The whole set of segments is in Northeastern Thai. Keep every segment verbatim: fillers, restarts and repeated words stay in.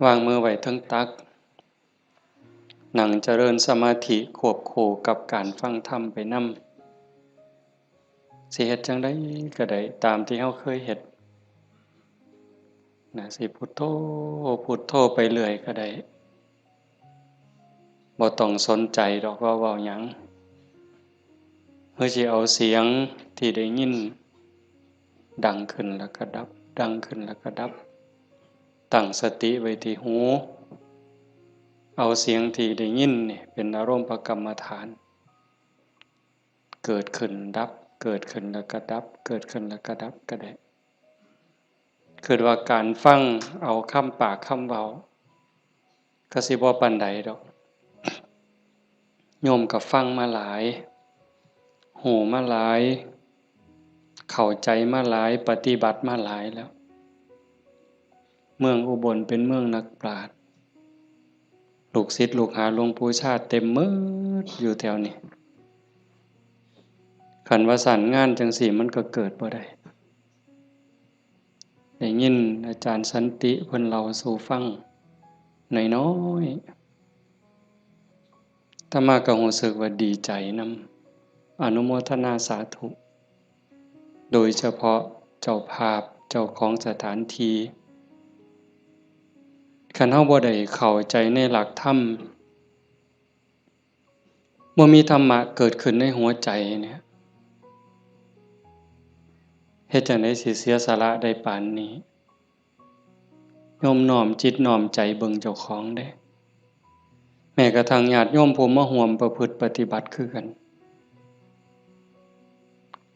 วางมือไว้เทิงตัก นั่งเจริญสมาธิควบคู่กับการฟังธรรมไปนำ สิเฮ็ดจั่งใดก็ได้ ตามที่เฮาเคยเฮ็ด นะ สิพุทโธ พุทโธไปเรื่อยก็ได้ บ่ต้องสนใจดอกว่าเว้าหยัง หรือสิเอาเสียงที่ได้ยิน ดังขึ้นแล้วก็ดับ ดังขึ้นแล้วก็ดับ ตั้งสติไว้ที่หู เอาเสียงที่ได้ยินนี่เป็นอารมณ์กรรมฐาน เกิดขึ้นดับ เกิดขึ้นแล้วก็ดับ เกิดขึ้นแล้วก็ดับก็ได้ คิดว่าการฟังเอาคำปากคำเว้า ก็สิบ่ปานใดดอก โยมก็ฟังมาหลาย ฮู้มาหลาย เข้าใจมาหลาย ปฏิบัติมาหลายแล้ว เมืองอุบลเป็นเมืองนักปราชญ์ ลูกศิษย์ลูกหาหลวงปู่ชาติเต็มหมดอยู่แถวนี้ คันว่าซั่นงานจั่งซี้มันก็เกิดบ่ได้ ได้ยินอาจารย์สันติเพิ่นเล่าสู่ฟังน้อยๆ อาตมาก็รู้สึกว่าดีใจนำ อนุโมทนาสาธุ โดยเฉพาะเจ้าภาพ เจ้าของสถานที่ คันเฮาบ่ได้เข้าใจในหลักธรรม บ่มีธรรมะเกิดขึ้นในหัวใจเนี่ย เฮ็ดจั่งใดสิเสียสละได้ปานนี้ โยมน้อมจิตน้อมใจเบิ่งเจ้าของเด้ แม้กระทั่งญาติโยมผู้มาร่วมประพฤติปฏิบัติคือกัน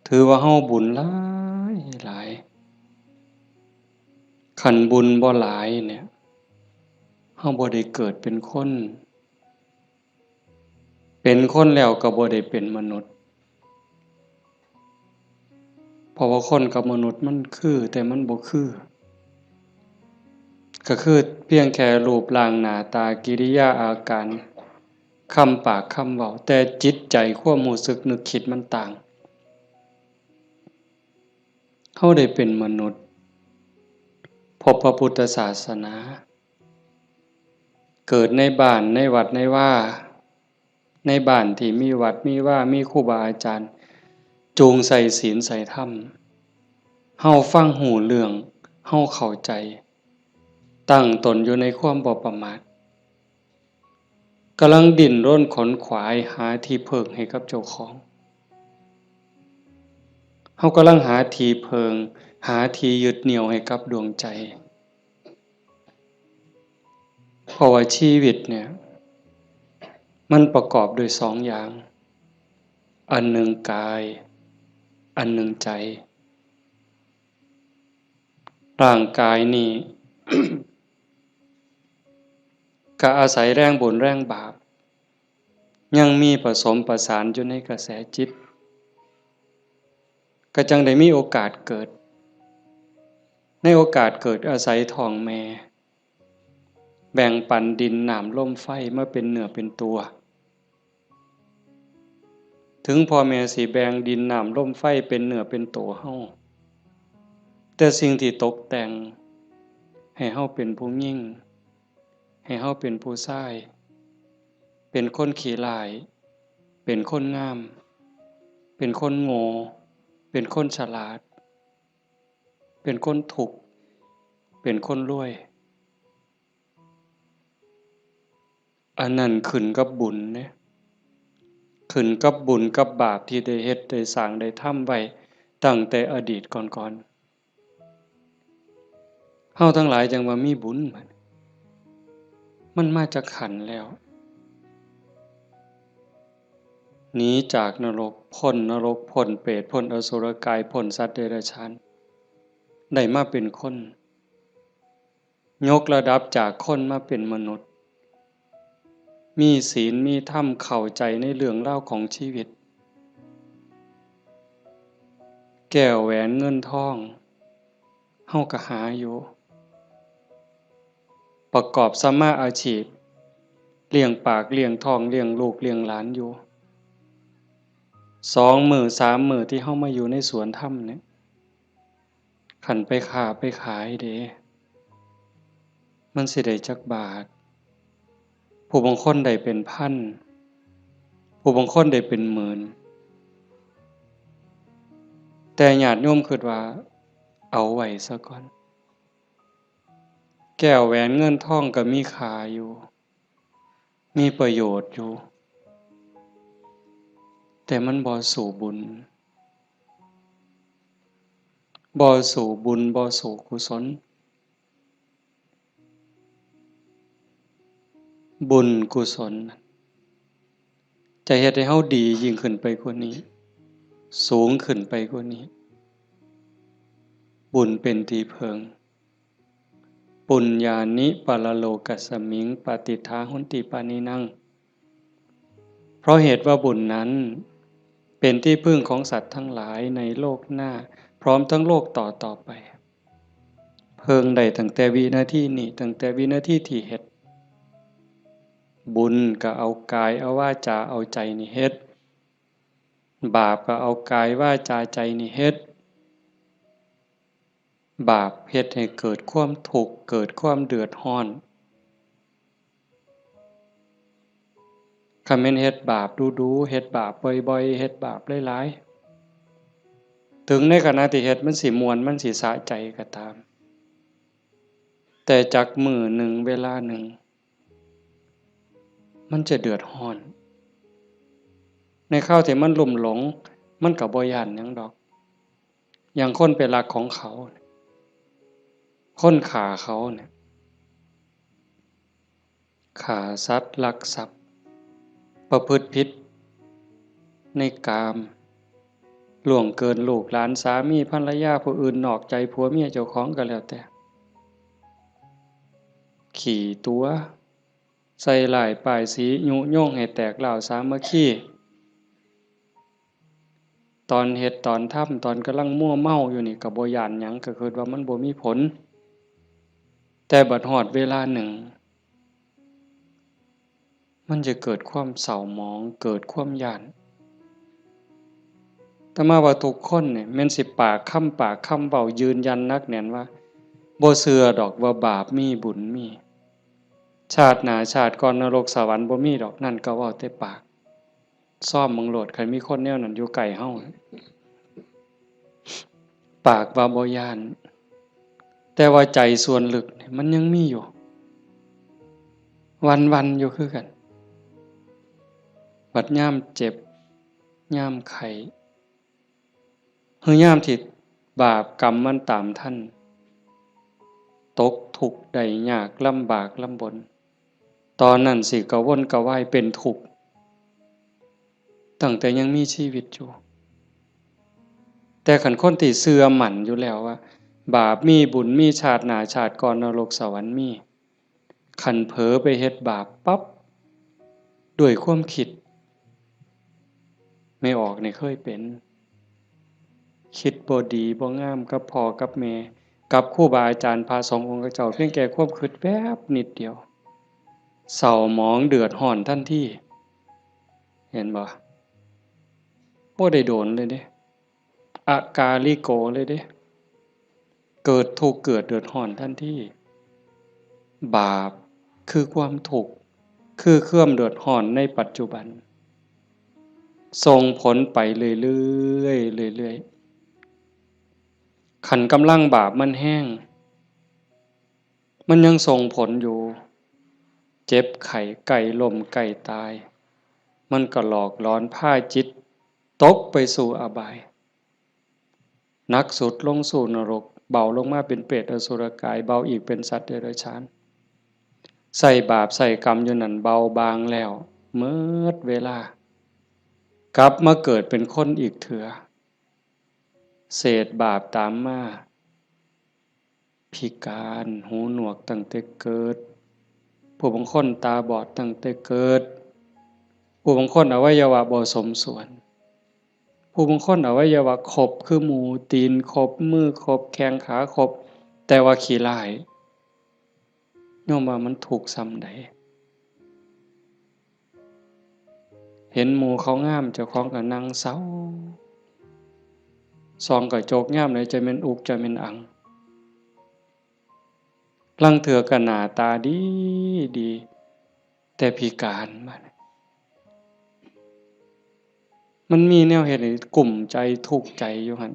ถือว่าเฮาบุญหลายหลาย คันบุญบ่หลายเนี่ย เฮาบ่ได้เกิดเป็นคน เป็นคนแล้วก็บ่ได้เป็นมนุษย์ เพราะว่าคนกับมนุษย์มันคือ แต่มันบ่คือ ก็คือเพียงแค่รูปร่างหน้าตากิริยาอาการ คำปากคำเว้า แต่จิตใจความรู้สึกนึกคิดมันต่าง เฮาได้เป็นมนุษย์ พบพระพุทธศาสนา เกิดในบ้านในวัดในวา ในบ้านที่มีวัดมีวา มีครูบาอาจารย์ จูงใส่ศีลใส่ธรรม เฮาฟังฮู้เรื่อง เฮาเข้าใจ ตั้งตนอยู่ในความบ่ประมาท กำลังดิ้นรนขนขวายหาที่พึ่งให้กับเจ้าของ เฮากำลังหาที่พึ่ง หาที่ยึดเหนี่ยวให้กับดวงใจ เพราะว่าชีวิตเนี่ย มันประกอบด้วยสองอย่าง อันหนึ่งกาย อันหนึ่งใจ ร่างกายนี่ ก็อาศัยแรงบุญแรงบาป ยังมีผสมประสานอยู่ในกระแสจิต ก็จั่งได้มีโอกาสเกิด ในโอกาสเกิดอาศัยท้องแม่ แบ่งปันดินน้ำลมไฟมาเป็นเนื้อเป็นตัว ถึงพ่อแม่สิแบ่งดินน้ำลมไฟเป็นเนื้อเป็นตัวเฮา แต่สิ่งที่ตกแต่งให้เฮาเป็นผู้หญิง ให้เฮาเป็นผู้ชาย เป็นคนขี้ร้าย เป็นคนงาม เป็นคนโง่ เป็นคนฉลาด เป็นคนทุกข์ เป็นคนรวย อันนั้นขึ้นกับบุญเด้ ขึ้นกับบุญกับบาปที่ได้เฮ็ดได้สร้างได้ทำไว้ตั้งแต่อดีตก่อนๆ เฮาทั้งหลายจั่งว่ามีบุญ มันมาจากขันธ์แล้ว หนีจากนรก พ้นนรก พ้นเปรต พ้นอสุรกาย พ้นสัตว์เดรัจฉาน ได้มาเป็นคน ยกระดับจากคนมาเป็นมนุษย์ มีศีล มีธรรม เข้าใจในเรื่องราวของชีวิต แก้วแหวนเงินทอง เฮาก็หาอยู่ ประกอบสัมมาอาชีพ เลี้ยงปาก เลี้ยงท้อง เลี้ยงลูก เลี้ยงหลานอยู่ สองมื้อ สามมื้อที่เฮามาอยู่ในสวนธรรมเนี่ย คันไปค้าไปขายเด้ มันสิได้จักบาท ผู้บางคนได้เป็นพัน ผู้บางคนได้เป็นหมื่น แต่ญาติโยมคิดว่า เอาไว้ซะก่อน แก้วแหวนเงินทองก็มีค่าอยู่ มีประโยชน์อยู่ แต่มันบ่สู้บุญ บ่สู้บุญ บ่สู้กุศล บุญกุศล จะเฮ็ดให้เฮาดียิ่งขึ้นไปกว่านี้ สูงขึ้นไปกว่านี้ บุญเป็นที่เพิ่ง ปุญญานิปรโลกัสมิง ปฏิฏฐาหุนติปานินัง เพราะเหตุว่าบุญนั้น เป็นที่พึ่งของสัตว์ทั้งหลายในโลกหน้า พร้อมทั้งโลกต่อต่อไป เพิ่งได้ตั้งแต่วินาทีนี้ ตั้งแต่วินาทีที่เฮ็ด บุญก็เอากายเอาวาจาเอาใจนี่เฮ็ด บาปก็เอากายวาจาใจนี่เฮ็ด บาปเฮ็ดให้เกิดความทุกข์ เกิดความเดือดร้อน คันแม่นเฮ็ดบาปดูๆ เฮ็ดบาปบ่อยๆ เฮ็ดบาปหลายๆ ถึงในขณะที่เฮ็ดมันสิม่วน มันสิสะใจก็ตาม แต่จักมื้อหนึ่งเวลาหนึ่ง มันจะเดือดร้อน ในคราวที่มันลุ่มหลง มันก็บ่ย้านหยังดอก อย่างคนไปลักของเขา คนฆ่าเขาเนี่ย ฆ่าสัตว์ ลักทรัพย์ ประพฤติผิดในกาม ล่วงเกินลูกหลาน สามีภรรยาผู้อื่น นอกใจผัวเมียเจ้าของก็แล้วแต่ ขี้ตั๋ว ใส่ร้ายป้ายสี ยุยงให้แตกร้าวสามัคคี ตอนเฮ็ดตอนทำ ตอนกำลังมัวเมาอยู่นี่ก็บ่ย้านหยัง ก็คิดว่ามันบ่มีผล แต่บัดฮอดเวลาหนึ่ง มันจะเกิดความเศร้าหมอง เกิดความย้าน อาตมาว่าทุกคนเนี่ย แม่นสิปากคำปากคำเว้ายืนยันหนักแน่นว่า บ่เชื่อดอกว่าบาปมีบุญมี ชาติหน้าชาติก่อนนรกสวรรค์บ่มีดอก นั่นก็เว้าแต่ปาก ซ่อมเบิ่งโลด คันมีคนแนวนั้นอยู่ใกล้เฮา ปากว่าบ่ย้าน แต่ว่าใจส่วนลึกเนี่ยมันยังมีอยู่ วันๆ อยู่คือกัน บัดยามเจ็บ ยามไข้ คือยามที่บาปกรรมมันตามทัน ตกทุกข์ได้ยาก ลำบากลำบน ตอนนั้นสิกระวนกระวายเป็นทุกข์ ตั้งแต่ยังมีชีวิตอยู่ แต่คันคนที่เชื่อมั่นอยู่แล้วว่า บาปมีบุญมี ชาติหน้าชาติก่อนนรกสวรรค์มี คันเผลอไปเฮ็ดบาปปั๊บ ด้วยความคิด แม่ออกนี่เคยเป็น คิดบ่ดีบ่งามกับพ่อกับแม่ กับครูบาอาจารย์พระสงฆ์องค์เจ้า เพียงแค่ความคิดแวบนิดเดียว เศร้าหมองเดือดร้อนทันที เห็นบ่ บ่ได้โดนเลยเด้ อากาลิโกเลยเด้ เกิดทุกข์เกิดเดือดร้อนทันที บาปคือความทุกข์ คือความเดือดร้อนในปัจจุบัน ส่งผลไปเรื่อยๆ เรื่อยๆ คันกำลังบาปมันแฮง มันยังส่งผลอยู่ เจ็บไข้ใกล้ล้มใกล้ตาย มันก็หลอกหลอนพาจิตตกไปสู่อบาย หนักสุดลงสู่นรก เบาลงมาเป็นเปรตอสุรกาย เบาอีกเป็นสัตว์เดรัจฉาน ใส่บาปใส่กรรมอยู่นั่นเบาบางแล้ว เมิดเวลา กลับมาเกิดเป็นคนอีกเถือ เศษบาปตามมา พิการ หูหนวกตั้งแต่เกิด ผู้บางคนตาบอดตั้งแต่เกิด ผู้บางคนอวัยวะบ่สมส่วน ผู้บางคนอวัยวะครบคือหมู ตีนครบ มือครบ แข้งขาครบ แต่ว่าขี้ร้าย โยมว่ามันทุกข์ส่ำใด เห็นหมู่เขางาม เจ้าของก็นั่งเศร้า ส่องกระจกยามใดจะแม่นอุกจะแม่นอัง ลางเทื่อก็หน้าตาดีดี แต่พิการบัดนี้ มันมีแนวเฮ็ดให้กุ้มใจทุกข์ใจอยู่หั่น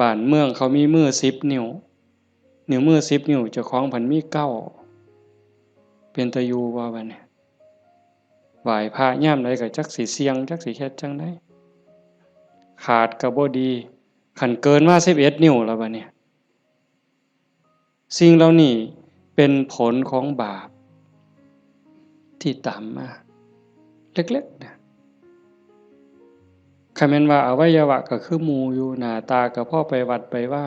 บ้านเมืองเขามีมือสิบนิ้ว นิ้วมือสิบนิ้ว เจ้าของพันมีเก้า เป็นตาอยู่บ่บัดนี้ ไหว้พระยามใดก็จักสิเสี่ยง จักสิเฮ็ดจั่งใด ขาดก็บ่ดี คันเกินมาสิบเอ็ดนิ้วแล้วบัดนี้ สิ่งเหล่านี้เป็นผลของบาปที่ตามมา เล็กๆนะ คันแม่นว่าอวัยวะก็คือหมู่อยู่ หน้าตาก็พอไปวัดไปวา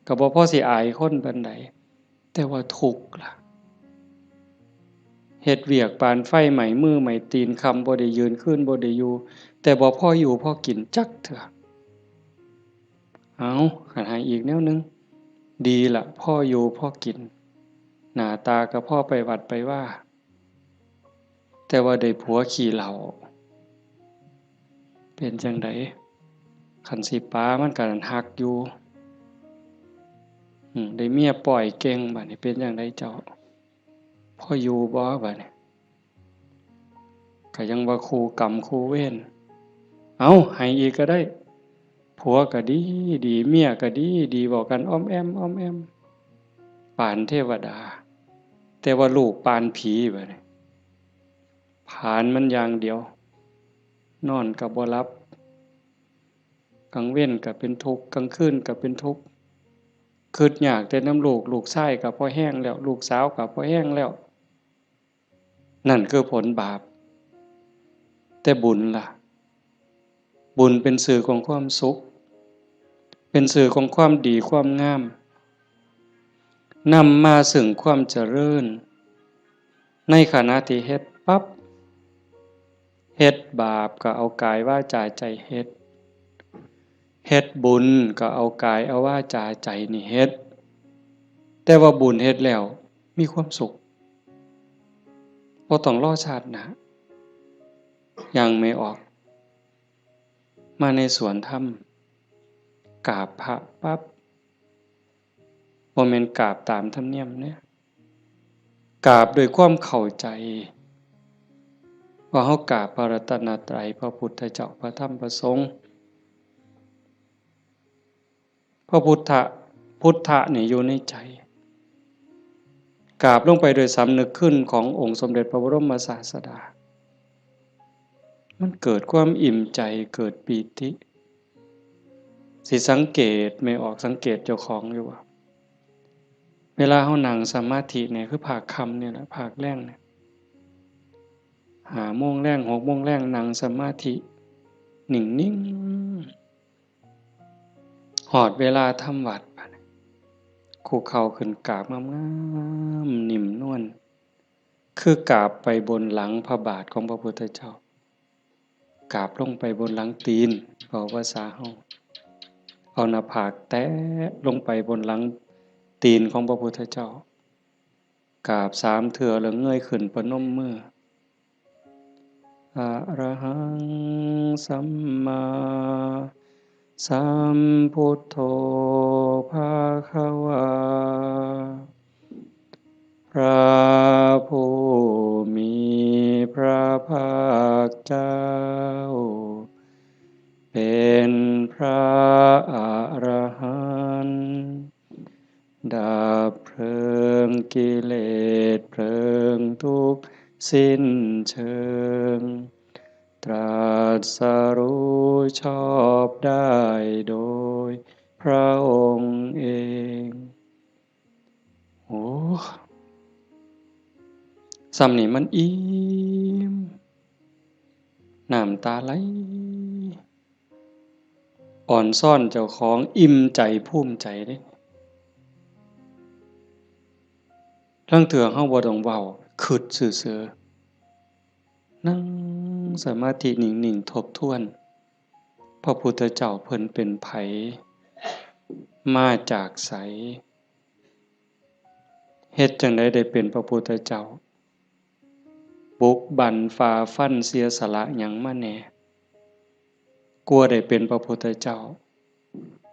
ก็บ่พอสิอายคนปานใด แต่ว่าทุกข์ล่ะ เฮ็ดเวียกปานไฟไหม้มือไหม้ตีน ค่ำบ่ได้ยืน คืนบ่ได้อยู่ แต่บ่พออยู่พอกินจักเทื่อ เอา คันให้อีกแนวหนึ่ง ดีละ พออยู่พอกิน หน้าตาก็พอไปวัดไปวา แต่ว่าได้ผัวขี้เหล้า เป็นจั่งใด คันสิปามันก็ฮักอยู่ อืม ได้เมียป้อยเก่ง บัดนี้เป็นจั่งใดเจ้า พออยู่บ่บัดนี้ ก็ยังว่าคู่กรรมคู่เวร เอา ให้อีกก็ได้ ผัวก็ดีดี เมียก็ดีดี เว้ากันอ้อมแอ้มอ้อมแอ้ม ปานเทวดา แต่ว่าลูกปานผีบัดนี้ ผลานมันอย่างเดียว นอนก็บ่หลับ กลางเว็นก็เป็นทุกข์ กลางคืนก็เป็นทุกข์ คิดยากแต่นำลูก ลูกชายก็พอแฮงแล้ว ลูกสาวก็พอแฮงแล้ว นั่นคือผลบาป แต่บุญล่ะ บุญเป็นสื่อของความสุข เป็นสื่อของความดีความงาม นำมาซึ่งความเจริญ ในขณะที่เฮ็ดปั๊บ เฮ็ดบาปก็เอากายวาจาใจเฮ็ด เฮ็ดบุญก็เอากายเอาวาจาใจนี่เฮ็ด แต่ว่าบุญเฮ็ดแล้วมีความสุข บ่ต้องรอชาติหน้า ย่างแม่ออก มาในสวนธรรม กราบพระปั๊บ บ่แม่นกราบตามธรรมเนียมเด้ กราบด้วยความเข้าใจ ว่าเฮากราบพระรัตนตรัย พระพุทธเจ้า พระธรรม พระสงฆ์ พระพุทธะ พุทธะนี่อยู่ในใจ กราบลงไปโดยสำนึกคุณขององค์สมเด็จพระบรมศาสดา มันเกิดความอิ่มใจ เกิดปีติ สิสังเกต แม่ออกสังเกตเจ้าของอยู่ว่า เวลาเฮานั่งสมาธิเนี่ย คือภาคค่ำเนี่ยแหละ ภาคแลงเนี่ย ห้าโมงแลง หกโมงแลง นั่งสมาธิ นิ่งๆ ฮอดเวลาทำวัตร บัดนี้ คุกเข่าขึ้นกราบงามๆ นิ่มนวล คือกราบไปบนหลังพระบาทของพระพุทธเจ้า กราบลงไปบนหลังตีน เว้าภาษาเฮา เอาหน้าผากแตะลงไปบนหลังตีนของพระพุทธเจ้า กราบสามเทื่อแล้วเงยขึ้นประนมมือ อะระหังสัมมาสัมพุทโธภะคะวา พระผู้มีพระภาคเจ้า เป็นพระอรหันต์ ดับเพลิงกิเลสเพลิงทุกข์สิ้นเชิง ตรัสรู้ชอบได้โดยพระองค์เอง โอ้ ส่ำนี่มันอิ่ม น้ำตาไหล อ่อนซ้อนเจ้าของ อิ่มใจภูมิใจเด้ ลางเทื่อเฮาบ่ต้องเว้า คิดซื่อๆ นั่งสมาธินิ่งๆ ทบทวน พระพุทธเจ้าเพิ่นเป็นไผ มาจากไส เฮ็ดจั่งใดได้เป็นพระพุทธเจ้า บุกบั่นฝ่าฟันเสียสละหยังมาแหน่ กว่าได้เป็นพระพุทธเจ้า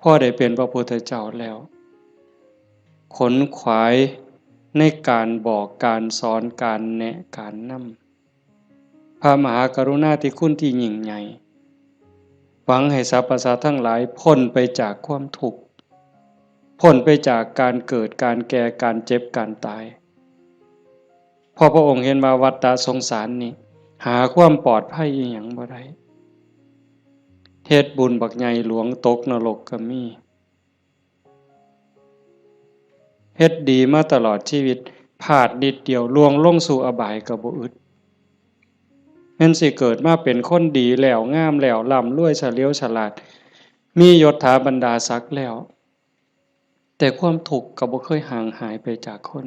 พอได้เป็นพระพุทธเจ้าแล้ว ขนขวายในการบอก การสอน การแนะ การนำ พระมหากรุณาธิคุณที่ยิ่งใหญ่ หวังให้สรรพสัตว์ทั้งหลายพ้นไปจากความทุกข์ พ้นไปจากการเกิด การแก่ การเจ็บ การตาย เพราะพระองค์เห็นว่าวัฏสงสารนี่ หาความปลอดภัยอีหยังบ่ได้ เฮ็ดบุญบักใหญ่หลวงตกนรกก็มี เฮ็ดดีมาตลอดชีวิต พลาดนิดเดียวล่วงลงสู่อบายก็บ่อึด แม่นสิเกิดมาเป็นคนดีแล้ว งามแล้ว ร่ำรวย เฉลียวฉลาด มียศถาบรรดาศักดิ์แล้ว แต่ความทุกข์ก็บ่เคยห่างหายไปจากคน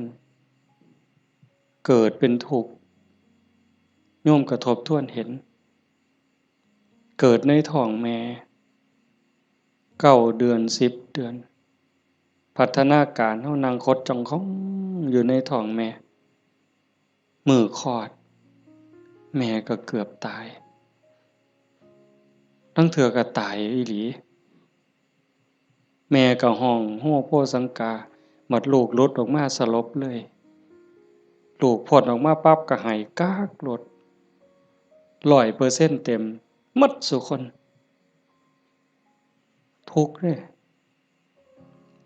เกิดเป็นทุกข์ โยมก็ทบทวนเห็น เกิดในท้องแม่ เก้าเดือน สิบเดือน พัฒนาการเฮานั่งขดจ้องของอยู่ในท้องแม่ มื้อคลอด แม่ก็เกือบตาย ลางเทื่อก็ตายอีหลี แม่ก็ฮ้องโฮโฮสังกา บัดลูกหลุดออกมาสลบเลย ลูกพ้นออกมาปั๊บก็ไห้ก๊ากโลด ร้อยเปอร์เซ็นต์เต็ม หมดซุคน ทุกข์เด้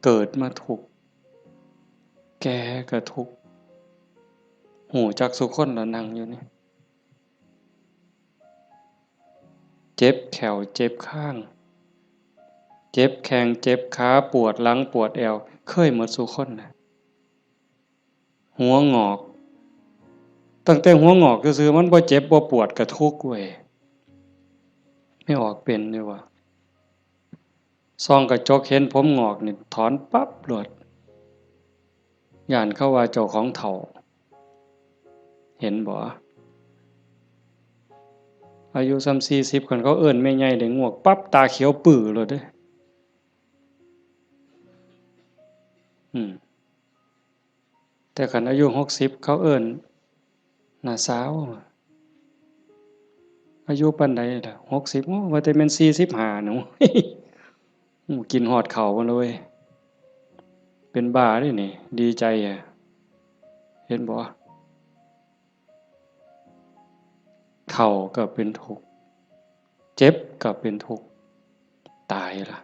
เกิดมาทุกข์ แก่ก็ทุกข์ ฮู้จักซุคนละนั่งอยู่นี่ เจ็บแข้ว เจ็บคาง เจ็บแข้ง เจ็บขา ปวดหลัง ปวดแอว เคยหมดซุคนนะ หัวงอก ตั้งแต่หัวงอกซื่อๆ มันบ่เจ็บบ่ปวดก็ทุกข์เว้ย แม่ออกเป็นอยู่วะ ส่องกระจกเห็นผมงอกนี่ถอนปั๊บโลด ย้านเขาว่าเจ้าของเฒ่า เห็นบ่ อายุส่ำสี่สิบ คันเขาเอิ้นแม่ใหญ่ได้งวกปั๊บ ตาเขียวปื้อโลดเด้ อืม แต่คันอายุหกสิบ เขาเอิ้นน้าสาว อายุปานใดล่ะ หกสิบ โอ้ ว่าแต่แม่นสี่สิบห้าหนู โอ้ กินฮอดข้าวพุ่นเลย เป็นบ้าเด้นี่ ดีใจอะ เห็นบ่ เฒ่าก็เป็นทุกข์ เจ็บก็เป็นทุกข์ ตายล่ะ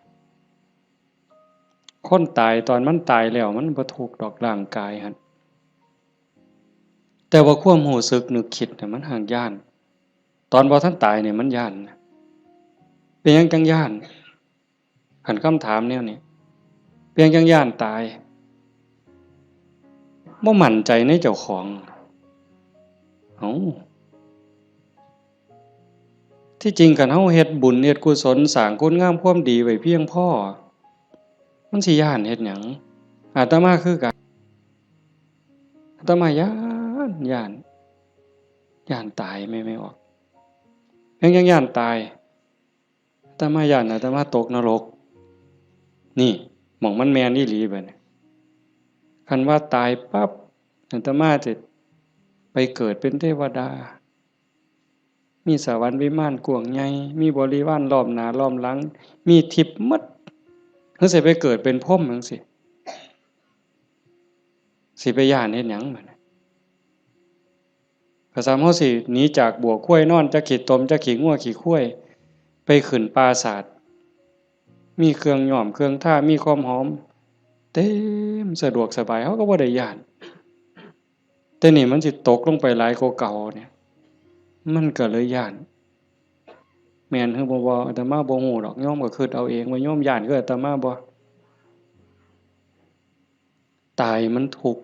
คนตายตอนมันตายแล้วมันบ่ทุกข์ดอกร่างกายหั่น แต่ว่าความรู้สึกนึกคิดน่ะมันห่างย้าน ตอนบ่ทันตายเนี่ยมันย้านนะ เป็นหยังจั่งย้าน คันคำถามแนวนี้ เป็นหยังจั่งย้านตาย บ่มั่นใจในเจ้าของ เอ้า ที่จริงคันเฮาเฮ็ดบุญเฮ็ดกุศลสร้างคุณงามความดีไว้เพียงพอ มันสิย้านเฮ็ดหยัง อาตมาคือกัน อาตมาย้าน ย้าน ย้านตาย แม่ แม่ออก ยัง ยังย้านตาย อาตมาย้านอาตมาตกนรก นี่ หม่องมันแม่นอีหลีบัดนี้ คันว่าตายปั๊บ อาตมาจะไปเกิดเป็นเทวดา มีสวรรค์วิมานกว้างใหญ่ มีบริวารล้อมหน้าล้อมหลัง มีทิพย์หมด คือสิไปเกิดเป็นพรหมจั่งซี้ สิไปย้านเฮ็ดหยังบัดนี้ ก็ส่ำเฮาสิหนีจากบั้วควายนอน จักขี้ตม จักขี้งัวขี้ควาย ไปขึ้นปราสาท มีเครื่องย้อมเครื่องทา มีความหอม เต็มสะดวกสบาย เฮาก็บ่ได้ย้าน แต่นี่มันสิตกลงไปหลายกว่าเก่าเนี่ย มันก็เลยย้าน แม่นหรือบ่ บ่ อาตมาบ่ฮู้ดอก โยมก็คิดเอาเองว่าโยมย้านคืออาตมาบ่ ตายมันทุกข์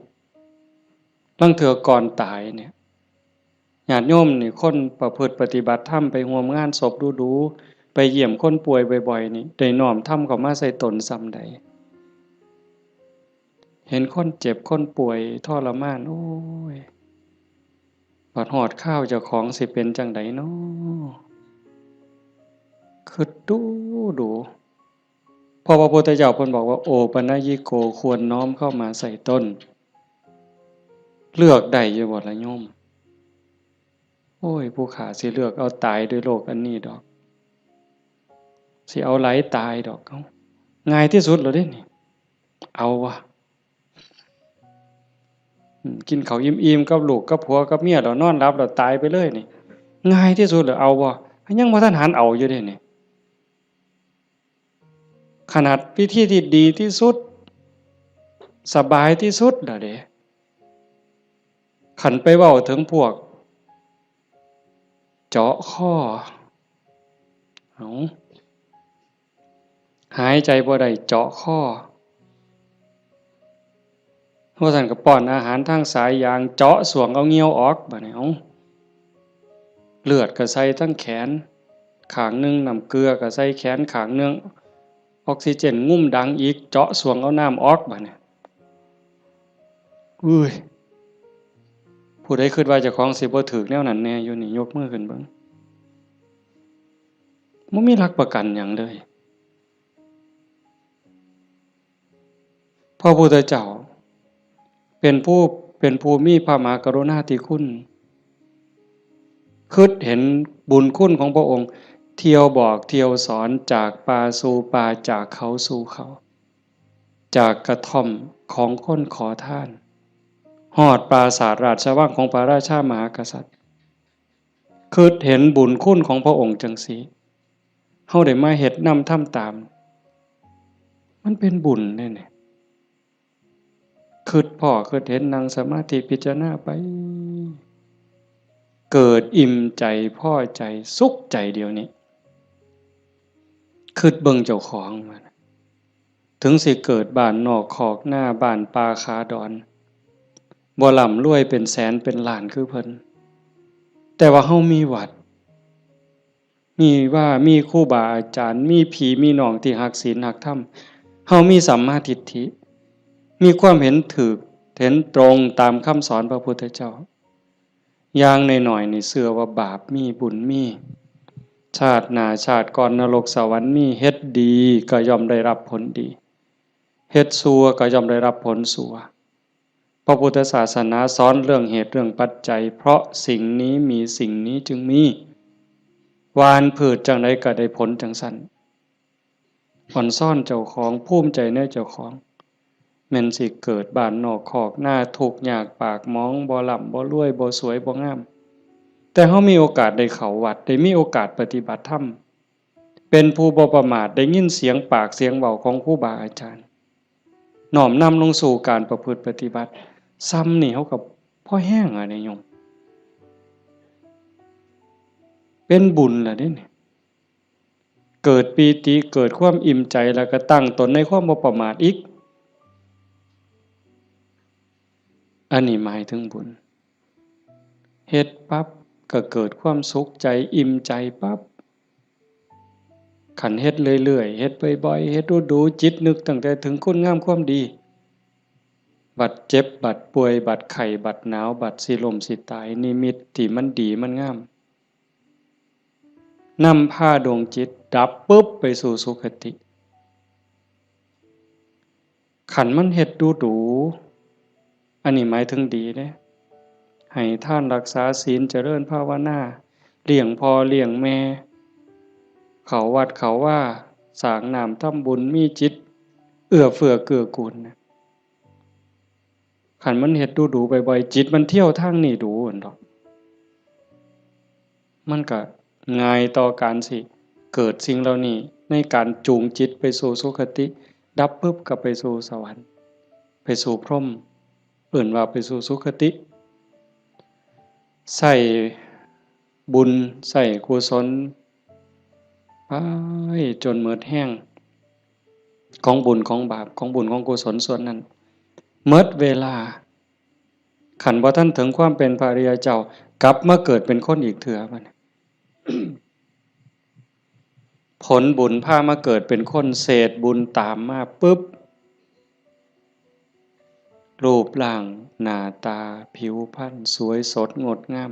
ลางเทื่อก่อนตายเนี่ย ญาติโยมนี่ คนประพฤติปฏิบัติธรรม ไปร่วมงานศพดู๋ๆ ไปเยี่ยมคนป่วยบ่อยๆ นี่ ได้น้อมธรรมเข้ามาใส่ตนส่ำใด เห็นคนเจ็บคนป่วยทรมาน โอ้ย บัดฮอดคราวเจ้าของสิเป็นจั่งใดน้อ คิดดู๋ๆ เพราะพระพุทธเจ้าเพิ่นบอกว่า โอปัญญิโก ควรน้อมเข้ามาใส่ตน เลือกได้อยู่บ่ล่ะโยม โอ้ย ผู้ข้าสิเลือกเอาตายด้วยโรคอันนี้ดอก สิเอาหลายตายดอก เอ้า ง่ายที่สุดแล้วเด้นี่ เอาวะ อืม กินข้าวอิ่มๆ กับลูกกับผัวกับเมีย แล้วนอนหลับแล้วตายไปเลยนี่ ง่ายที่สุดเลย เอาบ่ ยังบ่ทันหันเอาอยู่เด้นี่ ขนาดวิธีที่ดีที่สุด สบายที่สุดแล้วเด้ คันไปเว้าถึงพวก เจาะคอ เอา หายใจบ่ได้ เจาะคอ ว่าซั่นก็ป้อนอาหารทางสายยาง เจาะส่วงเอาเหงื่อออก บาดนี้ เอา เลือดก็ใส่ทั้งแขนข้างหนึ่ง น้ำเกลือก็ใส่แขนข้างหนึ่ง ออกซิเจนงุ้มดังอีก เจาะส่วงเอาน้ำออก บาดนี้ อุ้ย ผู้ใดคิดว่าเจ้าของสิบ่ถืกแนวนั้นแน่อยู่นี่ ยกมือขึ้นเบิ่ง บ่มีหลักประกันหยังเลย พระพุทธเจ้า เป็นผู้ เป็นผู้มีพระมหากรุณาธิคุณ คิดเห็นบุญคุณของพระองค์ เที่ยวบอกเที่ยวสอน จากป่าสู่ป่า จากเขาสู่เขา จากกระท่อมของคนขอทาน ฮอดปราสาทราชวังของพระราชามหากษัตริย์ คิดเห็นบุญคุณของพระองค์จังซี้ เฮาได้มาเฮ็ดนำทำตาม มันเป็นบุญเด้เนี่ย คิดพ้อคิดเห็น นั่งสมาธิพิจารณาไป เกิดอิ่มใจ พอใจ สุขใจเดี๋ยวนี้ คิดเบิ่งเจ้าของมัน ถึงสิเกิดบ้านนอกคอกนา บ้านป่าขาดอน บ่ร่ำรวยเป็นแสนเป็นล้านคือเพิ่น แต่ว่าเฮามีวัด มีว่า มีครูบาอาจารย์ มีพี่มีน้องที่ฮักศีลฮักธรรม เฮามีสัมมาทิฏฐิ มีความเห็นถูก เห็นตรงตามคำสอนพระพุทธเจ้า อย่างน้อยๆ นี่เชื่อว่าบาปมี บุญมี ชาติหน้าชาติก่อนนรกสวรรค์มี เฮ็ดดีก็ย่อมได้รับผลดี เฮ็ดชั่วก็ย่อมได้รับผลชั่ว พระพุทธศาสนาสอนเรื่องเหตุเรื่องปัจจัย เพราะสิ่งนี้มีสิ่งนี้จึงมี หว่านพืชจั่งใดก็ได้ผลจั่งซั้น อ่อนซ้อนเจ้าของ ภูมิใจในเจ้าของ แม่นสิเกิดบ้านนอกคอกนา ทุกข์ยากปากหมอง บ่ร่ำบ่รวย บ่สวยบ่งาม แต่เฮามีโอกาสได้เข้าวัด ได้มีโอกาสปฏิบัติธรรม เป็นผู้บ่ประมาท ได้ยินเสียงปากเสียงเว้าของครูบาอาจารย์ น้อมนำลงสู่การประพฤติปฏิบัติ ซ่ำนี่เฮาก็พอแฮงอะเด้โยม เป็นบุญล่ะเด้นี่ เกิดปีติ เกิดความอิ่มใจ แล้วก็ตั้งตนในความบ่ประมาทอีก อันนี้หมายถึงบุญ เฮ็ดปั๊บก็เกิดความสุขใจ อิ่มใจปั๊บ คันเฮ็ดเรื่อยๆ เฮ็ดบ่อยๆ เฮ็ดดูๆ จิตนึกตั้งแต่ถึงคุณงามความดี บัดเจ็บ บัดป่วย บัดไข้ บัดหนาว บัดสิล้มสิตาย นิมิตที่มันดีมันงาม นำพาดวงจิตดับปุ๊บไปสู่สุคติ คันมันเฮ็ดดูดู อันนี้หมายถึงดีเด้ ให้ทานรักษาศีล เจริญภาวนา เลี้ยงพ่อเลี้ยงแม่ เข้าวัดเข้าวา สร้างน้ำทำบุญ มีจิตเอื้อเฟื้อเกื้อกูลนะ คันมันเฮ็ดดูดูบ่อยๆ จิตมันเที่ยวทางนี้ดูหั่นดอก มันก็ง่ายต่อการสิเกิดสิ่งเหล่านี้ ในการจูงจิตไปสู่สุคติ ดับปุ๊บก็ไปสู่สวรรค์ ไปสู่พรหม เอิ้นว่าไปสู่สุคติ ใช้บุญ ใช้กุศล ไปจนหมดแฮง ของบุญของบาป ของบุญของกุศลส่วนนั้น หมดเวลา คันบ่ทันถึงความเป็นพระอริยเจ้า กลับมาเกิดเป็นคนอีกเทื่อบัดนี้ ผลบุญพามาเกิดเป็นคน เศษบุญตามมาปุ๊บ รูปร่างหน้าตาผิวพรรณสวยสดงดงาม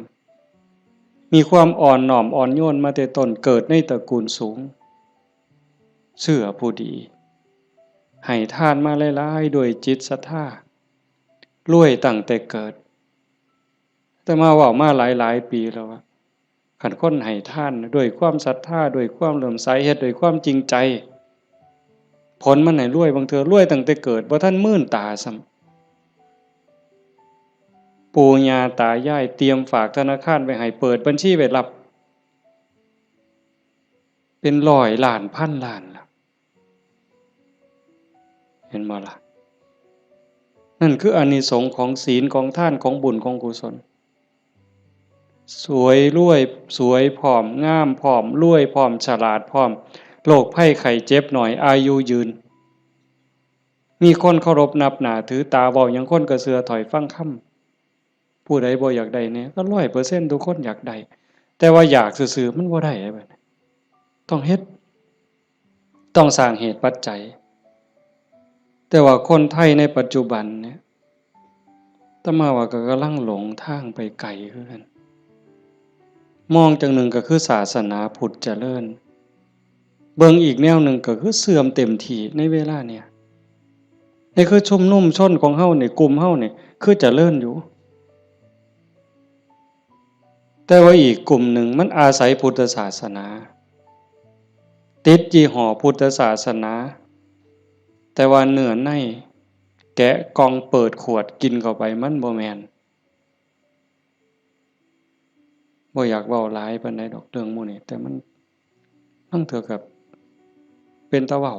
มีความอ่อนน้อมอ่อนโยนมาแต่ต้น เกิดในตระกูลสูง เชื่อผู้ดี ให้ทานมาหลายๆ ด้วยจิตศรัทธา รวยตั้งแต่เกิด อาตมาเว้ามาหลายๆ ปีแล้วว่า คันคนให้ทานด้วยความศรัทธา ด้วยความเลื่อมใส เฮ็ดด้วยความจริงใจ ผลมันให้รวย บางเทื่อรวยตั้งแต่เกิด บ่ทันมื่นตาซ้ำ ปู่ย่าตายายเตรียมฝากธนาคารไว้ให้ เปิดบัญชีไว้รับ เป็นร้อยล้านพันล้านล่ะ เห็นบ่ล่ะ นั่นคืออานิสงส์ของศีล ของทาน ของบุญ ของกุศล สวยรวย สวยพร้อม งามพร้อม รวยพร้อม ฉลาดพร้อม โรคภัยไข้เจ็บน้อย อายุยืน มีคนเคารพนับหน้าถือตา เว้าหยังคนก็เชื่อถ้อยฟังคำ ผู้ใดบ่อยากได้แหน่ ก็ร้อยเปอร์เซ็นต์ทุกคนอยากได้ แต่ว่าอยากซื่อๆมันบ่ได้เด้บัดนี้ ต้องเฮ็ด ต้องสร้างเหตุปัจจัย แต่ว่าคนไทยในปัจจุบันเนี่ย อาตมาว่าก็กำลังหลงทางไปไกลคือกัน มองจั่งหนึ่งก็คือศาสนาพุทธเจริญ เบิ่งอีกแนวหนึ่งก็คือเสื่อมเต็มที่ในเวลาเนี่ย นี่คือชุมนุมชนของเฮานี่ กลุ่มเฮานี่ คือเจริญอยู่ แต่ว่าอีกกลุ่มหนึ่งมันอาศัยพุทธศาสนา ติดยี่ห้อพุทธศาสนา แต่ว่าเนื้อใน แกะกล่องเปิดขวดกินเข้าไปมันบ่แม่น บ่อยากเว้าหลายปานใดดอกเรื่องหมู่นี้ แต่มัน ลางเทื่อก็เป็นตาเว้า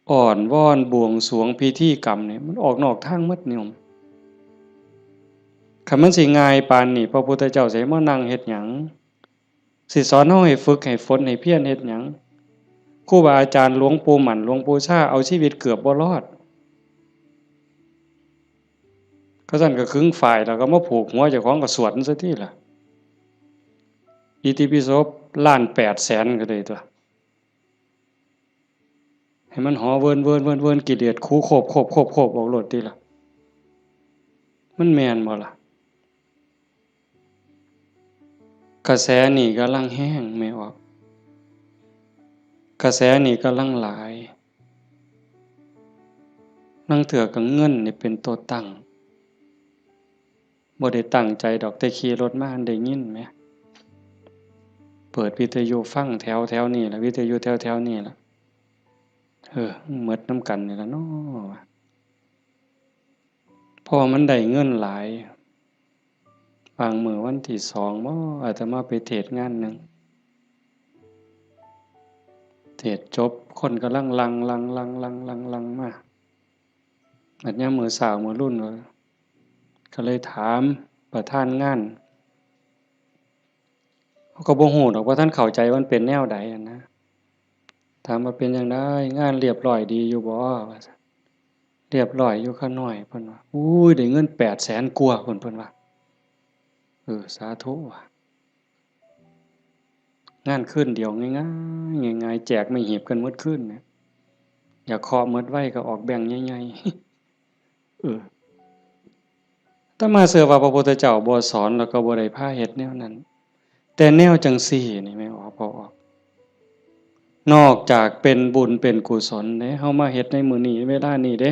อ้อนวอนบวงสรวงพิธีกรรมนี่ มันออกนอกทางหมดโยม คันมันสิง่ายปานนี้ พระพุทธเจ้าสิให้มานั่งเฮ็ดหยัง สิสอนเฮาให้ฝึกให้ฝนให้เพียรเฮ็ดหยัง ครูบาอาจารย์หลวงปู่หมั่น หลวงปู่ชา เอาชีวิตเกือบบ่รอด เขาซั่นก็ขึงฝ้ายแล้วก็มาผูกหัวเจ้าของก็สวดมันซะติล่ะ อิติปิโสล้านแปดแสนก็ได้ตั๊ว ให้มันหอเวินเวินเวินเวิน กิเลสขูโคบโคบโคบโคบออกโลดติล่ะ มันแม่นบ่ล่ะ กระแสนี่กำลังแฮง แม่ออก กระแสนี่กำลังหลาย ลางเทื่อก็เงินนี่เป็นตัวตั้ง บ่ได้ตั้งใจดอก แต่ขี่รถมาได้ยินแหม เปิดวิทยุฟังแถวแถวนี่ล่ะ วิทยุแถวแถวนี่ล่ะ เออ หมดนำกันนี่ล่ะเนาะ เพราะว่ามันได้เงินหลาย บางมื้อวันที่สองบ่ อาตมาไปเทศน์งานหนึ่ง เทศน์จบ คนกำลังหลั่ง หลั่ง หลั่ง หลั่ง หลั่ง หลั่งมา บัดยามมื้อเช้ามื้อรุ่นก็ ก็เลยถามประธานงาน เขาก็บ่ฮู้ดอกว่าท่านเข้าใจว่ามันเป็นแนวใดหั้นนะ ถามว่าเป็นจั่งใด งานเรียบร้อยดีอยู่บ่ ว่าซั่น เรียบร้อยอยู่ข้าน้อย เพิ่นว่า อุ้ย ได้เงินแปดแสนกว่า เพิ่น เพิ่นว่า เออ สาธุว่ะ งานคืนเดียวง่ายๆ ง่ายๆ แจกไม้หีบกันหมดคืนเนี่ย อยากเคาะหมดไวก็ออกแบงค์ใหญ่ๆ เออ อาตมาเชื่อว่าพระพุทธเจ้าบ่สอนแล้วก็บ่ได้พาเฮ็ดแนวนั้น แต่แนวจั่งซี้นี่แม่นบ่ พ่อออก นอกจากเป็นบุญเป็นกุศลเด้ เฮามาเฮ็ดในมื้อนี้เวลานี้เด้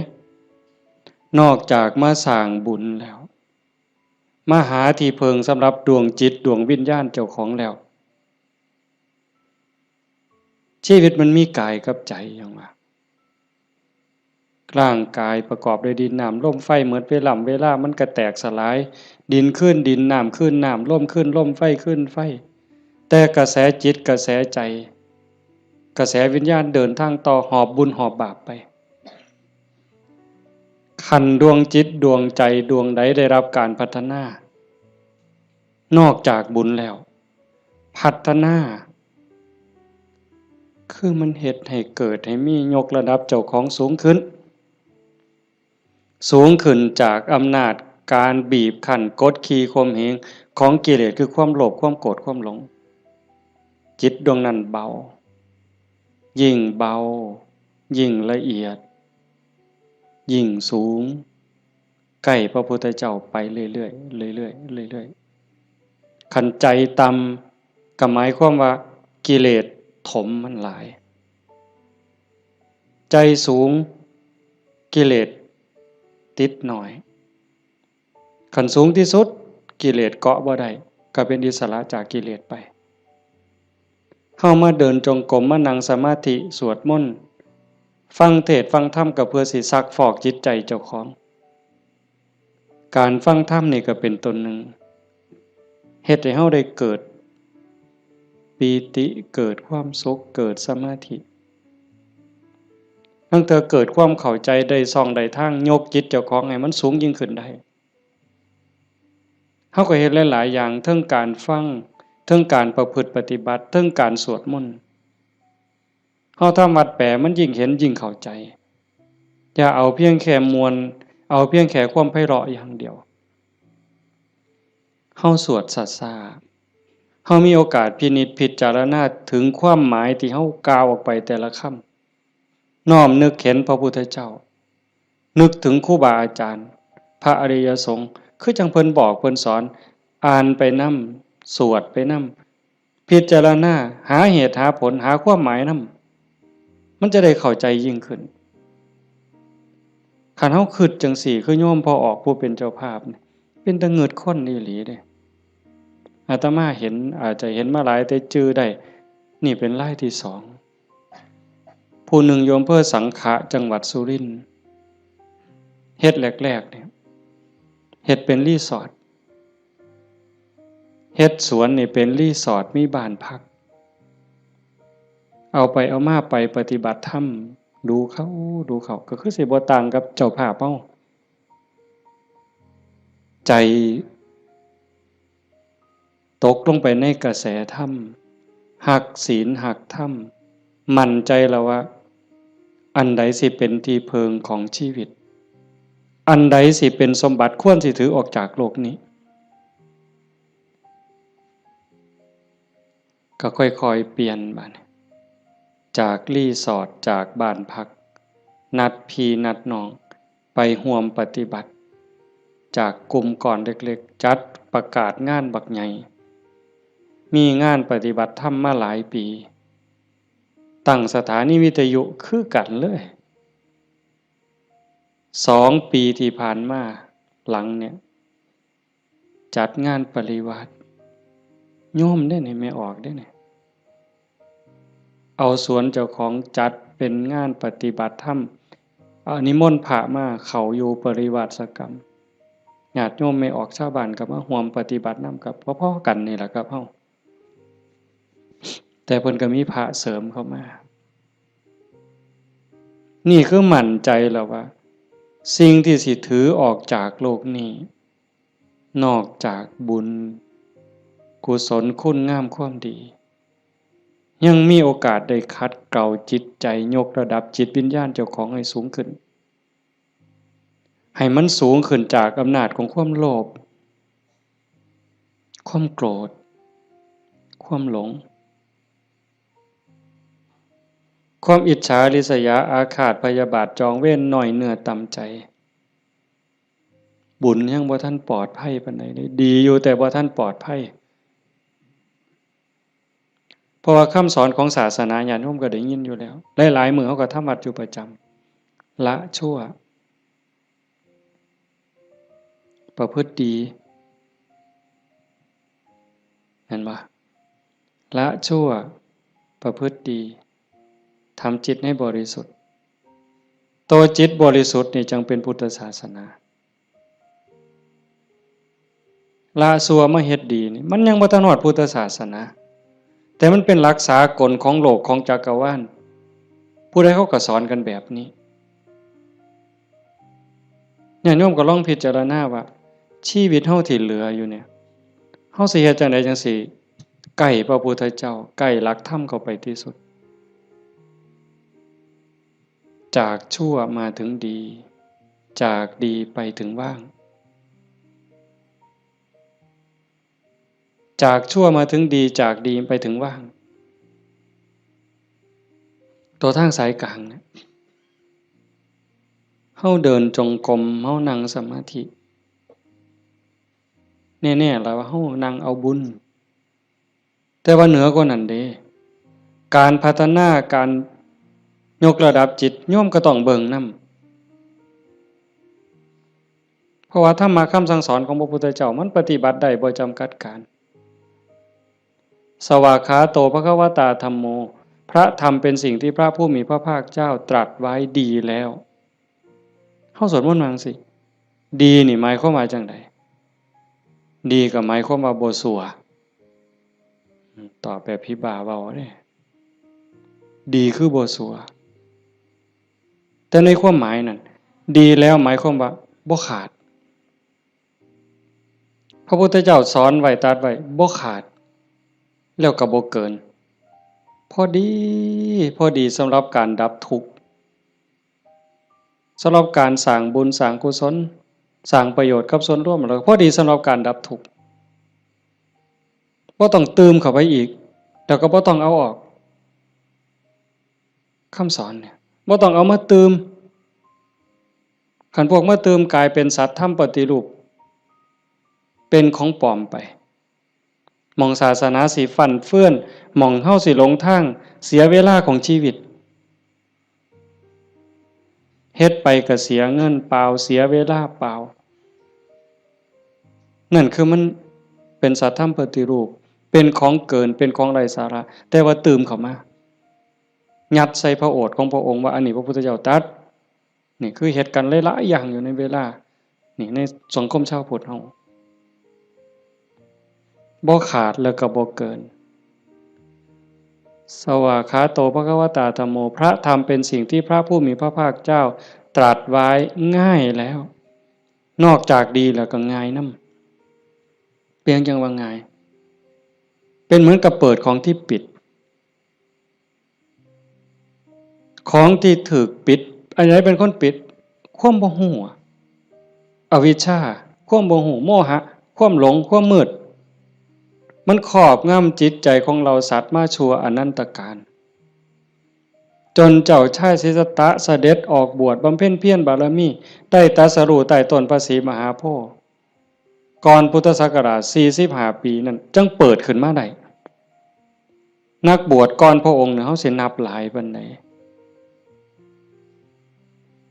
นอกจากมาสร้างบุญแล้ว มาหาที่พึ่งสำหรับดวงจิตดวงวิญญาณเจ้าของแล้ว ชีวิตมันมีกายกับใจหยังวะ ร่างกายประกอบด้วยดินน้ำลมไฟ หมดเวลา เวลามันก็แตกสลาย ดินคืนดิน น้ำคืนน้ำ ลมคืนลม ไฟคืนไฟ แต่กระแสจิตกระแสใจ กระแสวิญญาณเดินทางต่อ หอบบุญหอบบาปไป คันดวงจิตดวงใจดวงใดได้รับการพัฒนา นอกจากบุญแล้ว พัฒนา คือมันเฮ็ดให้เกิดให้มี ยกระดับเจ้าของสูงขึ้น สูงขึ้นจากอำนาจการบีบคั้นกดขี่ข่มเหงของกิเลส คือความโลภ ความโกรธ ความหลง จิตดวงนั้นเบา ยิ่งเบา ยิ่งละเอียด ยิ่งสูง ใกล้พระพุทธเจ้าไปเรื่อยๆ เรื่อยๆ เรื่อยๆ คันใจต่ำก็หมายความว่ากิเลสถมมันหลาย ใจสูงกิเลสติดน้อย คันสูงที่สุดกิเลสเกาะบ่ได้ ก็เป็นอิสระจากกิเลสไป เฮามาเดินจงกรม มานั่งสมาธิ สวดมนต์ ฟังเทศน์ฟังธรรม ก็เพื่อสิซักฟอกจิตใจเจ้าของ การฟังธรรมนี่ก็เป็นต้นหนึ่ง เฮ็ดให้เฮาได้เกิดปีติ เกิดความสุข เกิดสมาธิ ลางเทื่อเกิดความเข้าใจได้ช่องได้ทาง ยกจิตเจ้าของให้มันสูงยิ่งขึ้นได้ เฮาก็เฮ็ดหลายๆ อย่าง เทิงการฟัง เทิงการประพฤติปฏิบัติ เทิงการสวดมนต์ เฮาทำวัดแปลมันยิ่งเห็นยิ่งเข้าใจ อย่าเอาเพียงแค่ม่วน เอาเพียงแค่ความไพเราะอย่างเดียว เฮาสวดช้าๆ เฮามีโอกาสพินิจพิจารณาถึงความหมายที่เฮากล่าวออกไปแต่ละคำ น้อมนึกเห็นพระพุทธเจ้า นึกถึงครูบาอาจารย์ พระอริยสงฆ์ คือจั่งเพิ่นบอกเพิ่นสอน อ่านไปนำ สวดไปนำ พิจารณา หาเหตุหาผล หาความหมายนำ มันจะได้เข้าใจยิ่งขึ้น คันเฮาคิดจั่งซี้ คือโยมพ่อออกผู้เป็นเจ้าภาพนี่ เป็นตาเงิดคนอีหลีเด้ อาตมาเห็น อาจจะเห็นมาหลายแต่จื่อได้ นี่เป็นรายที่สอง ผู้หนึ่งอยู่อำเภอสังขะ จังหวัดสุรินทร์ เฮ็ดแรกๆ เนี่ย เฮ็ดเป็นรีสอร์ท เฮ็ดสวนนี่เป็นรีสอร์ท มีบ้านพัก เอาไปเอามาไปปฏิบัติธรรม ดูเข้า ดูเข้า ก็คือสิบ่ต่างกับเจ้าภาพเฮา ใจตกลงไปในกระแสธรรม ฮักศีลฮักธรรม มั่นใจแล้วว่า อันใดสิเป็นที่เพิงของชีวิต อันใดสิเป็นสมบัติควรสิถือออกจากโลกนี้ ก็ค่อยๆ เปลี่ยนบัดนี้ จากรีสอร์ท จากบ้านพัก นัดพี่นัดน้อง ไปร่วมปฏิบัติ จากกลุ่มก้อนเล็กๆ จัดประกาศงานบักใหญ่ มีงานปฏิบัติธรรมมาหลายปี ตั้งสถานีวิทยุคือกันเลย สองปีที่ผ่านมาหลังเนี่ย จัดงานปริวาส โยมเด้นี่ แม่ออกเด้นี่ เอาสวนเจ้าของจัดเป็นงานปฏิบัติธรรม เอานิมนต์พระมาเข้าอยู่ปริวาสกรรม ญาติโยมแม่ออกชาวบ้านก็มาร่วมปฏิบัตินำกับพอๆ กันนี่แหละครับเฮา แต่เพิ่นก็มีพระเสริมเข้ามา นี่คือมั่นใจแล้วว่า สิ่งที่สิถือออกจากโลกนี้ นอกจากบุญ กุศล คุณงามความดี ยังมีโอกาสได้ขัดเกลาจิตใจ ยกระดับจิตวิญญาณเจ้าของให้สูงขึ้น ให้มันสูงขึ้นจากอำนาจของความโลภ ความโกรธ ความหลง ความอิจฉาริษยาอาฆาตพยาบาทจองเวรน้อยเนื้อต่ำใจ บุญยังบ่ทันปลอดภัยปานใดเลย ดีอยู่แต่บ่ทันปลอดภัย เพราะว่าคำสอนของศาสนาญาติโยมก็ได้ยินอยู่แล้ว หลายๆ มื้อเฮาก็ทำวัดอยู่ประจำ ละชั่ว ประพฤติดี แม่นบ่ ละชั่ว ประพฤติดี ทำจิตให้บริสุทธิ์ ตัวจิตบริสุทธิ์นี่จั่งเป็นพุทธศาสนา ละชั่วมาเฮ็ดดีนี่ มันยังบ่ทันฮอดพุทธศาสนา แต่มันเป็นหลักสากลของโลกของจักรวาล ผู้ใดเขาก็สอนกันแบบนี้ ญาติโยมก็ลองพิจารณาว่า ชีวิตเฮาที่เหลืออยู่เนี่ย เฮาสิเฮ็ดจั่งใดจั่งสิใกล้พระพุทธเจ้า ใกล้หลักธรรมเข้าไปที่สุด จากชั่วมาถึงดี จากดีไปถึงว่าง จากชั่วมาถึงดี จากดีไปถึงว่าง ตัวทางสายกลางเนี่ย เฮาเดินจงกรม เฮานั่งสมาธิ แน่ๆ แล้วว่าเฮานั่งเอาบุญ แต่ว่าเหนือกว่านั้นเด้ การพัฒนา การยกระดับจิต โยมก็ต้องเบิ่งนำ เพราะว่าธรรมะคำสั่งสอนของพระพุทธเจ้ามันปฏิบัติได้บ่จำกัดการ สวากขาโตภควตาธัมโม พระธรรมเป็นสิ่งที่พระผู้มีพระภาคเจ้าตรัสไว้ดีแล้ว เฮาสวดมนต์ว่าจั่งซี้ ดีนี่หมายความว่าจั่งใด ดีก็หมายความว่าบ่ซัว ตอบแบบผีบ้าเว้าเด้ ดีคือบ่ซัว แต่ในความหมายนั่น ดีแล้วหมายความว่าบ่ขาด พระพุทธเจ้าสอนไว้ตรัสไว้บ่ขาด แล้วก็บ่เกิน พอดี พอดีสำหรับการดับทุกข์ สำหรับการสร้างบุญสร้างกุศล สร้างประโยชน์กับส่วนรวม แล้วพอดีสำหรับการดับทุกข์ บ่ต้องตื่มเข้าไปอีก แล้วก็บ่ต้องเอาออก คำสอนเนี่ย บ่ต้องเอามาตื่ม คันพวกมาตื่มกลายเป็นสัตว์ธรรมปฏิรูป เป็นของปลอมไป หม่องศาสนาสิฟั่นเฟือน หม่องเฮาสิหลงทาง เสียเวลาของชีวิต เฮ็ดไปก็เสียเงินเปล่า เสียเวลาเปล่า นั่นคือมันเป็นสัตว์ธรรมปฏิรูป เป็นของเกิน เป็นของไร้สาระ แต่ว่าตื่มเข้ามา ยัดใส่พระโอษฐ์ของพระองค์ว่าอันนี้พระพุทธเจ้าตรัส นี่คือเฮ็ดกันหลายๆอย่างอยู่ในเวลา นี่ในสังคมชาวพุทธเฮา บ่ขาดแล้วก็บ่เกิน สวากขาโต ภควตา ธัมโม พระธรรมเป็นสิ่งที่พระผู้มีพระภาคเจ้าตรัสไว้ง่ายแล้ว นอกจากดีแล้วก็ง่ายนำ เป็นหยังจั่งว่าง่าย เป็นเหมือนกับเปิดของที่ปิด ของที่ถูกปิด อันใดเป็นคนปิด ความบ่ฮู้อะ อวิชชา ความบ่ฮู้ โมหะ ความหลง ความมืด มันครอบงำจิตใจของเราสัตว์มาชั่วอนันตกาล จนเจ้าชายสิทธัตถะเสด็จออกบวชบำเพ็ญเพียรบารมี ได้ตรัสรู้ใต้ต้นพระศรีมหาโพธิ์ ก่อนพุทธศักราชสี่สิบห้าปีนั่น จั่งเปิดขึ้นมาได้ นักบวชก่อนพระองค์เนี่ย เฮาสินับหลายปานใด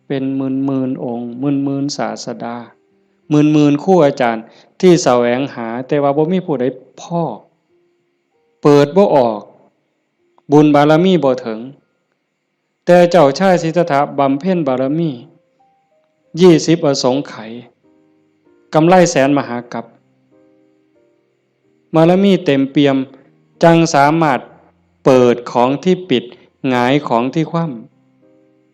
เป็นหมื่นๆองค์ หมื่นๆศาสดา หมื่นๆครูอาจารย์ที่แสวงหา แต่ว่าบ่มีผู้ใดพ้อ เปิดบ่ออก บุญบารมีบ่ถึง แต่เจ้าชายสิทธัตถะบำเพ็ญบารมี ยี่สิบอสงไขย กำไรแสนมหากัป บารมีเต็มเปี่ยม จั่งสามารถเปิดของที่ปิด หงายของที่คว่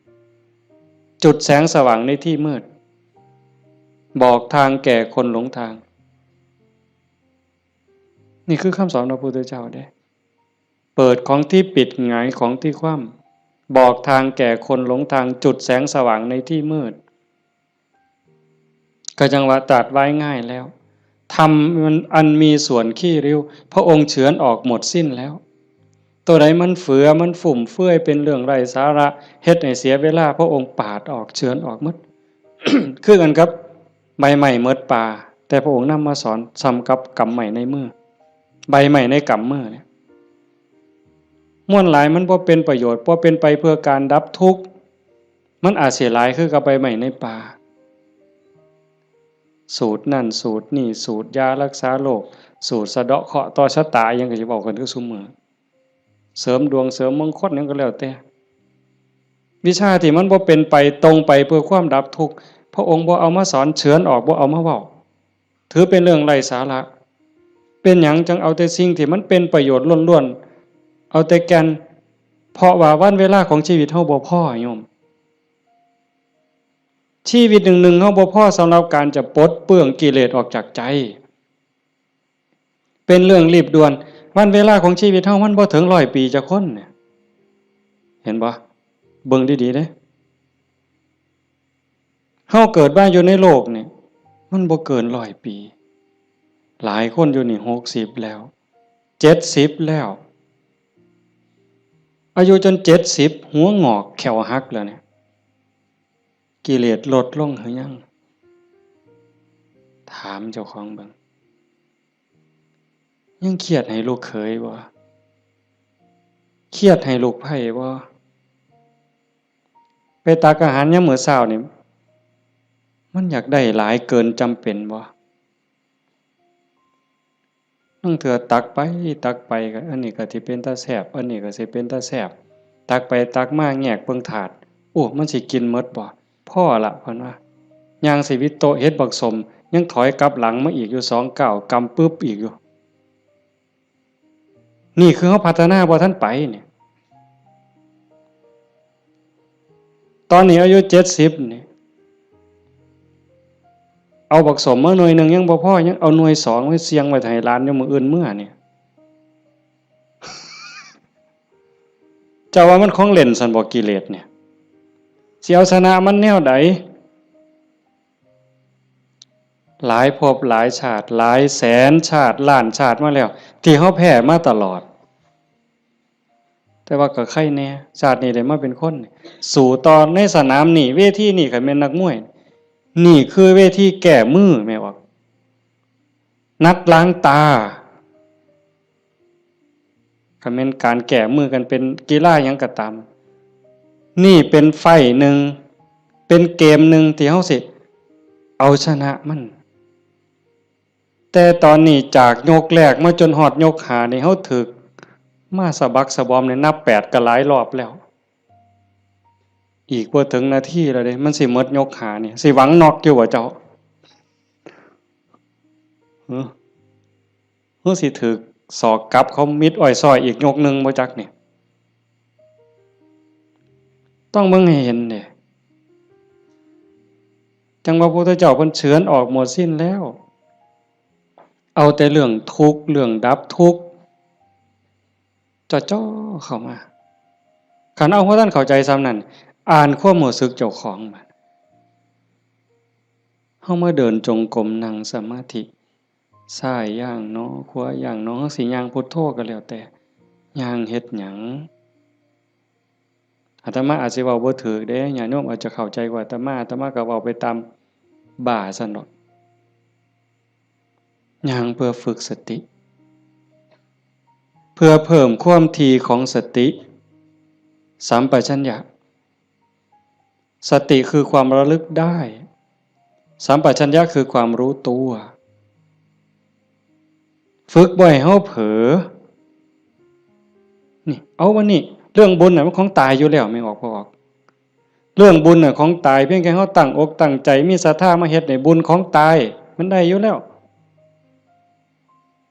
ำ จุดแสงสว่างในที่มืด บอกทางแก่คนหลงทาง นี่คือคำสอนพระพุทธเจ้าเด้ เปิดของที่ปิด หงายของที่คว่ำ บอกทางแก่คนหลงทาง จุดแสงสว่างในที่มืด ก็จั่งว่าตรัสไว้ง่ายแล้ว ธรรมมันอันมีส่วนขี้ริ้ว พระองค์เฉือนออกหมดสิ้นแล้ว ตัวใดมันเฟือ มันฟุ่มเฟือย เป็นเรื่องไร้สาระ เฮ็ดให้เสียเวลา พระองค์ปาดออก เฉือนออกหมด คือกันกับใบไม้หมดป่า แต่พระองค์นำมาสอนส่ำกับกำไม้ในมือ ใบไม้ในกำมือเนี่ย มวลหลายมันบ่เป็นประโยชน์ บ่เป็นไปเพื่อการดับทุกข์ มันอาจสิหลายคือกับใบไม้ในป่า สูตรนั่นสูตรนี่ สูตรยารักษาโรค สูตรสะเดาะเคราะห์ต่อชะตา อิหยังก็สิเว้ากันคือซุมื้อ เสริมดวงเสริมมงคลหยังก็แล้วแต่ วิชาที่มันบ่เป็นไปตรงไปเพื่อความดับทุกข์ พระองค์บ่เอามาสอน เฉือนออก บ่เอามาเว้า ถือเป็นเรื่องไร้สาระ เป็นหยังจั่งเอาแต่สิ่งที่มันเป็นประโยชน์ล้วนๆ เอาแต่แก่น เพราะว่าวันเวลาของชีวิตเฮาบ่พอโยม ชีวิตหนึ่งๆ เฮาบ่พอสำหรับการจะปลดเปลื้องกิเลสออกจากใจ เป็นเรื่องรีบด่วน วันเวลาของชีวิตเฮามันบ่ถึงร้อยปีจักคนเนี่ย เห็นบ่ เบิ่งดีๆเด้ เฮาเกิดมาอยู่ในโลกนี่ มันบ่เกินร้อยปี หลายคนอยู่นี่หกสิบแล้ว เจ็ดสิบแล้ว อายุจนเจ็ดสิบ หัวงอกแข้วหักแล้วเนี่ย กิเลสลดลงหรือยัง ถามเจ้าของเบิ่ง ยังเครียดให้ลูกเขยบ่ เครียดให้ลูกไพร่บ่ ไปตักอาหารยามมื้อเช้านี่ มันอยากได้หลายเกินจำเป็นบ่ ลางเทื่อตักไปตักไปก็ อันนี้ก็สิเป็นตาแซ่บ อันนี้ก็สิเป็นตาแซ่บ ตักไปตักมาแงกเบิ่งถาด โอ้ มันสิกินหมดบ่ พอละ เพิ่นว่า ย่างสิวิดโต๊ะเห็นบักส้ม ยังถอยกลับหลังมาอีกอยู่สองก้าว กำปึ๊บอีกอยู่ นี่คือเฮาพัฒนาบ่ทันไปเนี่ย ตอนนี้อายุเจ็ดสิบนี่ เอาบักส้มมาหน่วยหนึ่งยังบ่พอ ยังเอาหน่วยสองไว้เสี่ยงไว้ให้หลานอยู่มื้ออื่นเมือเนี่ย เจ้าว่ามันของเล่นซั่นบ่ กิเลสเนี่ย สิเอาชนะมันแนวใด หลายภพหลายชาติ หลายแสนชาติ ล้านชาติมาแล้ว ที่เฮาแพ้มาตลอด แต่ว่าก็ไคแน่ ชาตินี้ได้มาเป็นคน สู้ต่อในสนามนี่ เวทีนี่ คันแม่นนักมวย นี่คือเวทีแก้มือ แม่นบ่ นัดล้างตา คันแม่นการแก้มือกันเป็นกีฬาหยังก็ตาม นี่เป็นไฟต์หนึ่ง เป็นเกมหนึ่งที่เฮาสิเอาชนะมัน แต่ตอนนี้จากยกแรกมาจนฮอดยกห้านี่ เฮาถืกมาสะบักสะบอมนี่ นับแปดก็หลายรอบแล้ว อีกบ่ถึงนาทีแล้วเด้ มันสิหมดยกห้านี่ สิหวังน็อกอยู่บ่เจ้า หึ หรือสิถืกศอกกลับเขามิดอ้อยซ้อยอีกยกหนึ่งบ่จักนี่ ต้องเบิ่งให้เห็นเด้ จั่งว่าพระพุทธเจ้าเพิ่นเฉือนออกหมดสิ้นแล้ว เอาแต่เรื่องทุกข์ เรื่องดับทุกข์ จ่อๆเข้ามา คันเอาบ่ทันเข้าใจส่ำนั้น อ่านความรู้สึกเจ้าของบัด เฮามาเดินจงกรม นั่งสมาธิ ซ้ายย่างหนอ ขวาย่างหนอ เฮาสิย่างพุทโธก็แล้วแต่ ย่างเฮ็ดหยัง อาตมาอาจสิเว้าบ่ถูกเด้ ญาติโยมอาจจะเข้าใจกว่าอาตมา อาตมาก็เว้าไปตามบ้าซั่นดอก ย่างเพื่อฝึกสติ เพื่อเพิ่มความถี่ของสติ สัมปชัญญะ สติคือความระลึกได้ สัมปชัญญะคือความรู้ตัว ฝึกบ่ให้เฮาเผลอ นี่ เอาวันนี้ เรื่องบุญน่ะมันของตายอยู่แล้ว แม่นออกบ่ออก เรื่องบุญน่ะของตาย เพียงแค่เฮาตั้งอกตั้งใจ มีศรัทธามาเฮ็ดนี่ บุญของตาย มันได้อยู่แล้ว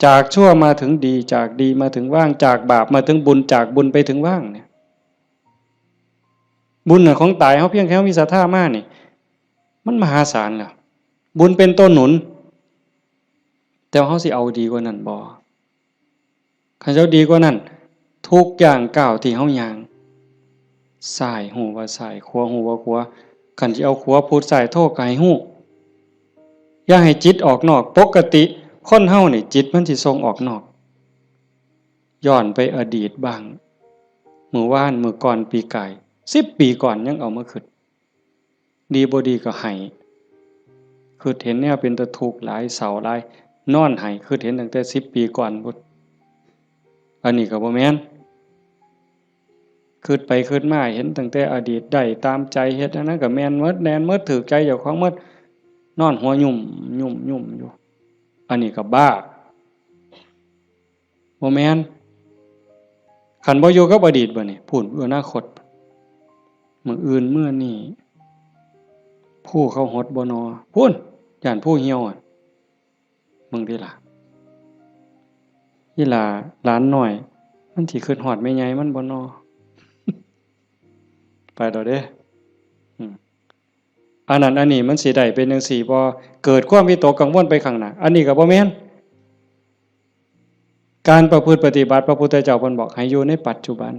จากชั่วมาถึงดี จากดีมาถึงว่าง จากบาปมาถึงบุญ จากบุญไปถึงว่างเนี่ย บุญน่ะของตาย เฮาเพียงแค่เฮามีศรัทธามานี่ มันมหาศาลแล้ว บุญเป็นตัวหนุน แต่ว่าเฮาสิเอาดีกว่านั้นบ่ คันสิเอาดีกว่านั้น ทุกย่างก้าวที่เฮาย่าง ซ้ายฮู้ว่าซ้าย ขวาฮู้ว่าขวา คันสิเอาขวาพุทซ้ายโธก็ให้ฮู้ อย่าให้จิตออกนอก ปกติคนเฮานี่จิตมันสิส่งออกนอก ย้อนไปอดีตบ้าง มื้อวาน มื้อก่อน ปีกาย สิบปีก่อนยังเอามาคิด ดีบ่ดีก็ไห้ คิดเห็นแนวเป็นตาทุกข์หลาย เศร้าหลาย นอนไห้ คิดเห็นตั้งแต่สิบปีก่อนพุ้น อันนี้ก็บ่แม่น คิดไปคิดมาเห็นตั้งแต่อดีต ได้ตามใจ เฮ็ดอันนั้นก็แม่นหมด แม่นหมด ถูกใจเจ้าของหมด นอนหัวยุ่มยุ่มยุ่มอยู่ อันนี้ก็บ้า บ่แม่น คันบ่อยู่กับอดีตบัดนี้ พู้น อนาคต มื้ออื่นมื้อนี้ ผู้เขาหดบ่นอ พู้น ย้านผู้เหี่ยวอะ มึงติล่ะ อีหล่าหลานน้อย มันสิคิดฮอดแม่ใหญ่มันบ่นอ ไปแล้วเด้ อืม อันนั้นอันนี้มันสิได้เป็นจั่งซี้บ่ เกิดความวิตกกังวลไปข้างหน้า อันนี้ก็บ่แม่น การประพฤติปฏิบัติ พระพุทธเจ้าเพิ่นบอกให้อยู่ในปัจจุบัน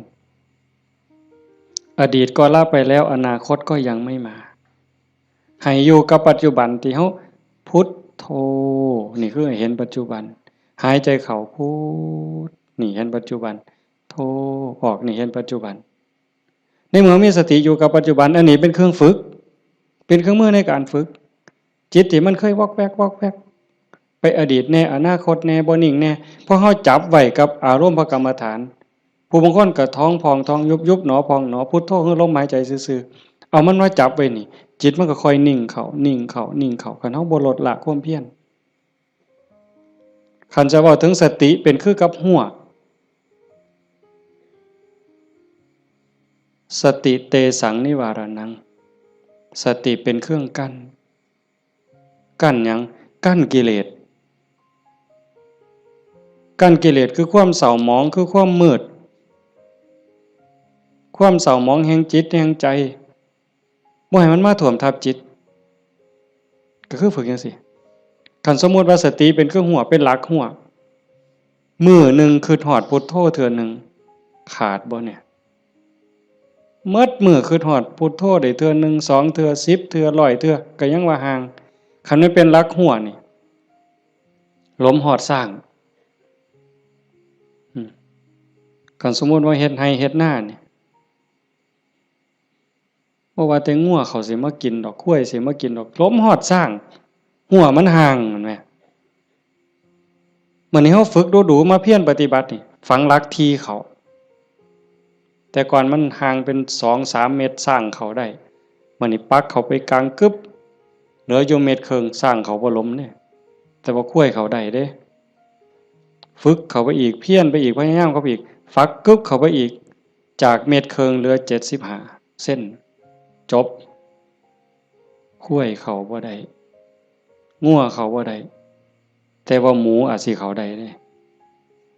อดีตก็ละไปแล้ว อนาคตก็ยังไม่มา ให้อยู่กับปัจจุบันที่เฮาพุทโธ นี่คือให้เห็นปัจจุบัน หายใจเข้าพุท นี่เห็นปัจจุบัน โธ ออก นี่เห็นปัจจุบัน ในเมื่อมีสติอยู่กับปัจจุบัน อันนี้เป็นเครื่องฝึก เป็นเครื่องมือในการฝึก จิตที่มันเคยวอกแวกวอกแวก ไปอดีตแน่ อนาคตแน่ บ่นิ่งแน่ พอเฮาจับไว้กับอารมณ์พระกรรมฐาน ผู้บางคนก็ท้องพองท้องยุบ ยุบหนอพองหนอ พุทโธคือลมหายใจซื่อๆ เอามันมาจับไว้นี่ จิตมันก็ค่อยนิ่งเข้า นิ่งเข้า นิ่งเข้า คันเฮาบ่ลดละความเพียร คันจะเว้าถึงสติเป็นคือกับฮั้ว สติเตสังนิวารณัง สติเป็นเครื่องกั้น กั้นหยัง? กั้นกิเลส กั้นกิเลสคือความเศร้าหมอง คือความมืด ความเศร้าหมองแห่งจิตแห่งใจ บ่ให้มันมาท่วมทับจิต ก็คือฝึกจั่งซี้ คันสมมุติว่าสติเป็นคือฮั้ว เป็นหลักฮั้ว มื้อหนึ่งคิดฮอดพุทโธเทื่อหนึ่ง ขาดบ่เนี่ย? หมดมื้อคิดฮอดพุทโธได้เทื่อหนึ่ง สองเทื่อ สิบเทื่อ ร้อยเทื่อ ก็ยังว่าห่าง คันมันเป็นหลักฮั้วนี่ หลมฮอดซ้าง อืม คันสมมุติว่าเฮ็ดไร่เฮ็ดนานี่ บ่ว่าแต่งัวเขาสิมากินดอก ควายสิมากินดอก หลมฮอดซ้าง ฮั้วมันห่าง แม่นบ่? มื้อนี้เฮาฝึกดูๆ มาเพียรปฏิบัตินี่ ฝังหลักถี่เข้า แต่ก่อนมันห่างเป็นสองสามเมตร ซ้างเข้าได้ มื้อนี้ปักเข้าไปกลางกึบ เหลืออยู่เมตรครึ่ง ซ้างเข้าบ่หลมเด้ แต่ว่าควายเข้าได้เด้ ฝึกเข้าไปอีก เพียรไปอีก พยายามเข้าไปอีก ฝักกึบเข้าไปอีก จากเมตรครึ่งเหลือเจ็ดสิบห้าเซน จบ ควายเข้าบ่ได้ งัวเข้าบ่ได้ แต่ว่าหมูอาจสิเข้าได้เด้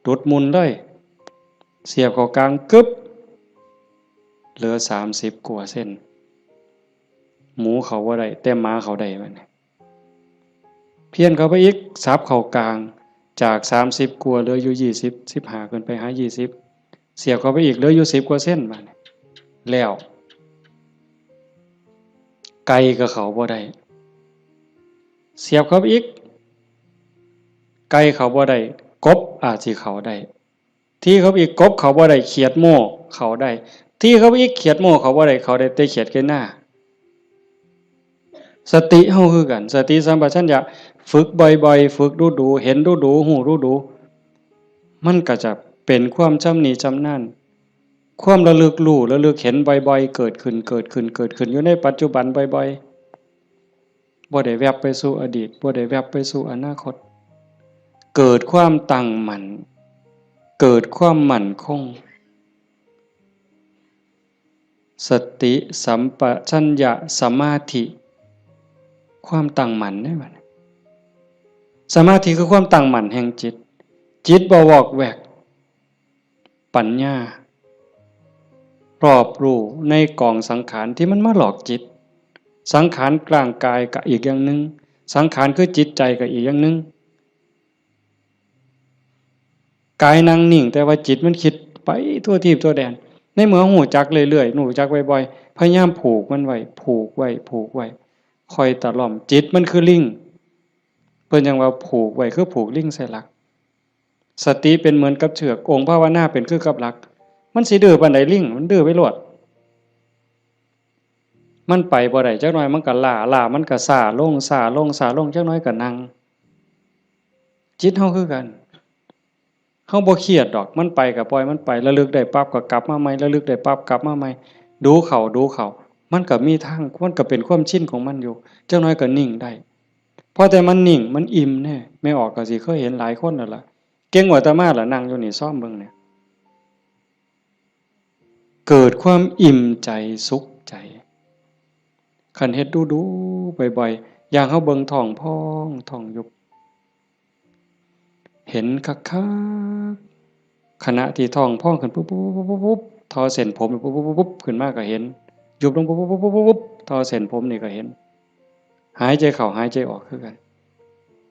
ดุดมุ่นเลย เสียบเข้ากลางกึบ เหลือสามสิบกว่าเซน หมูเข้าบ่ได้ แต่หมาเข้าได้บัดนี้ เพี้ยนเข้าไปอีก สับเข้ากลาง จากสามสิบกว่าเหลืออยู่ยี่สิบ สิบห้าขึ้นไปหายี่สิบ เสียบเข้าไปอีกเหลืออยู่สิบกว่าเซนบัดนี้ แล้ว ไก่ก็เข้าบ่ได้ เสียบเข้าไปอีก ไก่เข้าบ่ได้ กบอาจสิเข้าได้ ถี่เข้าไปอีก กบเข้าบ่ได้ เขียดโม่เข้าได้ ถี่เข้าไปอีก เขียดโม่เข้าบ่ได้ เข้าได้แต่เขียดไก่นา สติเฮาคือกัน สติสัมปชัญญะ ฝึกบ่อยๆ ฝึกดูๆ เห็นดูๆ ฮู้ดูๆ มันก็จะเป็นความชำนิชำนาญ ความระลึกรู้ระลึกเห็นบ่อยๆ เกิดขึ้น เกิดขึ้น เกิดขึ้น อยู่ในปัจจุบันบ่อยๆ บ่ได้แวบไปสู่อดีต บ่ได้แวบไปสู่อนาคต เกิดความตั้งมั่น เกิดความมั่นคง สติสัมปชัญญะสมาธิ ความตั้งมั่นเด้บัดนี้ สมาธิคือความตั้งมั่นแห่งจิต จิตบ่วอกแวก ปัญญา รอบรู้ในกองสังขารที่มันมาหลอกจิต สังขารร่างกายก็อีกอย่างหนึ่ง สังขารคือจิตใจก็อีกอย่างหนึ่ง กายนั่งนิ่ง แต่ว่าจิตมันคิดไปทั่วทีปทั่วแดน ในเมื่อฮู้จักเรื่อยๆ ฮู้จักบ่อยๆ พยายามผูกมันไว้ ผูกไว้ ผูกไว้ ค่อยตะล่อม จิตมันคือลิง เพิ่นจั่งว่าผูกไว้คือผูกลิงใส่หลัก สติเป็นเหมือนกับเชือก องค์ภาวนาเป็นคือกับหลัก มันสิดื้อปานใดลิง มันดื้อไปโลด มันไปบ่ได้ จักหน่อยมันก็ล้า ล้ามันก็ซ้าลง ซ้าลง ซ้าลง จักหน่อยก็นั่ง จิตเฮาคือกัน เฮาบ่เครียดดอก มันไปก็ปล่อยมันไป ระลึกได้ปั๊บก็กลับมาใหม่ ระลึกได้ปั๊บกลับมาใหม่ ดูเข้า ดูเข้า มันก็มีทาง มันก็เป็นความชินของมันอยู่ จักหน่อยก็นิ่งได้ พอแต่มันนิ่ง มันอิ่มแน่ แม่ออกก็สิเคยเห็นหลายคนแล้วล่ะ เก่งกว่าอาตมาล่ะ นั่งอยู่นี่ ซอมเบิ่งเนี่ย เกิดความอิ่มใจ สุขใจ คันเฮ็ดดูๆ บ่อยๆ อย่างเฮาเบิ่งท้องพอง ท้องยุบ เห็นคักๆ ขณะที่ท้องพองขึ้นปุ๊บๆๆๆๆ ทอเส้นผมปุ๊บๆๆๆ ขึ้นมาก็เห็น ยุบลงปุ๊บๆๆๆๆ ทอเส้นผมนี่ก็เห็น หายใจเข้าหายใจออกคือกัน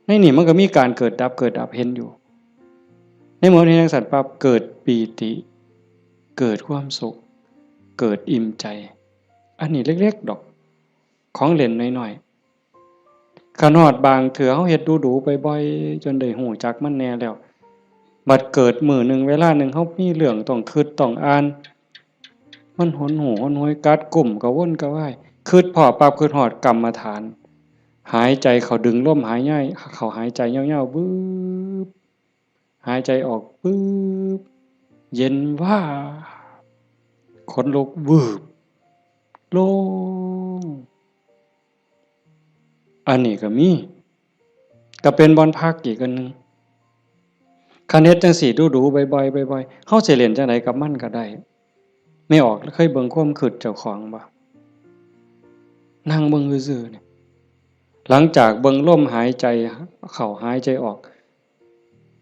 ในนี่มันก็มีการเกิดดับ เกิดดับ เห็นอยู่ ในเมื่อเห็นจั่งซั้นปั๊บ เกิดปีติ เกิดความสุข เกิดอิ่มใจ อันนี้เล็กๆ ดอก ของเล่นน้อยๆ คันฮอดบางเทื่อเฮาเฮ็ดดูๆ บ่อยๆ จนได้ฮู้จักมันแน่แล้ว บัดเกิดมื้อหนึ่งเวลาหนึ่งเฮามีเรื่องต้องคิดต้องอ่าน มันหนหูหนหวย กัดกุ้ม กระวนกระวาย คิดพ้อปั๊บ คิดฮอดกรรมฐาน หายใจเข้า ดึงลมหายใจเข้า หายใจยาวๆ วืบ หายใจออก ปึ๊บ เย็นวาบ ขนลุก วืบ โล่ง อันนี้ก็มี ก็เป็นบ่อนพักอีกอันหนึ่ง คันเฮ็ดจั่งซี้ดูๆ บ่อยๆ บ่อยๆ เฮาสิเล่นจั่งใดกับมันก็ได้ แม่ออกเคยเบิ่งความคิดเจ้าของบ่? นั่งเบิ่งซื่อๆ นี่ หลังจากเบิ่งลมหายใจเข้าหายใจออก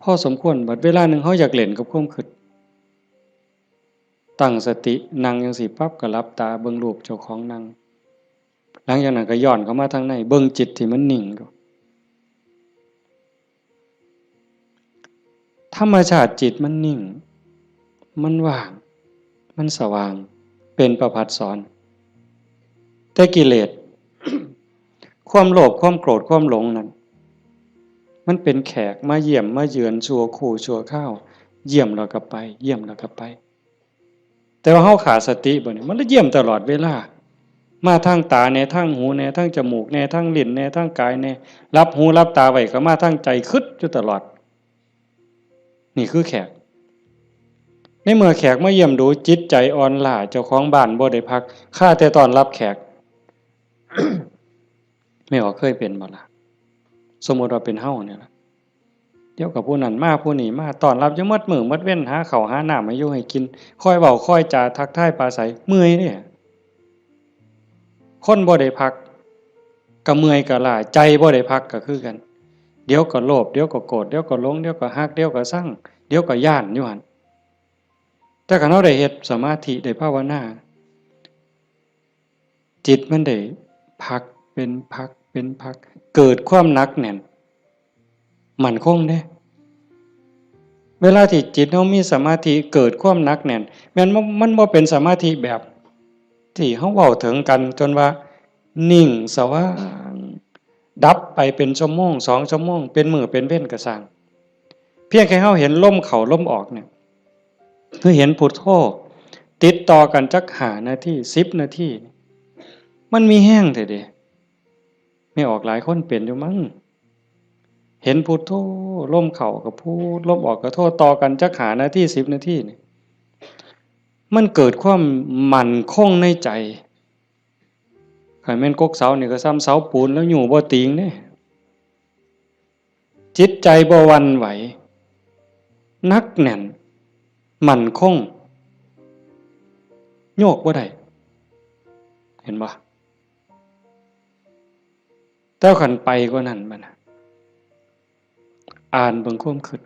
พอสมควร บัดเวลาหนึ่งเฮาอยากเล่นกับความคิด ตั้งสตินั่งจั่งซี้ปั๊บ ก็หลับตาเบิ่งรูปเจ้าของนั่ง หลังจากนั้นก็ย้อนเข้ามาทางใน เบิ่งจิตที่มันนิ่งอยู่ ธรรมชาติจิตมันนิ่ง มันว่าง มันสว่าง เป็นประภัสสร แต่กิเลส ความโลภ ความโกรธ ความหลงนั่น มันเป็นแขกมาเยี่ยมมาเยือนชั่วครู่ชั่วคราว เยี่ยมแล้วก็ไป เยี่ยมแล้วก็ไป แต่ว่าเฮาขาดสติบ่นี่ มันเลยเยี่ยมตลอดเวลา มาทางตาแน่ ทางหูแน่ ทางจมูกแน่ ทางลิ้นแน่ ทางกายแน่ หลับหูหลับตาไว้ก็มาทางใจ คิดอยู่ตลอด นี่คือแขก ในเมื่อแขกมาเยี่ยมดู จิตใจอ่อนล้า เจ้าของบ้านบ่ได้พัก คาแต่ต้อนรับแขก แม่ออกเคยเป็นบ่ล่ะ สมมุติว่าเป็นเฮาเนี่ยล่ะ เดี๋ยวก็ผู้นั้นมาผู้นี้มา ต้อนรับอยู่หมดมื้อหมดเว็น หาข้าวหาน้ำให้อยู่ให้กิน คอยเว้าคอยจาทักทายปราศรัย เมื่อยเด้ คนบ่ได้พัก ก็เมื่อยก็ล้า ใจบ่ได้พักก็คือกัน เดี๋ยวก็โลภ เดี๋ยวก็โกรธ เดี๋ยวก็หลง เดี๋ยวก็ฮัก เดี๋ยวก็ซัง เดี๋ยวก็ย้านอยู่หั่น แต่คันเฮาได้เฮ็ดสมาธิ ได้ภาวนา จิตมันได้พักเป็นพักเป็นพัก เกิดความหนักแน่น มั่นคงเด้ เวลาที่จิตเฮามีสมาธิ เกิดความหนักแน่น แม่นบ่ มันบ่เป็นสมาธิแบบที่เฮาเว้าถึงกัน จนว่านิ่งสว่าง ดับไปเป็นชั่วโมง สองชั่วโมง เป็นมื้อเป็นเว็นก็ซ่าง เพียงแค่เฮาเห็นลมเข้าลมออกเนี่ย คือเห็นพุทโธ ติดต่อกันจักห้านาที สิบนาที มันมีแฮงแท้เด้ แม่ออกหลายคนเป็นอยู่มั้ง เห็นพุทโธ ลมเข้าก็พุท ลมออกก็โธ ต่อกันจักห้านาที สิบนาทีนี่ มันเกิดความมั่นคงในใจ คันแม่นกกเสานี่ก็ส่ำเสาปูนแล้วอยู่บ่ติงเด้ จิตใจบ่หวั่นไหว หนักแน่น มั่นคง โยกบ่ได้ เห็นบ่ แต่คันไปกว่านั้นบัดน่ะ อ่านเบิ่งความคิด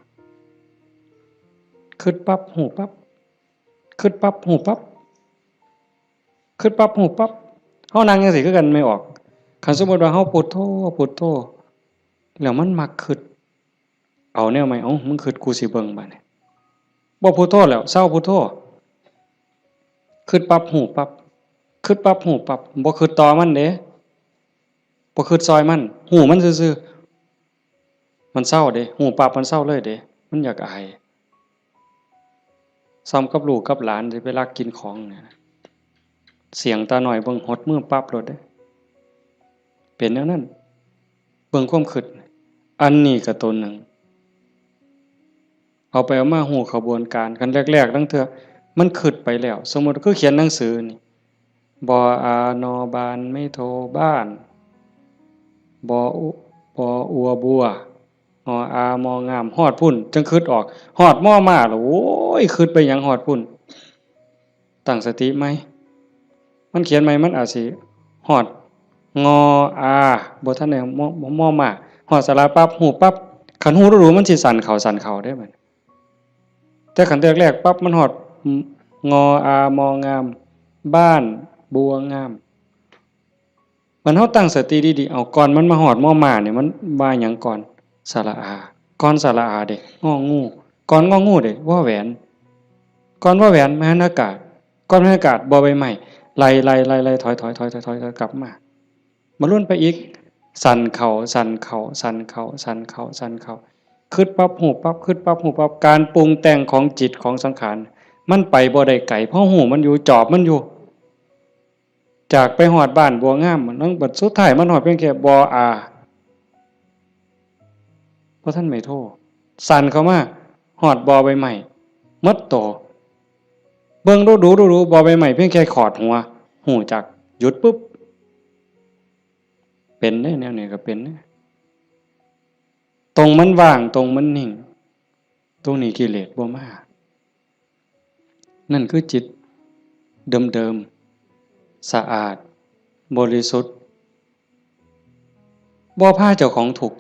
คิดปั๊บ ฮู้ปั๊บ คิดปั๊บ ฮู้ปั๊บ คิดปั๊บ ฮู้ปั๊บ เฮานั่งจั่งซี้คือกัน แม่ออก คันสมมุติว่าเฮาพุทโธ พุทโธ แล้วมันมักคิด เอาแนวใหม่ เอ้า มึงคิด กูสิเบิ่งบัดนี้ บ่พุทโธแล้ว เซาพุทโธ คิดปั๊บ ฮู้ปั๊บ คิดปั๊บ ฮู้ปั๊บ บ่คิดต่อมันเด้ บ่คิดซอยมัน ฮู้มันซื่อๆ มันเซาเด้ ฮู้ปั๊บมันเซาเลยเด้ มันอยากอาย ส่ำกับลูกกับหลานสิไปลักกินของเนี่ย เสี้ยงตาน้อยเบิ่งหดมือปั๊บโลดเด้ เป็นแนวนั้น เบิ่งความคิด อันนี้ก็ตัวหนึ่ง เอาไปเอามาฮู้ขบวนการ คันแรกๆ ลางเทื่อมันคิดไปแล้ว สมมุติคือเขียนหนังสือนี่ บออา นอ บาน ไม้โท บ้าน บออุ บออัว บัว งออา มองาม ฮอดพุ้น จั่งคิดออก ฮอดมอม้าแล้ว โอ้ย คิดไปหยังฮอดพุ้น ตั้งสติใหม่ มันเขียนใหม่ มันอาจสิฮอด งออา บ่ทันได้ มอ มอม้า ฮอดสระปั๊บ ฮู้ปั๊บ คันฮู้ดู๋ๆ มันสิสั่นเข้า สั่นเข้าเด้บัด แต่คันแรกๆ ปั๊บ มันฮอด งออา มองาม บ้าน บัวงาม มันเฮาตั้งสติดีๆ เอา ก่อนมันมาฮอดมอม้าเนี่ย มันว่าหยังก่อน สระอา ก่อนสระอาเด้ งองู ก่อนงองูเด้ วอแหวน ก่อนวอแหวน มหันอากาศ ก่อนมหันอากาศ บอใบไม้ ไล่ๆๆๆ ถอยๆๆๆ กลับมา มาลุ้นไปอีก สั่นเข้า สั่นเข้า สั่นเข้า สั่นเข้า สั่นเข้า คิดปั๊บ ฮู้ปั๊บ คิดปั๊บ ฮู้ปั๊บ การปรุงแต่งของจิตของสังขาร มันไปบ่ได้ไกล เพราะฮู้มันอยู่ จอบมันอยู่ จากไปฮอดบ้านบัวงาม มันบัดสุดท้ายมันฮอดเพียงแค่บออา บ่ทันไม้โท สั่นเข้ามา ฮอดบอใบไม้ หมดโต เบิ่งดู๋ๆ ดู๋ๆ บอใบไม้เพียงแค่ขอดหัว ฮู้จัก หยุดปุ๊บ เป็นเด้ แนวนี้ก็เป็นเด้ ตรงมันว่าง ตรงมันนิ่ง ตรงนี้กิเลสบ่มา นั่นคือจิตเดิมๆ สะอาด บริสุทธิ์ บ่พาเจ้าของทุกข์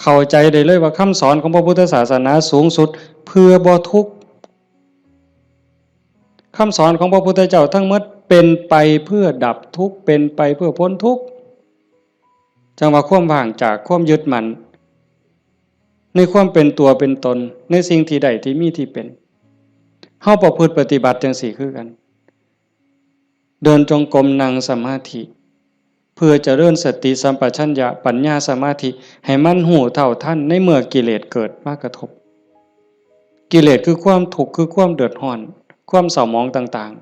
เข้าใจได้เลยว่าคำสอนของพระพุทธศาสนาสูงสุดเพื่อบ่ทุกข์ คำสอนของพระพุทธเจ้าทั้งหมดเป็นไปเพื่อดับทุกข์ เป็นไปเพื่อพ้นทุกข์ จั่งว่าความว่างจากความยึดมั่น ในความเป็นตัวเป็นตน ในสิ่งที่ได้ที่มีที่เป็น เฮาประพฤติปฏิบัติจั่งซี้คือกัน เดินจงกรม นั่งสมาธิ เพื่อเจริญสติสัมปชัญญะปัญญาสมาธิ ให้มันรู้เท่าทันในเมื่อกิเลสเกิดมากระทบ กิเลสคือความทุกข์ คือความเดือดร้อน ความเศร้าหมองต่าง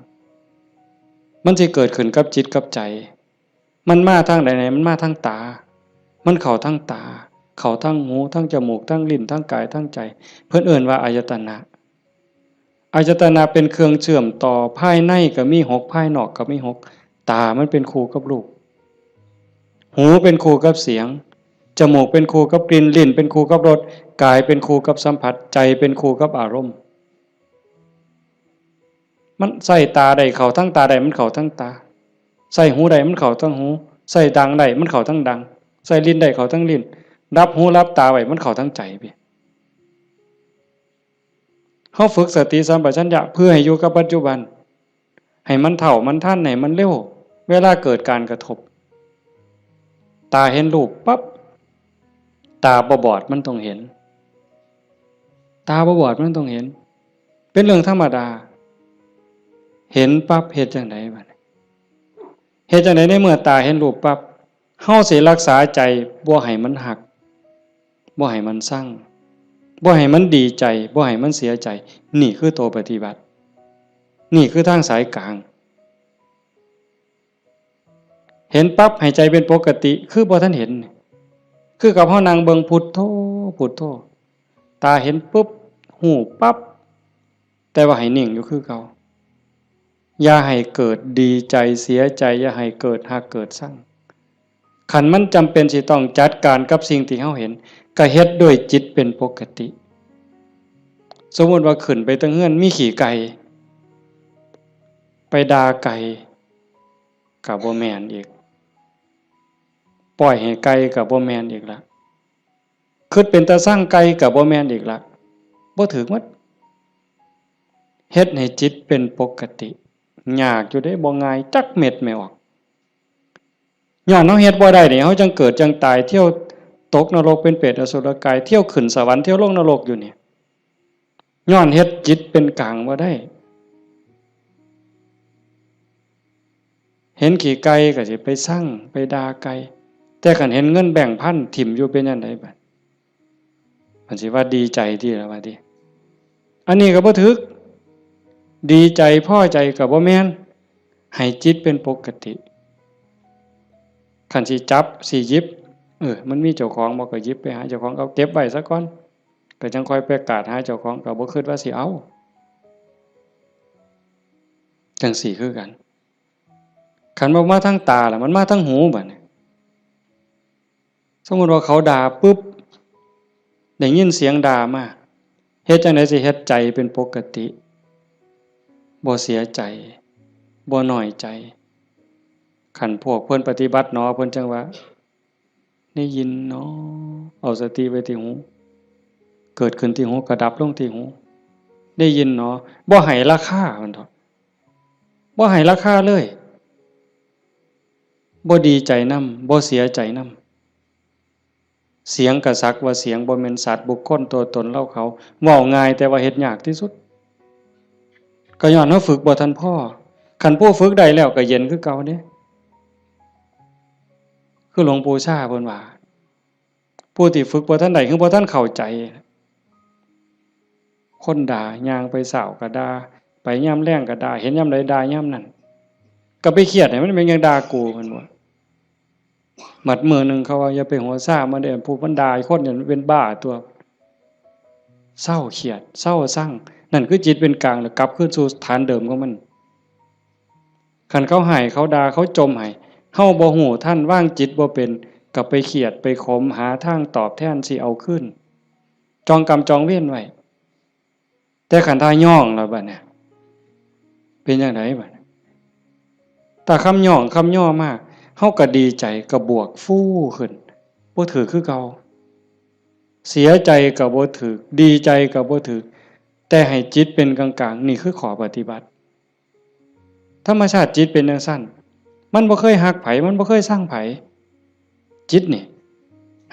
ๆ มันสิเกิดขึ้นกับจิตกับใจ มันมาทางใดเนี่ย มันมาทางตา มันเข้าทางตา เข้าทางหู ทางจมูก ทางลิ้น ทางกาย ทางใจ เพิ่นเอิ้นว่าอายตนะ อายตนะเป็นเครื่องเชื่อมต่อ ภายในก็มีหก ภายนอกก็มีหก ตามันเป็นคู่กับรูป หูเป็นคู่กับเสียง จมูกเป็นคู่กับกลิ่น ลิ้นเป็นคู่กับรส กายเป็นคู่กับสัมผัส ใจเป็นคู่กับอารมณ์ มันใช้ตาได้เข้าทางตาได้ มันเข้าทางตา ใช้หูได้มันเข้าทางหู ใช้ดังได้มันเข้าทางดัง ใช้ลิ้นได้เข้าทางลิ้น รับหูรับตาไว้มันเข้าทางใจพี่ เฮาฝึกสติสัมปชัญญะเพื่อให้อยู่กับปัจจุบัน ให้มันเท่ามันทัน ให้มันเร็ว เวลาเกิดการกระทบ ตาเห็นรูปปั๊บ ตาบ่บอดมันต้องเห็น ตาบ่บอดมันต้องเห็น เป็นเรื่องธรรมดา เห็นปั๊บเฮ็ดจั่งใดบัดนี้ เฮ็ดจั่งใดในเมื่อตาเห็นรูปปั๊บ เฮาสิรักษาใจบ่ให้มันฮัก บ่ให้มันซัง บ่ให้มันดีใจ บ่ให้มันเสียใจ นี่คือตัวปฏิบัติ นี่คือทางสายกลาง เห็นปั๊บให้ใจเป็นปกติ คือบ่ทันเห็น คือกับเฮานั่งเบิ่งพุทโธ พุทโธ ตาเห็นปุ๊บ ฮู้ปั๊บ แต่ว่าให้นิ่งอยู่คือเก่า อย่าให้เกิดดีใจเสียใจ อย่าให้เกิดฮักเกิดซัง คันมันจำเป็นสิต้องจัดการกับสิ่งที่เฮาเห็น ก็เฮ็ดด้วยจิตเป็นปกติ สมมุติว่าขึ้นไปเทิงเฮือนมีขี้ไก่ ไปด่าไก่ ก็บ่แม่นอีก ปล่อยให้ไก่ก็บ่แม่นอีกละ คิดเป็นตาซังไก่ก็บ่แม่นอีกละ บ่ถืกหมด เฮ็ดให้จิตเป็นปกติ ยากอยู่เด้ บ่ง่ายจักเม็ดแม่ออก ย้อนเฮาเฮ็ดบ่ได้นี่ เฮาจั่งเกิดจั่งตาย เที่ยวตกนรกเป็นเปรตอสุรกาย เที่ยวขึ้นสวรรค์ เที่ยวลงนรกอยู่นี่ ย้อนเฮ็ดจิตเป็นกลางบ่ได้ เห็นขี้ไก่ก็สิไปซัง ไปด่าไก่ แต่คันเห็นเงินแบงค์พันถิ่มอยู่เป็นจั่งใดบัด มันสิว่าดีใจติล่ะว่าติ อันนี้ก็บ่ถืก ดีใจพอใจก็บ่แม่น ให้จิตเป็นปกติ คันสิจับสิหยิบ เออ มันมีเจ้าของบ่ก็หยิบไปหาเจ้าของ เอาเก็บไว้ซะก่อน ก็จั่งค่อยไปกาดหาเจ้าของ ก็บ่คิดว่าสิเอา จั่งซี้คือกัน คันบ่มาทางตาล่ะ มันมาทางหูบัดนี้ สมมุติว่าเขาด่าปุ๊บ ได้ยินเสียงด่ามา เฮ็ดจั่งใดสิเฮ็ดใจเป็นปกติ บ่เสียใจ บ่น้อยใจ คันพวกเพิ่นปฏิบัติหนอ เพิ่นจั่งว่า ได้ยินหนอ เอาสติไว้ที่หู เกิดขึ้นที่หู ก็ดับลงที่หู ได้ยินหนอ บ่ให้ราคามันดอก บ่ให้ราคาเลย บ่ดีใจนำ บ่เสียใจนำ เสียงก็สักว่าเสียง บ่แม่นสัตว์บุคคลตัวตนเราเขา เว้าง่ายแต่ว่าเฮ็ดยากที่สุด ก็ย้อนเฮาฝึกบ่ทันพอ คันผู้ฝึกได้แล้วก็เย็นคือเก่าเด้ คือหลวงปู่ชาเพิ่นว่า ผู้ที่ฝึกบ่ทันได้ คือบ่ทันเข้าใจ คนด่า ย่างไปเช้าก็ด่า ไปยามแลงก็ด่า เห็นยามใดด่ายามนั้น ก็ไปเครียดให้มันเป็นหยังด่ากู เพิ่นว่า บัดมื้อหนึ่งเขาว่า อย่าไปหัวซ่ามันเด้อ ผู้มันด่าคนเนี่ยมันเป็นบ้าตัว เซาเครียด เซาซัง นั่นคือจิตเป็นกลาง แล้วกลับคืนสู่ฐานเดิมของมัน คันเขาให้ เขาด่า เขาจ่มให้ เฮาบ่ฮู้ทัน วางจิตบ่เป็น ก็ไปเครียด ไปขม หาทางตอบแทนสิเอาคืน จองกรรมจองเวรไว้ แต่คันถ้าย้องแล้วบัดเนี่ย เป็นจั่งใดบัดเนี่ย ถ้าคำย้องคำย่อมา เฮาก็ดีใจ ก็บวกฟูขึ้น บ่ถืกคือเก่า เสียใจก็บ่ถืก ดีใจก็บ่ถืก แต่ให้จิตเป็นกลางๆ นี่คือข้อปฏิบัติ ธรรมชาติจิตเป็นจั่งซั้น มันบ่เคยฮักไผ มันบ่เคยซังไผ จิตนี่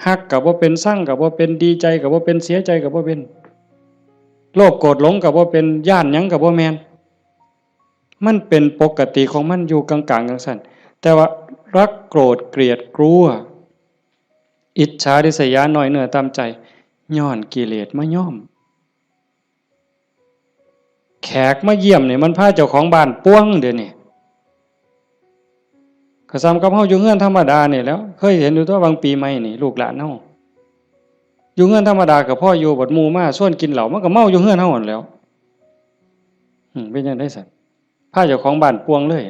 ฮักก็บ่เป็น ซังก็บ่เป็น ดีใจก็บ่เป็น เสียใจก็บ่เป็น โลภโกรธหลงก็บ่เป็น ย้านหยังก็บ่แม่น มันเป็นปกติของมันอยู่กลางๆ จั่งซั้น แต่ว่ารักโกรธเกลียดกลัว อิจฉาริษยาน้อยเนื้อต่ำใจ ย้อนกิเลสมาย้อม แขกมาเยี่ยมนี่มันพาเจ้าของบ้านป่วงเดี๋ยวนี้ ก็ส่ำกับเฮาอยู่เฮือนธรรมดานี่แหล้ว เคยเห็นอยู่ตั๊ว บางปีใหม่นี่ ลูกหลานเฮา อยู่เฮือนธรรมดาก็พออยู่ บัดหมู่มาชวนกินเหล้า มันก็เมาอยู่เฮือนเฮาหั้นแหล้ว อืม เป็นจั่งใดซั้น พาเจ้าของบ้านป่วงเลย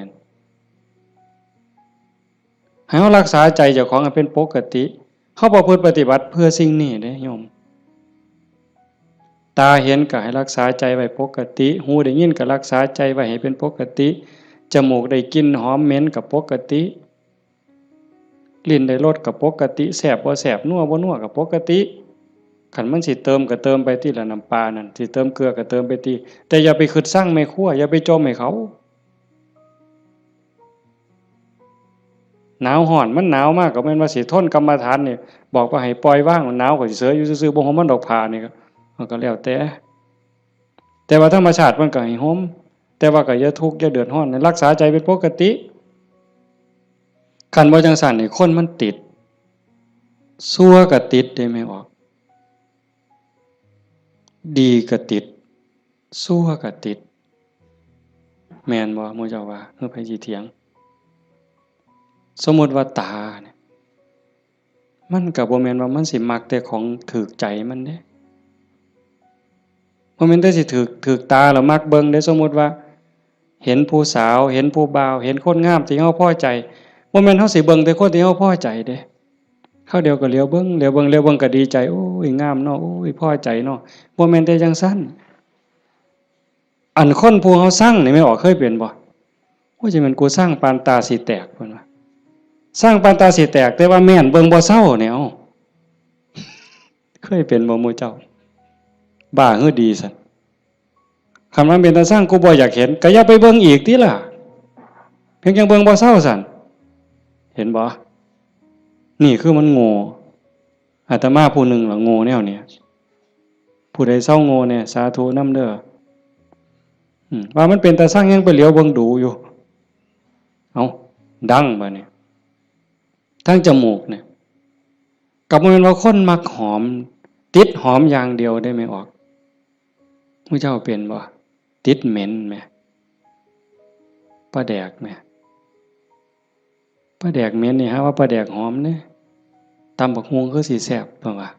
ให้เฮารักษาใจเจ้าของให้เป็นปกติ เฮาประพฤติปฏิบัติเพื่อสิ่งนี้เด้โยม ตาเห็นก็ให้รักษาใจไว้ปกติ หูได้ยินก็รักษาใจไว้ให้เป็นปกติ จมูกได้กลิ่นหอมเหม็นก็ปกติ ลิ้นได้รสก็ปกติ แซ่บบ่แซ่บ นัวบ่นัวก็ปกติ คันมันสิเติมก็เติมไปติล่ะ น้ำปลานั่น สิเติมเกลือก็เติมไปติ แต่อย่าไปคิดซังแม่ครัว อย่าไปจ่มให้เขา หนาวร้อน มันหนาวมากก็แม่นว่าสิทนกรรมฐานนี่ บอกว่าให้ปล่อยวาง หนาวก็สิเสยอยู่ซื่อๆ บ่ห่มมันดอกผ้านี่ก็ มันก็แล้วแต่ แต่ว่าธรรมชาติมันก็ให้ห่ม แต่ว่าก็อย่าทุกข์อย่าเดือดร้อน รักษาใจเป็นปกติ คันบ่จั่งซั้นนี่คนมันติด ชั่วก็ติดเด้แม่ออก ดีก็ติด ชั่วก็ติด แม่นบ่ หมู่เจ้าว่า คือไผสิเถียง สมมุติว่าตาเนี่ย มันก็บ่แม่นว่ามันสิมักแต่ของถูกใจมันเด้ บ่แม่นแต่สิถูก ถูกตาแล้วมักเบิ่งเด้ สมมุติว่า เห็นผู้สาว เห็นผู้บ่าว เห็นคนงามที่เฮาพอใจ บ่แม่นเฮาสิเบิ่งแต่คนที่เฮาพอใจเด้ คราวเดียวก็เหลียวเบิ่ง เหลียวเบิ่ง เหลียวเบิ่งก็ดีใจ โอ้ย งามเนาะ โอ้ย พอใจเนาะ บ่แม่นแต่จั่งซั้น อันคนผู้เฮาซังนี่แม่ออกเคยเป็นบ่ โอ้ย จะแม่นกูซังปานตาสิแตก เพิ่นว่า ซังปานตาสิแตก แต่ว่าแม่นเบิ่งบ่เซาเนี่ย เอ้า เคยเป็นบ่หมู่เจ้า บ้าหรือดีซั้น คันมันเป็นตาซัง กูบ่อยากเห็น ก็อย่าไปเบิ่งอีกติล่ะ เพียงจั่งเบิ่งบ่เซาซั้น เห็นบ่ นี่คือมันโง่ อาตมาผู้หนึ่งล่ะโง่แนวนี้ ผู้ใดเซาโง่แน่ สาธุนำเด้อ อืม ว่ามันเป็นตาซังยังไปเหลียวเบิ่งดูอยู่ เอ้า ดังบาดนี้ ทางจมูกเนี่ย ก็บ่แม่นว่าคนมักหอม ติดหอมอย่างเดียวเด้แม่ออก หมู่เจ้าเป็นบ่ ติดเหม็นแหม ปลาแดกแหม ปลาแดกเหม็นนี่หาว่าปลาแดกหอมเด้ ตำบักหุ่งคือสิแซ่บ เพิ่นว่า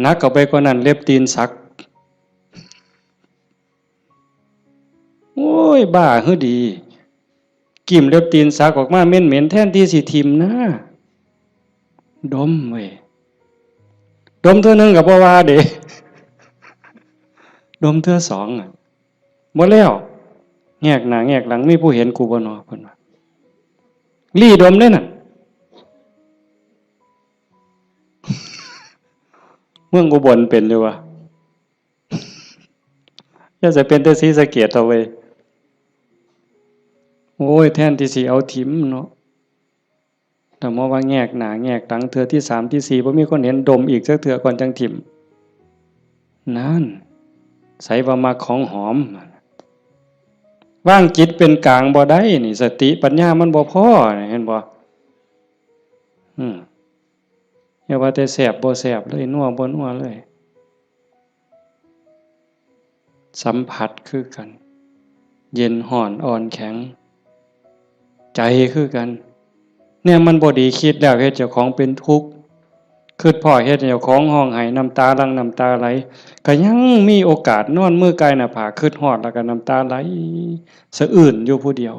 หนักเข้าไปกว่านั้น เล็บตีนสัก โอ้ย บ้าหรือดี กลิ่มเล็บตีนสักออกมาเหม็นๆ แทนที่สิถิ่มนะ ดมเว้ย ดมเทื่อหนึ่งก็บ่ว่าเด้ ดมเทื่อสองอะ บ่แล้ว แงกหน้าแงกหลัง มีผู้เห็นกูบ่นอ เพิ่นว่า ลี้ดมเด้นั่น เมืองอุบลเป็นอยู่วะ อย่าจะเป็นแต่ศรีสะเกษเถาะเว้ย โอ้ย แทนที่สิเอาถิ่มเนาะ แต่มาว่าแงกหน้าแงกหลังเทื่อที่สามที่สี่ บ่มีคนเห็น ดมอีกจักเทื่อก่อนจั่งถิ่ม นั่น ไสว่ามักของหอม วางจิตเป็นกลางบ่ได้นี่ สติปัญญามันบ่พอนี่ เห็นบ่ อืม อย่าว่าแต่แซ่บบ่แซ่บเลย นัวบ่นัวเลย สัมผัสคือกัน เย็นร้อนอ่อนแข็ง ใจคือกัน เนี่ยมันบ่ดี คิดแล้วเฮ็ดเจ้าของเป็นทุกข์ คิดพ้อเฮ็ดให้เจ้าของร้องไห้ น้ำตาหลั่งน้ำตาไหล ก็ยังมีโอกาสนอนมือกายหน้าผาก คิดฮอดแล้วก็น้ำตาไหลสะอื้นอยู่ผู้เดียว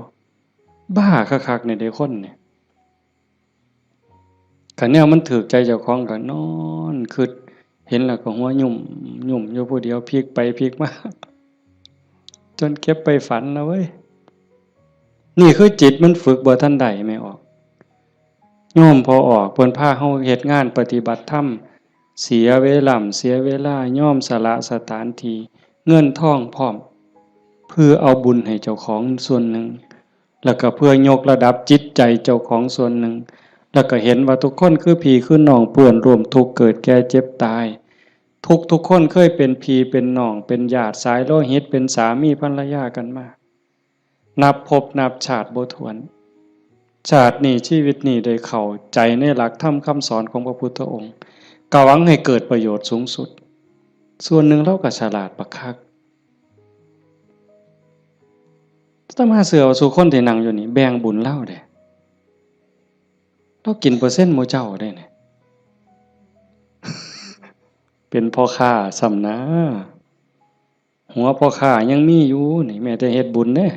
บ้าคักๆ นี่เด้คนนี่ คันแนวมันถูกใจเจ้าของก็นอนคิด เห็นแล้วก็หัวยุ่มยุ่มอยู่ผู้เดียว พลิกไปพลิกมา จนเก็บไปฝันนะเว้ย นี่คือจิตมันฝึกบ่ทันได้ แม่ออก โยมพ่อออก เพิ่นพาเฮาเฮ็ดงานปฏิบัติธรรม เสียเวลา เสียเวลา ยอมสละสถานที่ เงินทองพร้อม เพื่อเอาบุญให้เจ้าของส่วนหนึ่ง แล้วก็เพื่อยกระดับจิตใจเจ้าของส่วนหนึ่ง แล้วก็เห็นว่าทุกคนคือพี่คือน้อง เปื้อนร่วมทุกข์เกิดแก่เจ็บตาย ทุกทุกคนเคยเป็นพี่เป็นน้อง เป็นญาติสายโลหิต เป็นสามีภรรยากันมา นับภพนับชาติบ่ถ้วน ชาตินี้ชีวิตนี้ได้เข้าใจในหลักธรรมคำสอนของพระพุทธองค์ ก็หวังให้เกิดประโยชน์สูงสุด ส่วนหนึ่งลาวก็ฉลาดบักคัก อาตมาเชื่อว่าซุคนที่นั่งอยู่นี่แบ่งบุญลาวเด้ ลาวกินเปอร์เซ็นต์หมู่เจ้าเด้นี่ เป็นพ่อค้าซ้ำนะ หัวพ่อค้ายังมีอยู่นี่ แม้แต่เฮ็ดบุญเด้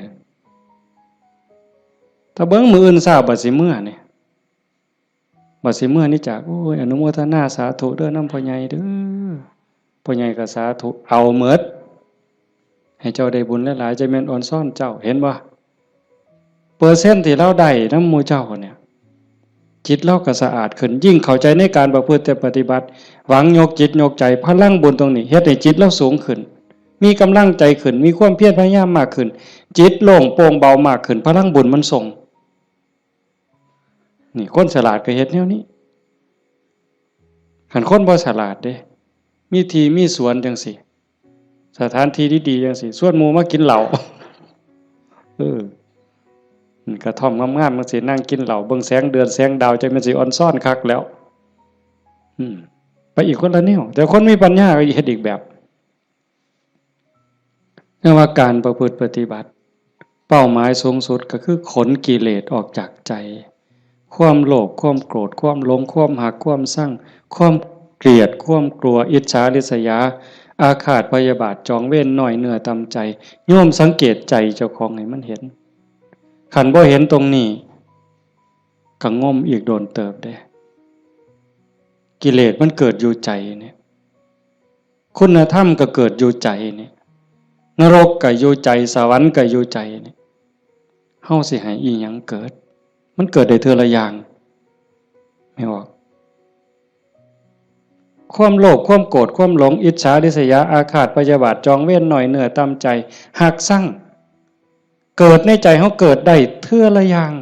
ถ้าเบิ่งมื้ออื่นเช้าบัดสิเมือนี่ บัดสิเมือนี่จาก โอ้ย อนุโมทนาสาธุเด้อนำพ่อใหญ่เด้อ พ่อใหญ่ก็สาธุ เอาเมิด ให้เจ้าได้บุญหลายๆ จะแม่นออนซ่อนเจ้า เห็นบ่ เปอร์เซ็นต์ที่ลาวได้นำหมู่เจ้าเนี่ย จิตลาวก็สะอาดขึ้น ยิ่งเข้าใจในการประพฤติปฏิบัติ หวังยกจิตยกใจ พลังบุญตรงนี้เฮ็ดให้จิตลาวสูงขึ้น มีกำลังใจขึ้น มีความเพียรพยายามมากขึ้น จิตโล่งโปร่งเบามากขึ้น พลังบุญมันส่ง นี่คนฉลาดก็เฮ็ดแนวนี้ คันคนบ่ฉลาดเด้ มีที่มีสวนจังซี่ สถานที่ดีๆจังซี่ ชวนหมู่มากินเหล้า เออ กระท่อมงามๆจังซี่ นั่งกินเหล้า เบิ่งแสงเดือนแสงดาว จั่งแม่นสิออนซ่อนคักแล้ว อืม ไปอีกคนละแนว แต่คนมีปัญญาก็เฮ็ดอีกแบบ เรียกว่าการประพฤติปฏิบัติ เป้าหมายสูงสุดก็คือขนกิเลสออกจากใจ ความโลภ ความโกรธ ความหลง ความฮัก ความชัง ความเกลียด ความกลัว อิจฉาริษยา อาฆาตพยาบาท จองเวร น้อยเนื้อต่ำใจ โยมสังเกตใจเจ้าของให้มันเห็น คันบ่เห็นตรงนี้ ก็งมอีกโดนเติบเด้ กิเลสมันเกิดอยู่ใจเนี่ย คุณธรรมก็เกิดอยู่ใจเนี่ย นรกก็อยู่ใจ สวรรค์ก็อยู่ใจเนี่ย เฮาสิให้อีหยังเกิด มันเกิดได้เทื่อละอย่าง แม่นบ่ ความโลภ ความโกรธ ความหลง อิจฉาริษยา อาฆาตพยาบาท จองเวร น้อยเนื้อต่ำใจ ฮักชัง เกิดในใจเฮาเกิดได้เทื่อละอย่าง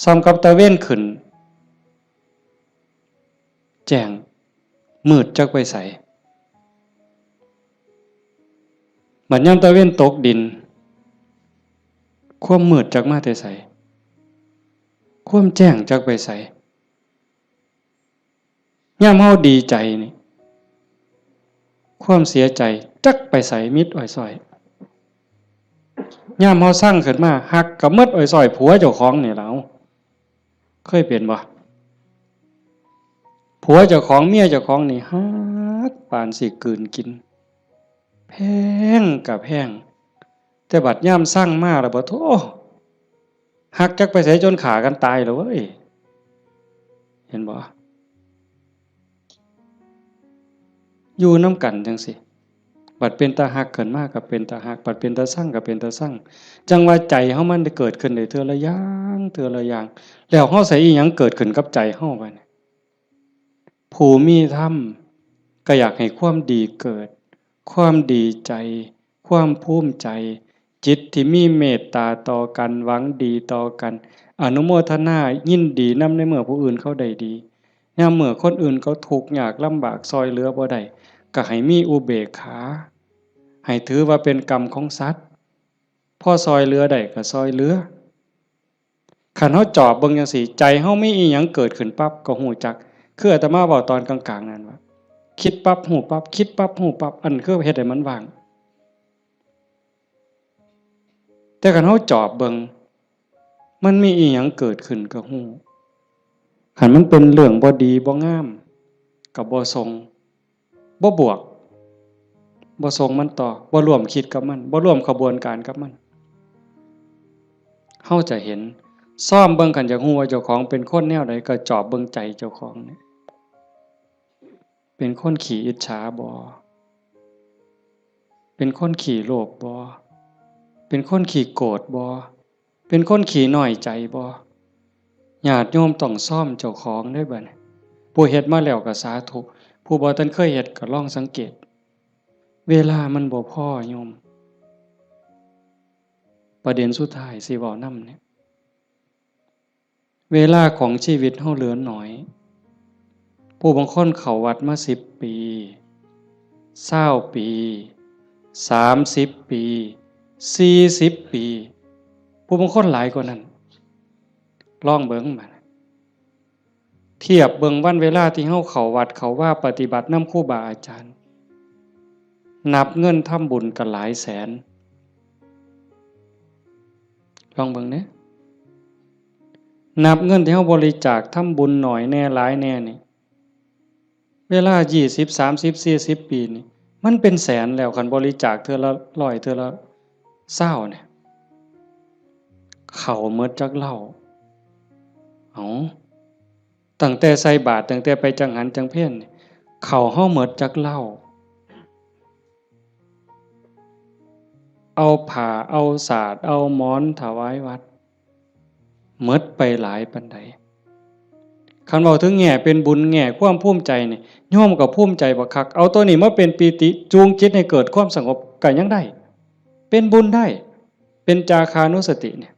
ส่ำกับตะเวนขึ้น แจ้ง มืดจักไปไส บัดยามตะเวนตกดิน ความมืดจักมาแต่ไส ความแจ้งจักไปไส ยามเฮาดีใจนี่ ความเสียใจจักไปไส มิดอ้อยซ้อย ยามเฮาชังขึ้นมา ฮักก็หมดอ้อยซ้อย ผัวเจ้าของนี่ล่ะ เคยเป็นบ่ ผัวเจ้าของ เมียเจ้าของนี่ฮักปานสิกลืนกิน แพงก็แพง แต่บัดยามชังมาแล้วบ่ โธ่ ฮักจักไปไสจนฆ่ากันตายแล้วเว้ย เห็นบ่ อยู่นำกันจั่งซี้ บัดเป็นตาฮักขึ้นมาก็เป็นตาฮัก บัดเป็นตาชังก็เป็นตาชัง จั่งว่าใจเฮามันได้เกิดขึ้นได้เทื่อละอย่าง เทื่อละอย่าง แล้วเฮาใส่อีหยังเกิดขึ้นกับใจเฮาบัดนี้ ผู้มีธรรมก็อยากให้ความดีเกิด ความดีใจ ความภูมิใจ จิตที่มีเมตตาต่อกัน หวังดีต่อกัน อนุโมทนายินดีนำในเมื่อผู้อื่นเขาได้ดี ยามเมื่อคนอื่นเขาทุกข์ยากลำบากซ่อยเหลือบ่ได้ ก็ให้มีอุเบกขา ให้ถือว่าเป็นกรรมของสัตว์ พอซ่อยเหลือได้ก็ซ่อยเหลือ คันเฮาจอบเบิ่งจั่งซี้ ใจเฮามีอีหยังเกิดขึ้นปั๊บก็ฮู้จัก คืออาตมาเว้าตอนกลางๆนั่นว่า คิดปั๊บฮู้ปั๊บ คิดปั๊บฮู้ปั๊บ อันคือเฮ็ดให้มันว่าง แต่คันเฮาจอบเบิ่ง มันมีอีหยังเกิดขึ้นก็ฮู้ คันมันเป็นเรื่องบ่ดีบ่งาม ก็บ่ส่ง บ่บวก บ่ส่งมันต่อ บ่ร่วมคิดกับมัน บ่ร่วมขบวนการกับมัน เฮาจะเห็น ซ่อมเบิ่ง คันอยากฮู้ว่าเจ้าของเป็นคนแนวใด ก็จอบเบิ่งใจเจ้าของนี่ เป็นคนขี้อิจฉาบ่ เป็นคนขี้โลภบ่ เป็นคนขี้โกรธบ่ เป็นคนขี้น้อยใจบ่ ญาติโยมต้องซ่อมเจ้าของเด้อบัดนี้ ผู้เฮ็ดมาแล้วก็สาธุ ผู้บ่ทันเคยเฮ็ดก็ลองสังเกต เวลามันบ่พอโยม ประเด็นสุดท้ายสิเว้านำเนี่ย เวลาของชีวิตเฮาเหลือน้อย ผู้บางคนเข้าวัดมาสิบปี ซาวปี สามสิบปี สี่สิบปี ผู้บางคนหลายกว่านั้น ลองเบิ่งบัด เทียบเบิ่งวันเวลาที่เฮาเข้าวัดเข้าวาปฏิบัตินำครูบาอาจารย์ นับเงินทำบุญก็หลายแสน ลองเบิ่งเด้ นับเงินที่เฮาบริจาคทำบุญน้อยแหน่หลายแหน่นี่ เวลายี่สิบ สามสิบ สี่สิบ ปีนี่ มันเป็นแสนแล้ว คันบริจาคเทื่อละร้อย เทื่อละซาวเนี่ย เข้าหมดจักเหล้า เอ้า ตั้งแต่ใส่บาตร ตั้งแต่ไปจังหันจังเพลนี่ เข้าเฮาหมดจักเหล้า เอาผ้า เอาสาด เอาหมอนถวายวัด หมดไปหลายปานใด คันเว้าถึงแง่เป็นบุญ แง่ความภูมิใจนี่ โยมก็ภูมิใจบักคัก เอาตัวนี้มาเป็นปีติ จูงจิตให้เกิดความสงบก็ยังได้ เป็นบุญได้ เป็นจาคานุสติเนี่ย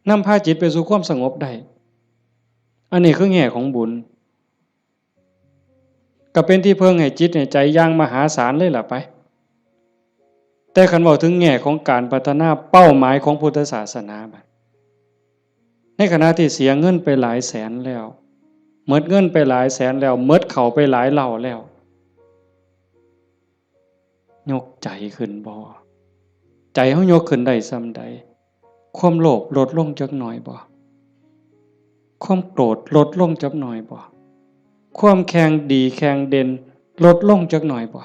นำพาจิตไปสู่ความสงบได้ อันนี้คือแง่ของบุญ ก็เป็นที่เพิ่งให้จิตให้ใจอย่างมหาศาลเลยล่ะไป แต่คันเว้าถึงแง่ของการพัฒนาเป้าหมายของพุทธศาสนาบัด ในขณะที่เสียเงินไปหลายแสนแล้ว หมดเงินไปหลายแสนแล้ว หมดเข้าไปหลายเหล้าแล้ว ยกใจขึ้นบ่ ใจเฮายกขึ้นได้ส่ำใด ความโลภลดลงจักหน่อยบ่ ความโกรธลดลงจักหน่อยบ่ ความแข่งดีแข่งเด่นลดลงจักหน่อยบ่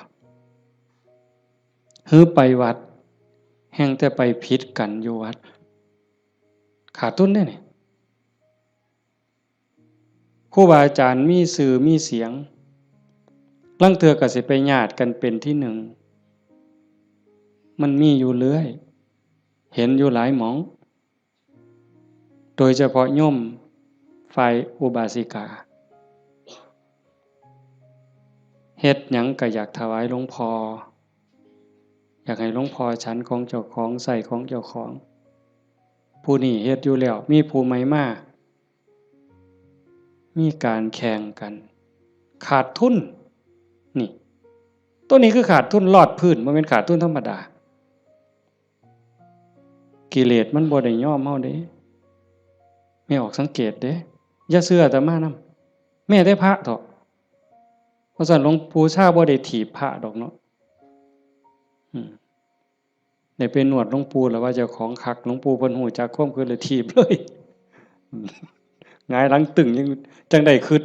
หือไปวัด แฮ่งแต่ไปผิดกันอยู่วัด ขาดทุนเด้นี่ ครูบาอาจารย์มีชื่อมีเสียง ลางเทื่อก็สิไปญาติกันเป็นที่หนึ่ง มันมีอยู่เรื่อย เห็นอยู่หลายหม่อง โดยเฉพาะโยมฝ่ายอุบาสิกา เฮ็ดหยังก็อยากถวายหลวงพ่อ อยากให้หลวงพ่อฉันของเจ้าของ ใช้ของเจ้าของ ผู้นี้เฮ็ดอยู่แล้ว มีผู้ใหม่มา มีการแข่งกัน ขาดทุน นี่ ตัวนี้คือขาดทุนลอดพื้น บ่แม่นขาดทุนธรรมดา กิเลสมันบ่ได้ยอมเฮาเด้ แม่ออกสังเกตเด้ อย่าเชื่ออาตมานำ แม้แต่พระเถาะ ว่าซั่นหลวงปู่ชาบ่ได้ถีบพระดอกเนาะ อืม ได้ไปนวดหลวงปู่แล้วว่าเจ้าของคัก หลวงปู่เพิ่นฮู้จักความคิดเลยถีบเลย หงายหลังตึงยังจั่งได้คิด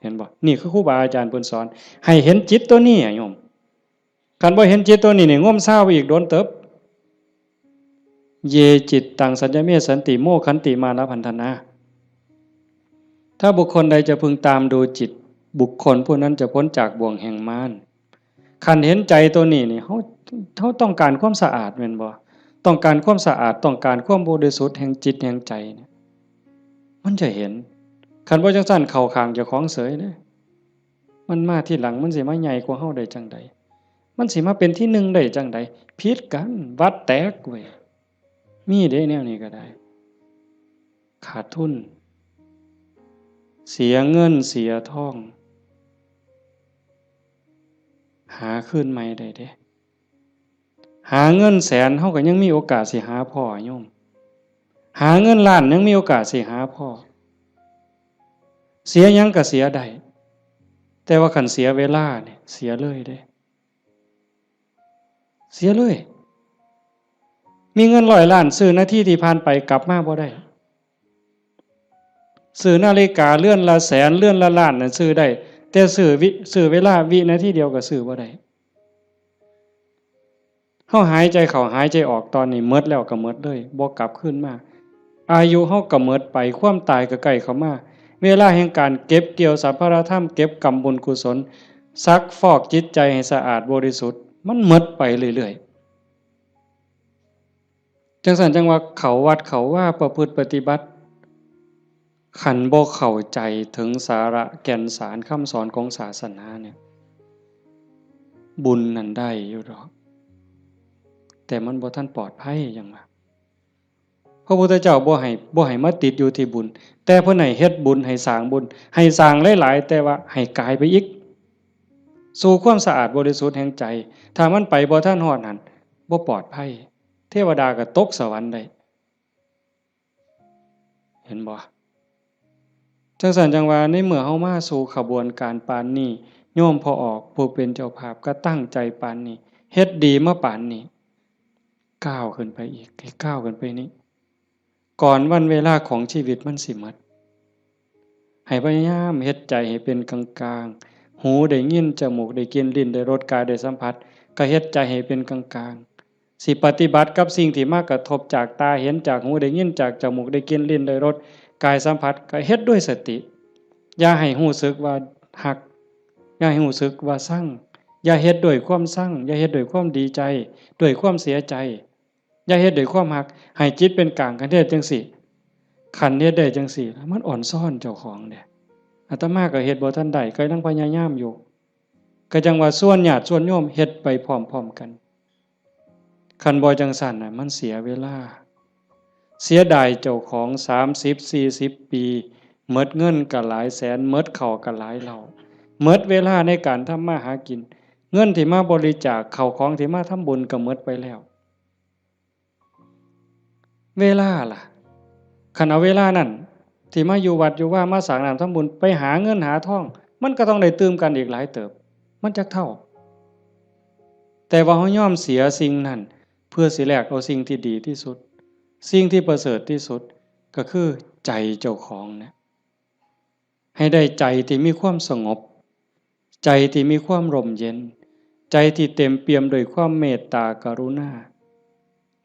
เห็นบ่ นี่คือครูบาอาจารย์เพิ่นสอน ให้เห็นจิตตัวนี้อะโยม คันบ่เห็นจิตตัวนี้นี่ งมซาวอีกโดนเติบ เย จิตตัง สัญญเม สันติ โม ขันติ มานะ พันธนา ถ้าบุคคลใดจะพึงตามดูจิต บุคคลผู้นั้นจะพ้นจากบ่วงแห่งมาร คันเห็นใจตัวนี้นี่ เฮา เฮาต้องการความสะอาดแม่นบ่ ต้องการความสะอาด ต้องการความบริสุทธิ์แห่งจิตแห่งใจเนี่ย มันจะเห็น คันบ่จั่งซั้นเข้าข้างเจ้าของเสยเด้ มันมาทีหลัง มันสิมาใหญ่กว่าเฮาได้จั่งใด มันสิมาเป็นที่หนึ่งได้จั่งใด ผิดกัน วัดแตกเว้ย มีเด้แนวนี้ก็ได้ ขาดทุน เสียเงินเสียทอง หาคืนใหม่ได้เด้ หาเงินแสนเฮาก็ยังมีโอกาสสิหาพ้อโยม หาเงินล้านยังมีโอกาสสิหาพ้อ เสียหยังก็เสียได้ แต่ว่าคันเสียเวลาเนี่ย เสียเลยเด้ เสียเลย มีเงินร้อยล้านซื้อนาทีที่ผ่านไปกลับมาบ่ได้ ซื้อนาฬิกาเรือนละแสน เรือนละล้านน่ะซื้อได้ แต่ซื้อวิ ซื้อเวลาวินาทีเดียวก็ซื้อบ่ได้ เฮาหายใจเข้าหายใจออกตอนนี้หมดแล้วก็หมดเลย บ่กลับคืนมา อายุเฮาก็หมดไป ความตายก็ใกล้เข้ามา เวลาแห่งการเก็บเกี่ยวสรรพธรรม เก็บกำบุญกุศล ซักฟอกจิตใจให้สะอาดบริสุทธิ์ มันหมดไปเรื่อย จั่งซั้นจั่งว่าเข้าวัดเข้าวาประพฤติปฏิบัติ คันบ่เข้าใจถึงสาระแก่นสารคำสอนของศาสนาเนี่ย บุญนั่นได้อยู่ดอก แต่มันบ่ทันปลอดภัย จั่งว่า พระพุทธเจ้าบ่ให้ บ่ให้มาติดอยู่ที่บุญ แต่เพิ่นให้เฮ็ดบุญ ให้สร้างบุญ ให้สร้างหลายๆ แต่ว่าให้กายไปอีก สู่ความสะอาดบริสุทธิ์แห่งใจ ถ้ามันไปบ่ทันฮอดหั้น บ่ปลอดภัย เทวดาก็ตกสวรรค์ได้ เห็นบ่ จั่งซั้นจั่งว่าในเมื่อเฮามาสู่ขบวนการปานนี้ โยมพ่อออกผู้เป็นเจ้าภาพก็ตั้งใจปานนี้ เฮ็ดดีมาปานนี้ ก้าวขึ้นไปอีก ให้ก้าวขึ้นไปนี้ ก่อนวันเวลาของชีวิตมันสิหมด ให้พยายามเฮ็ดใจให้เป็นกลางๆ หูได้ยิน จมูกได้กลิ่น ลิ้นได้รส กายได้สัมผัส ก็เฮ็ดใจให้เป็นกลางๆ สิปฏิบัติกับสิ่งที่มากระทบจากตาเห็น จากหูได้ยิน จากจมูกได้กลิ่น ลิ้นได้รส กายสัมผัส ก็เฮ็ดด้วยสติ อย่าให้รู้สึกว่าฮัก อย่าให้รู้สึกว่าชัง อย่าเฮ็ดด้วยความชัง อย่าเฮ็ดด้วยความดีใจ ด้วยความเสียใจ อย่าเฮ็ดด้วยความฮัก ให้จิตเป็นกลาง คันเฮ็ดจั่งซี้ คันเฮ็ดได้จั่งซี้ มันอ่อนซ้อนเจ้าของเด้ อาตมาก็เฮ็ดบ่ทันได้ ก็ยังพยายามอยู่ ก็จั่งว่าชวนญาติชวนโยมเฮ็ดไปพร้อมๆ กัน คันบ่จั่งซั้นน่ะ มันเสียเวลา เสียดายเจ้าของ สามสิบ สี่สิบ ปี หมดเงินก็หลายแสน หมดข้าวก็หลายเหล้า หมดเวลาในการทำมาหากิน เงินที่มาบริจาค ข้าวของที่มาทำบุญก็หมดไปแล้ว เวลาล่ะ คันเอาเวลานั้นที่มาอยู่วัดอยู่วา มาสร้างน้ำทำบุญ ไปหาเงินหาทอง มันก็ต้องได้ตื่มกันอีกหลายเติบ มันจักเท่า แต่ว่าเฮายอมเสียสิ่งนั้น เพื่อสิแลกเอาสิ่งที่ดีที่สุด สิ่งที่ประเสริฐที่สุด ก็คือใจเจ้าของเนี่ย ให้ได้ใจที่มีความสงบ ใจที่มีความร่มเย็น ใจที่เต็มเปี่ยมด้วยความเมตตากรุณา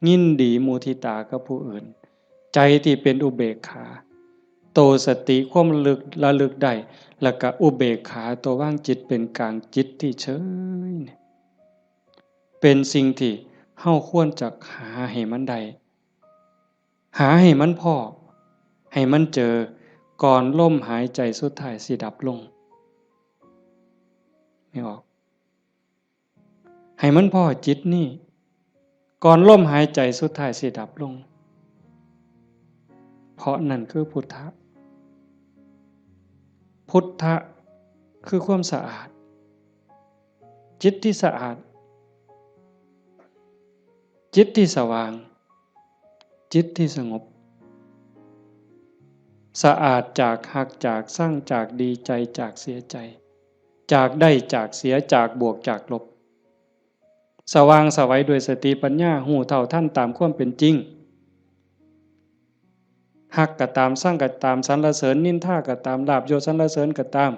ยินดีมุทิตากับผู้อื่น ใจที่เป็นอุเบกขา โตสติความระลึก ระลึกได้ แล้วก็อุเบกขา ตัววางจิตเป็นกลาง จิตที่เฉยเนี่ย เป็นสิ่งที่เฮาควรจะหาให้มันได้ หาให้มันพ้อ ให้มันเจอ ก่อนลมหายใจสุดท้ายสิดับลง ไม่ออก ให้มันพ้อจิตนี่ ก่อนลมหายใจสุดท้ายสิดับลง เพราะนั่นคือพุทธะ พุทธะคือความสะอาด จิตที่สะอาด จิตที่สว่าง จิตที่สงบ สะอาดจากฮัก จากชัง จากดีใจ จากเสียใจ จากได้ จากเสีย จากบวก จากลบ สว่างไสวด้วยสติปัญญา ฮู้เท่าทันตามความเป็นจริง ฮักก็ตาม ชังก็ตาม สรรเสริญนินทาก็ตาม ลาภยศสรรเสริญก็ตาม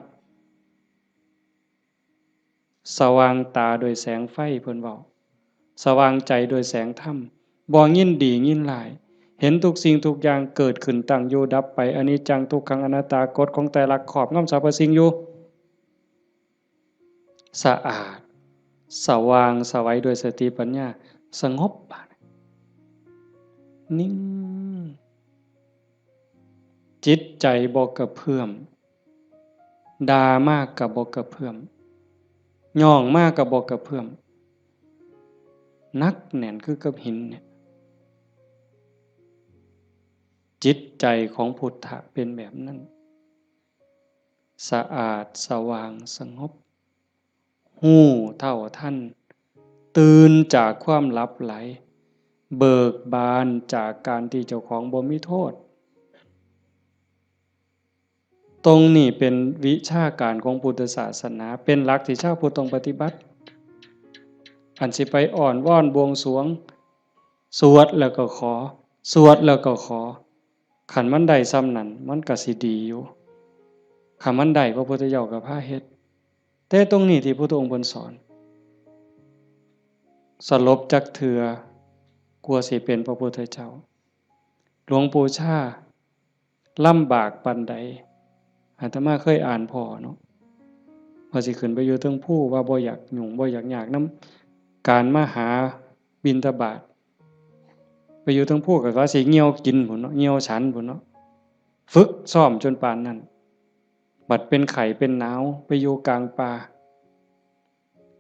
สว่างตาโดยแสงไฟ เพิ่นเว้า สว่างใจโดยแสงธรรม บ่ยินดียินร้าย เห็นทุกสิ่งทุกอย่างเกิดขึ้น ตั้งอยู่ ดับไป อนิจจัง ทุกขัง อนัตตา กฎของไตรลักษณ์ครอบงำสรรพสิ่งอยู่ สะอาด สว่างไสวด้วยสติปัญญา สงบ บาดนี้ นิ่ง จิตใจบ่กระเพื่อม ด่ามากก็บ่กระเพื่อม ย่องมากก็บ่กระเพื่อม หนักแน่นคือกับหินเนี่ย จิตใจของพุทธะเป็นแบบนั้น สะอาด สว่าง สงบ ฮู้เท่าทัน ตื่นจากความหลับไหล เบิกบานจากการที่เจ้าของบ่มีโทษ ตรงนี้เป็นวิชาการของพุทธศาสนา เป็นหลักที่ชาวพุทธต้องปฏิบัติ อันสิไปอ้อนวอนบวงสรวง สวดแล้วก็ขอ สวดแล้วก็ขอ คันมันได้ส่ำนั้น มันก็สิดีอยู่ คันมันได้ พระพุทธเจ้าก็พาเฮ็ด แต่ตรงนี้ที่พุทธองค์เพิ่นสอน สลบจักเทื่อ กว่าสิเป็นพระพุทธเจ้า หลวงปู่ชาลำบากปานใด อาตมาเคยอ่านพ้อเนาะ ว่าสิขึ้นไปอยู่เทิงภู ว่าบ่อยากยุ่ง บ่อยากยากนำการมาหาบิณฑบาต ไปอยู่เทิงภูก็ว่าสิเหี่ยวกินพุ้นเนาะ เหี่ยวฉันพุ้นเนาะ ฝึกซ้อมจนปานนั้น บัดเป็นไข้เป็นหนาวไปอยู่กลางป่า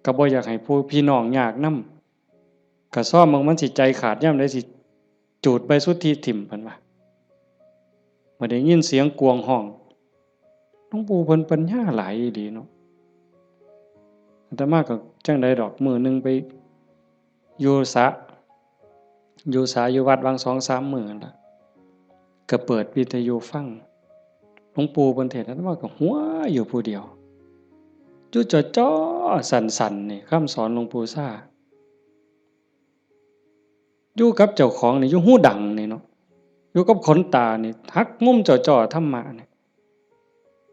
ก็บ่อยากให้ผู้พี่น้องยากนำ ก็ซ้อมเบิ่งมันสิใจขาดยามใดสิจูดใบสุทธิถิ่ม เพิ่นว่า บัดได้ยินเสียงกวงฮ้อง หลวงปู่เพิ่นปัญญาหลายอีหลีเนาะ อาตมาก็จั่งใดดอก มื้อหนึ่งไปอยู่สระ อยู่สระอยู่วัดหว่างสองสามมื้อนั่นล่ะ ก็เปิดวิทยุฟัง หลวงปู่เพิ่นเทศน์ อาตมาก็หัวอยู่ผู้เดียว อยู่จ่อๆ สั่นๆ นี่ คำสอนหลวงปู่ซ่า อยู่กับเจ้าของนี่ อยู่หูดังนี่เนาะ อยู่กับขนตานี่ หักมุมจ่อๆ ธรรมะนี่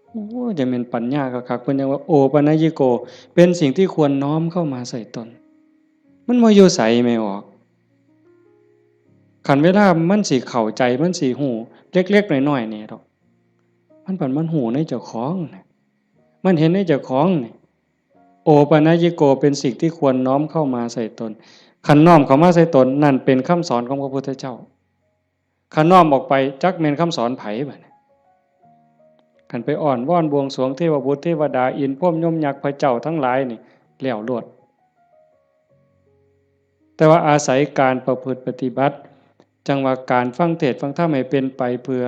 โอ้ จะเป็นปัญญาคักๆ เพิ่นยังว่า โอปัญญิโก เป็นสิ่งที่ควรน้อมเข้ามาใส่ตน มันบ่อยู่ไสแม่ออก คันเวลามันสิเข้าใจ มันสิฮู้ เล็กๆ น้อยๆ นี่ดอก มันปันมันฮู้ในเจ้าของน่ะ มันเห็นในเจ้าของนี่ โอปัญญิโก เป็นสิ่งที่ควรน้อมเข้ามาใส่ตน คันน้อมเข้ามาใส่ตน นั่นเป็นคำสอนของพระพุทธเจ้า คันน้อมออกไป จักแม่นคำสอนไผบัดนี้ คันไปอ้อนวอนบวงสรวงเทวบุตรเทวดา อินทร์พรหมยมยักษ์พระเจ้าทั้งหลายนี่ แล้วโลด แต่ว่าอาศัยการประพฤติปฏิบัติ จั่งว่าการฟังเทศน์ฟังธรรมให้เป็นไปเพื่อ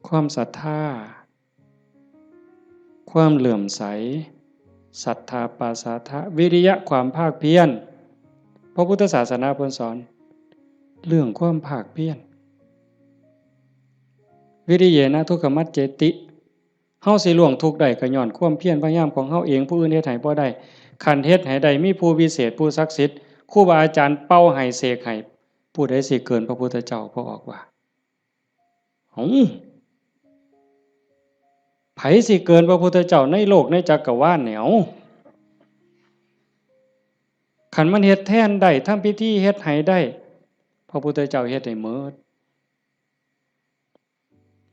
ความศรัทธา ความเลื่อมใส ศรัทธาปาสาทะ วิริยะ ความภาคเพียร พระพุทธศาสนาเพิ่นสอน เรื่องความภาคเพียร วิริเยนะทุกขมัจเจติ เฮาสิล่วงทุกข์ได้ก็ย้อนความเพียรพยายามของเฮาเอง ผู้อื่นเฮ็ดให้บ่ได้ คันเฮ็ดให้ได้ มีผู้วิเศษ ผู้ศักดิ์สิทธิ์ ครูบาอาจารย์เป่าให้เสกให้ ผู้ใดสิเกินพระพุทธเจ้า พระออกว่า เอ้า ไผสิเกินพระพุทธเจ้าในโลกในจักรวาลเนี่ย เอ้า คันมันเฮ็ดแทนได้ ทำพิธีเฮ็ดให้ได้ พระพุทธเจ้าเฮ็ดให้หมด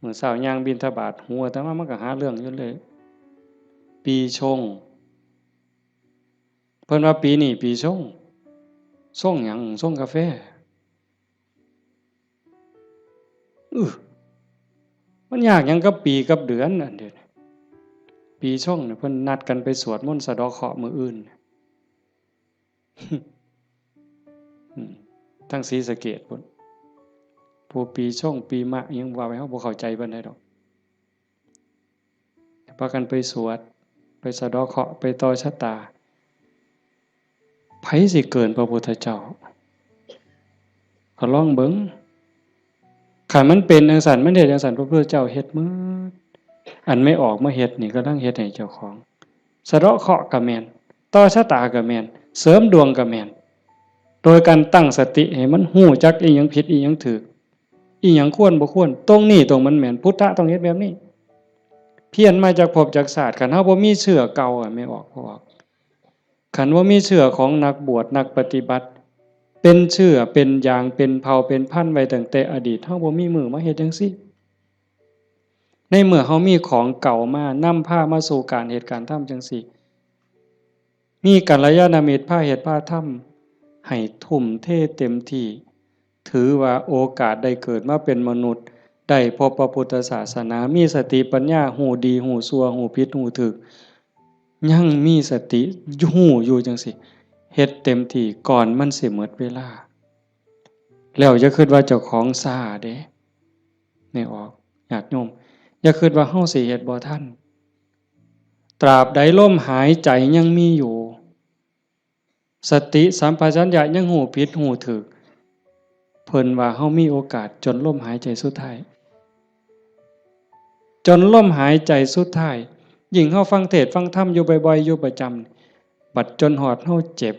มื้อเช้าย่างบิณฑบาต หูอาตมามันก็หาเรื่องอยู่เลย ปีชง เพิ่นว่าปีนี้ปีชง ชงหยัง ชงกาแฟ อื้อ มันยากหยังกับปีกับเดือนอันเดียวนี้ ปีชงเนี่ยเพิ่นนัดกันไปสวดมนต์สะเดาะเคราะห์มื้ออื่น อืม ทั้งศรีสะเกษพุ้น ผู้ปีชงปีมะยังว่าไป เฮาบ่เข้าใจปานใดดอก พากันไปสวด ไปสะเดาะเคราะห์ ไปต่อชะตา ไผสิเกินพระพุทธเจ้า ก็ลองเบิ่ง คันมันเป็นจั่งซั้น มันเฮ็ดจั่งซั้น พระพุทธเจ้าเฮ็ดหมด อันแม่ออกมาเฮ็ดนี่กำลังเฮ็ดให้เจ้าของ สะเดาะเคราะห์ก็แม่น ต่อชะตาก็แม่น เสริมดวงก็แม่น โดยการตั้งสติให้มันฮู้จักอีหยังผิดอีหยังถูก อีหยังควรบ่ควร ตรงนี้ตรงมันแม่น พุทธะต้องเฮ็ดแบบนี้ เพี้ยนมาจากภพจากชาติ คันเฮาบ่มีเชื้อเก่าอะ แม่ออก พอออก คันบ่มีเชื้อของนักบวชนักปฏิบัติ เป็นเชื้อเป็นยางเป็นเผ่าเป็นพันธุ์ไว้ตั้งแต่อดีต เฮาบ่มีมื้อมาเฮ็ดจั่งซี้ ในเมื่อเฮามีของเก่ามานำพามาสู่การเฮ็ดการทำจั่งซี้ มีกัลยาณมิตรพาเฮ็ดพาทำ ให้ทุ่มเทเต็มที่ ถือว่าโอกาสได้เกิดมาเป็นมนุษย์ ได้พบพระพุทธศาสนา มีสติปัญญา ฮู้ดีฮู้ชั่ว ฮู้ผิดฮู้ถูก ยังมีสติฮู้อยู่จั่งซี้ เฮ็ดเต็มที่ก่อนมันสิหมดเวลา แล้วอย่าคิดว่าเจ้าของช้าเด้ แม่ออก ญาติโยม อย่าคิดว่าเฮาสิเฮ็ดบ่ทัน ตราบใดลมหายใจยังมีอยู่ สติสัมปชัญญะยังฮู้ผิดฮู้ถูก เพิ่นว่าเฮามีโอกาสจนลมหายใจสุดท้าย จนลมหายใจสุดท้าย ยิ่งเฮาฟังเทศน์ฟังธรรมอยู่บ่อยๆ อยู่ประจำ บัดจนฮอดเฮาเจ็บ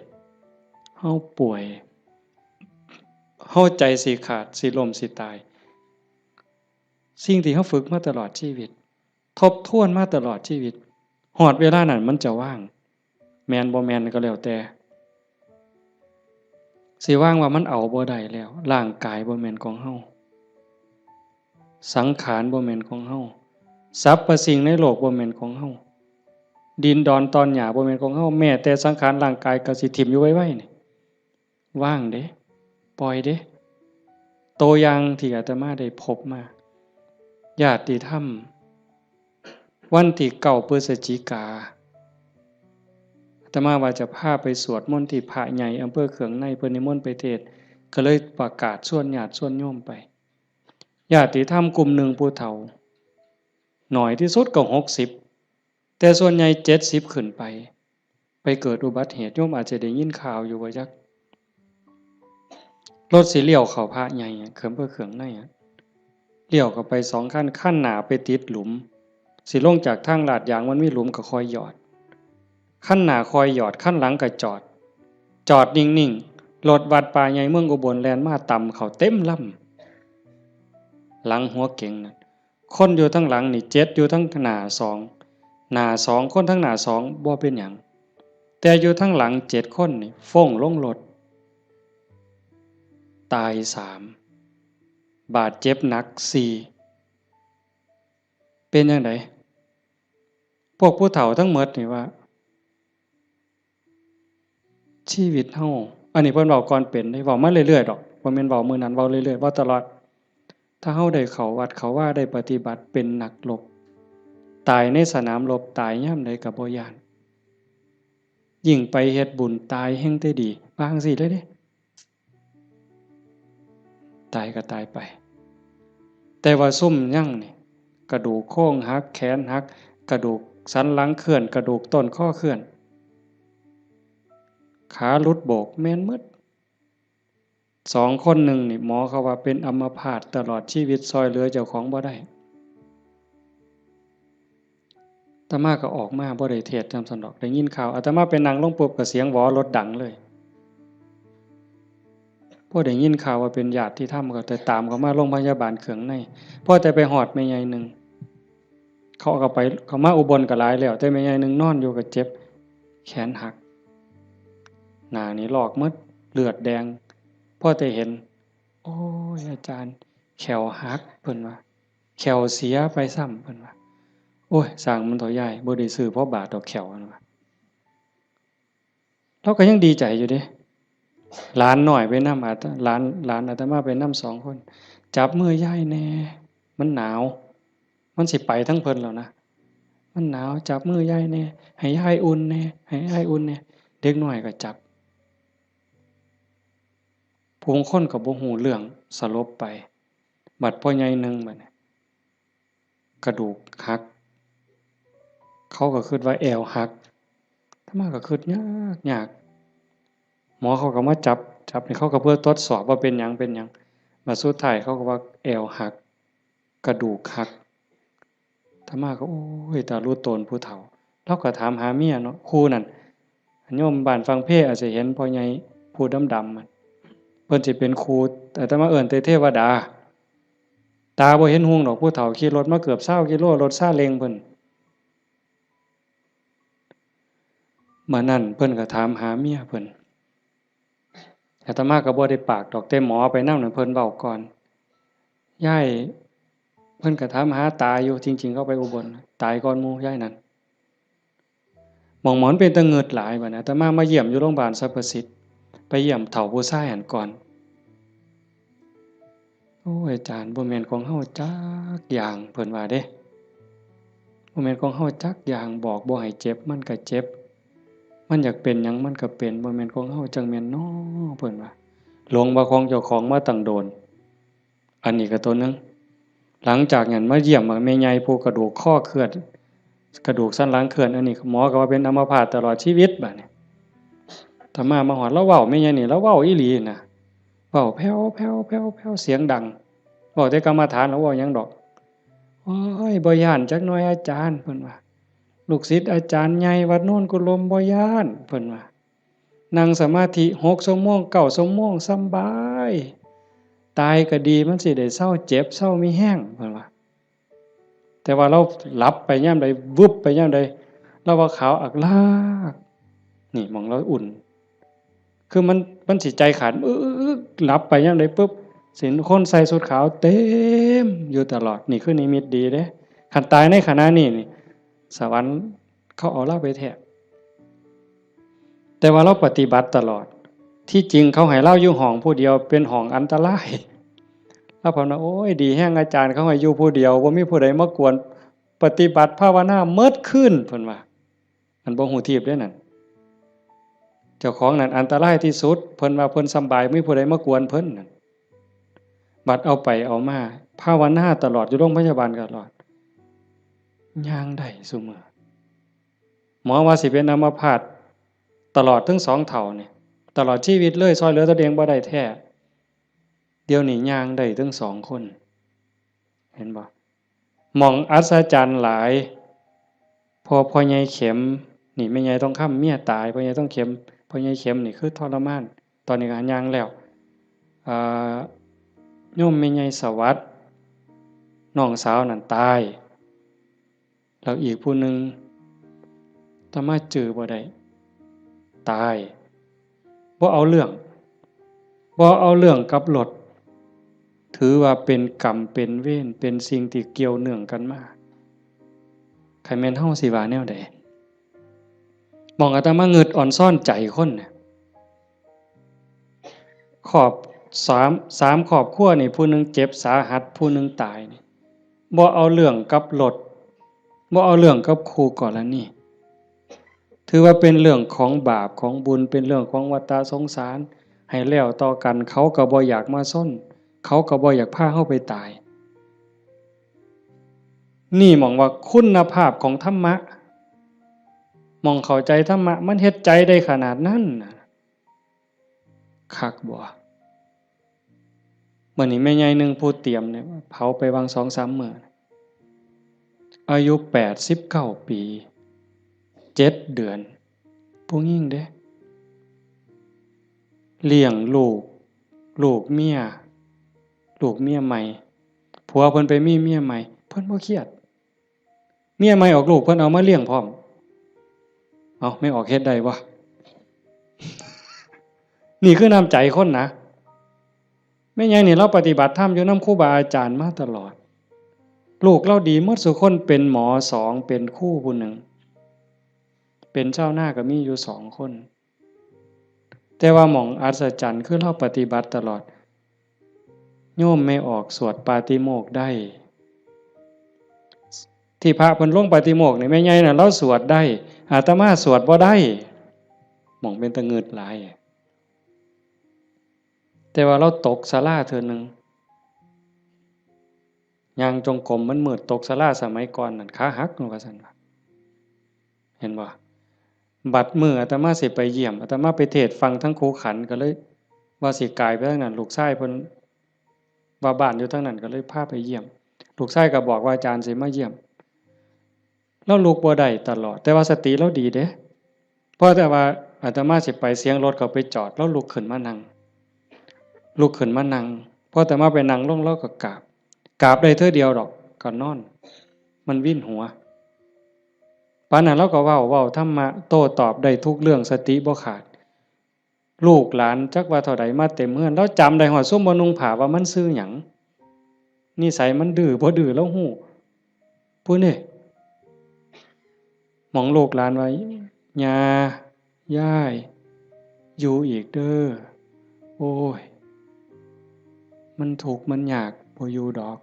เฮาป่วย เฮาใจสิขาด สิล้ม สิตาย สิ่งที่เฮาฝึกมาตลอดชีวิต ทบทวนมาตลอดชีวิต ฮอดเวลานั้นมันจะว่าง แม่นบ่แม่นก็แล้วแต่ สิว่างว่ามันเอาบ่ได้แล้ว ร่างกายบ่แม่นของเฮา สังขารบ่แม่นของเฮา สรรพสิ่งในโลกบ่แม่นของเฮา ดินดอนตอนหญ้าบ่แม่นของเฮา แม้แต่สังขารร่างกายก็สิถิ่มอยู่ไวๆ นี่ ว่างเด้ ปล่อยเด้ ตัวอย่างที่อาตมาได้พบมา ญาติธรรม วันที่เก้าพฤศจิกา อาตมาว่าจะพาไปสวดมนต์ที่พระใหญ่อำเภอเขืองใน เพิ่นนิมนต์ไปเทศน์ ก็เลยประกาศชวนญาติชวนโยมไป ญาติธรรมกลุ่มหนึ่งผู้เฒ่า น้อยที่สุดก็หกสิบ แต่ส่วนใหญ่เจ็ดสิบขึ้นไป ไปเกิดอุบัติเหตุ โยมอาจจะได้ยินข่าวอยู่ว่าจัก รถสิเลี้ยวเข้าพระใหญ่อะ เขืองเพื่อเขืองในอะ เลี้ยวเข้าไปสองคัน คันหน้าไปติดหลุม สิลงจากทางลาดยางมันมีหลุมก็คอยหยอด คันหน้าคอยหยอด คันหลังก็จอด จอดนิ่งๆ รถวัดป่าใหญ่เมืองอุบลแล่นมาตำเข้าเต็มลำ หลังหัวเก๋งน่ะ คนอยู่ทางหลังนี่เจ็ด อยู่ทางหน้าสอง หน้าสอง คนทางหน้าสองบ่เป็นหยัง แต่อยู่ทางหลังเจ็ดคนนี่ฟ้งลงรถ ตายสาม บาดเจ็บหนักสี่ เป็นจั่งใด พวกผู้เฒ่าทั้งหมดนี่ว่า ชีวิตเฮา อันนี้เพิ่นเว้าก่อนเป็นเด้ เว้ามาเรื่อยๆดอก บ่แม่นเว้ามื้อนั้น เว้าเรื่อยๆ เว้าตลอด ถ้าเฮาได้เข้าวัดเข้าวา ได้ปฏิบัติ เป็นนักรบ ตายในสนามรบ ตายยามใดก็บ่ย้าน ยิ่งไปเฮ็ดบุญ ตายแฮ่งแต่ดี ว่าจั่งซี้เลยเด้ ตายก็ตายไป แต่ว่าซุมยังนี่ กระดูกโครงหัก แขนหัก กระดูกสันหลังเคลื่อน กระดูกต้นคอเคลื่อน ขาหลุดโบก แม่นหมด สองคนหนึ่งนี่ หมอเขาว่าเป็นอัมพาตตลอดชีวิต ซ่อยเหลือเจ้าของบ่ได้ อาตมาก็ออกมาบ่ได้เทศน์นำซั้นดอก ได้ยินข่าว อาตมาไปนั่งลงปุ๊บก็เสียงหวอรถดังเลย พอได้ยินข่าวว่าเป็นญาติธรรมก็แต่ตามเขามาโรงพยาบาลเขืองใน พอแต่ไปฮอดแม่ใหญ่หนึ่ง เขาก็ไป เขามาอุบลก็หลายแล้ว แต่แม่ใหญ่หนึ่งนอนอยู่ก็เจ็บ แขนหัก หน้านี่ลอกหมด เลือดแดง พอแต่เห็น โอ้ย อาจารย์ แข้วหัก เพิ่นว่า แข้วเสียไปซ้ำ เพิ่นว่า โอ้ย ซ่างมันเถาะยาย บ่ได้ซื้อพอบาทดอกแข้ว เพิ่นว่า ลาวก็ยังดีใจอยู่เด้ หลานน้อยไปนำ อาต- หลาน หลานอาตมาไปนำสองคน จับมือยายแหน่ มันหนาว มันสิไปทางเพิ่นแล้วนะ มันหนาว จับมือยายแหน่ ให้ยายอุ่นแหน่ ให้ยายอุ่นแหน่ เด็กน้อยก็จับ ผู้คนก็บ่ฮู้เรื่อง สลบไป บัดพ่อใหญ่หนึ่งบัดนี้ กระดูกหัก เขาก็คิดว่าแอวหัก อาตมาก็คิดยากยาก หมอเขาก็มาจับ จับนี่เขาก็เพื่อทดสอบว่าเป็นหยัง เป็นหยัง บัดสุดท้ายเขาก็ว่าแอวหัก กระดูกหัก อาตมาก็ โอ้ย ตาลุโตนผู้เฒ่า ลาวก็ถามหาเมียเนาะ คู่นั่น โยมบ้านฝั่งเพอาจจะเห็นพ่อใหญ่ผู้ดำๆ มัน เพิ่นสิเป็นครู อาตมาเอิ้นแต่เทวดา ตาบ่เห็นฮุงดอก ผู้เฒ่าขี่รถมาเกือบซาวกิโล รถซาเล้งเพิ่น มื้อนั้นเพิ่นก็ถามหาเมียเพิ่น อาตมาก็บ่ได้ปากดอก แต่หมอไปนำนั่นเพิ่นเว้าก่อน ยาย เพิ่นก็ถามหาตาอยู่ จริงๆ เขาไปอุบล ตายก่อนหมู่ยายนั่น หม่องหมอมันเป็นตาเงิดหลายบัดนี้ อาตมามาเยี่ยมอยู่โรงพยาบาลสรรพสิทธิ์ ไปเยี่ยมเฒ่าผู้ชายหั้นก่อน โอ้ย อาจารย์ บ่แม่นของเฮาจักอย่าง เพิ่นว่าเด้ บ่แม่นของเฮาจักอย่าง บอกบ่ให้เจ็บ มันก็เจ็บ มันอยากเป็นหยังมันก็เป็น บ่แม่นของเฮาจั่งแม่นน้อ เพิ่นว่า หลงว่าของเจ้าของมาตั้งโดน อันนี้ก็ตัวหนึ่ง หลังจากนั้นมาเยี่ยมแม่ใหญ่ผู้กระดูกคอเคลื่อน กระดูกสันหลังเคลื่อน อันนี้หมอก็ว่าเป็นอัมพาตตลอดชีวิตบัดนี้ อาตมามาฮอด ลาวเว้า แม่ใหญ่นี่ลาวเว้าอีหลีนะ เว้าแผ่วๆๆๆ เสียงดัง เว้าแต่กรรมฐาน ลาวเว้าหยังดอก โอ้ย บ่ย้านจักหน่อยอาจารย์ เพิ่นว่า ลูกศิษย์อาจารย์ใหญ่วัดโนนกุลมบ่ย้าน เพิ่นว่า นั่งสมาธิหกชั่วโมง เก้าชั่วโมง สำบาย ตายก็ดี มันสิได้เซาเจ็บ เซามีแฮง เพิ่นว่า แต่ว่าลาวหลับไปยามใด วึบไปยามใด ลาวว่าขาวอักลาก นี่หม่องลาวอุ่น คือมัน มันสิใจขาด อึ๊กๆๆ หลับไปยามใดปุ๊บ สิเห็นคนใส่ชุดขาวเต็มอยู่ตลอด นี่คือนิมิตดีเด้ คันตายในขณะนี้นี่ สวรรค์เขาเอาลาวไปแท้ แต่ว่าลาวปฏิบัติตลอด ที่จริงเขาให้ลาวอยู่ห้องผู้เดียว เป็นห้องอันตราย เขาเพิ่นว่า โอ้ย ดีแฮง อาจารย์เขาให้อยู่ผู้เดียว บ่มีผู้ใดมากวน ปฏิบัติภาวนาเมิดคืน เพิ่นว่า อันบ่ฮู้ทีบเด้นั่น เจ้าของนั่นอันตรายที่สุด เพิ่นว่าเพิ่นสำบาย มีผู้ใดมากวนเพิ่นนั่น บัดเอาไปเอามา ภาวนาตลอด อยู่โรงพยาบาลตลอด ย่างได้ซุมื้อ หมอว่าสิเป็นอัมพาตตลอดทั้งสองเฒ่านี่ ตลอดชีวิตเลย ซ่อยเหลือตัวเองบ่ได้แท้ เดี๋ยวนี้ย่างได้ทั้งสองคน เห็นบ่ หม่องอัศจรรย์หลาย พอพ่อใหญ่เข็ม นี่แม่ใหญ่ทองคำเมียตาย พ่อใหญ่ทองเข็ม พ่อใหญ่เข็มนี่คือทรมาน ตอนนี้ก็ย่างแล้ว อ่า โยมแม่ใหญ่สวัสดิ์ น้องสาวนั่นตาย แล้วอีกผู้หนึ่ง อาตมาจื่อบ่ได้ ตาย บ่เอาเรื่อง บ่เอาเรื่องกับรถ ถือว่าเป็นกรรมเป็นเวร เป็นสิ่งที่เกี่ยวเนื่องกันมา คันแม่นเฮาสิว่าแนวใด หม่องอาตมางึดอ่อนซ้อนใจคนเนี่ย ครอบ สาม สามครอบครัวนี่ ผู้หนึ่งเจ็บสาหัส ผู้หนึ่งตายนี่ บ่เอาเรื่องกับรถ บ่เอาเรื่องกับคู่กรณี ถือว่าเป็นเรื่องของบาปของบุญ เป็นเรื่องของวัฏสงสาร ให้แล้วต่อกัน เขาก็บ่อยากมาซน เขาก็บ่อยากพาเฮาไปตาย นี่หม่องว่าคุณภาพของธรรมะ หม่องเข้าใจธรรมะ มันเฮ็ดใจได้ขนาดนั้นน่ะ คักบ่ มื้อนี้แม่ใหญ่หนึ่งผู้เตรียมเนี่ย เผาไปวางสองสามมื้อ อายุแปดสิบเก้าปี เจ็ดเดือน ผู้หญิงเด้ เลี้ยงลูก ลูกเมีย ลูกเมียใหม่ ผัวเพิ่นไปมีเมียใหม่ เพิ่นบ่เครียด เมียใหม่ออกลูก เพิ่นเอามาเลี้ยงพร้อม เอา แม่ออกเฮ็ดได้บ่ นี่คือน้ำใจคนนะ แม่ใหญ่นี่ลาวปฏิบัติธรรมอยู่นำครูบาอาจารย์มาตลอด ลูกลาวดีหมดซุคน เป็นหมอสอง เป็นครูผู้หนึ่ง เป็นชาวนาก็มีอยู่สองคน แต่ว่าหม่องอัศจรรย์คือลาวปฏิบัติตลอด โยมแม่ออกสวดปาติโมกข์ได้ ที่พระเพิ่นลงปาติโมกข์นี่ แม่ใหญ่น่ะลาวสวดได้ อาตมาสวดบ่ได้ หม่องเป็นตะงึดหลาย แต่ว่าลาวตกศาลาเทื่อหนึ่ง ย่างจงกรมมันมืด ตกศาลาสมัยก่อนนั่น ขาหักว่าซั่นว่า เห็นบ่ บัดมื้ออาตมาสิไปเยี่ยม อาตมาไปเทศน์ฟังทั้งครูขัน ก็เลยว่าสิกายไปทางนั้น ลูกชายเพิ่นว่าบ้านอยู่ทางนั้น ก็เลยพาไปเยี่ยม ลูกชายก็บอกว่าอาจารย์สิมาเยี่ยม ลาวลุกบ่ได้ตลอด แต่ว่าสติลาวดีเด้ พอแต่ว่าอาตมาสิไป เสียงรถเขาไปจอด ลาวลุกขึ้นมานั่ง ลุกขึ้นมานั่ง พออาตมาไปนั่งลง ลาวก็กราบ กราบได้เทื่อเดียวดอก ก็นอน มันวินหัว ปานนั้นลาวก็เว้า เว้าธรรมะ โต้ตอบได้ทุกเรื่อง สติบ่ขาด ลูกหลานจักว่าเท่าใดมาเต็มเฮือน ลาวจำได้ฮอดซุมบ่นุ่งผ้าว่ามันชื่อหยัง นิสัยมันดื้อบ่ดื้อลาวฮู้ พู้นเด้ หม่องลูกหลานว่า ย่า ยาย อยู่อีกเด้อ โอ้ย มันทุกข์มันยาก บ่อยู่ดอก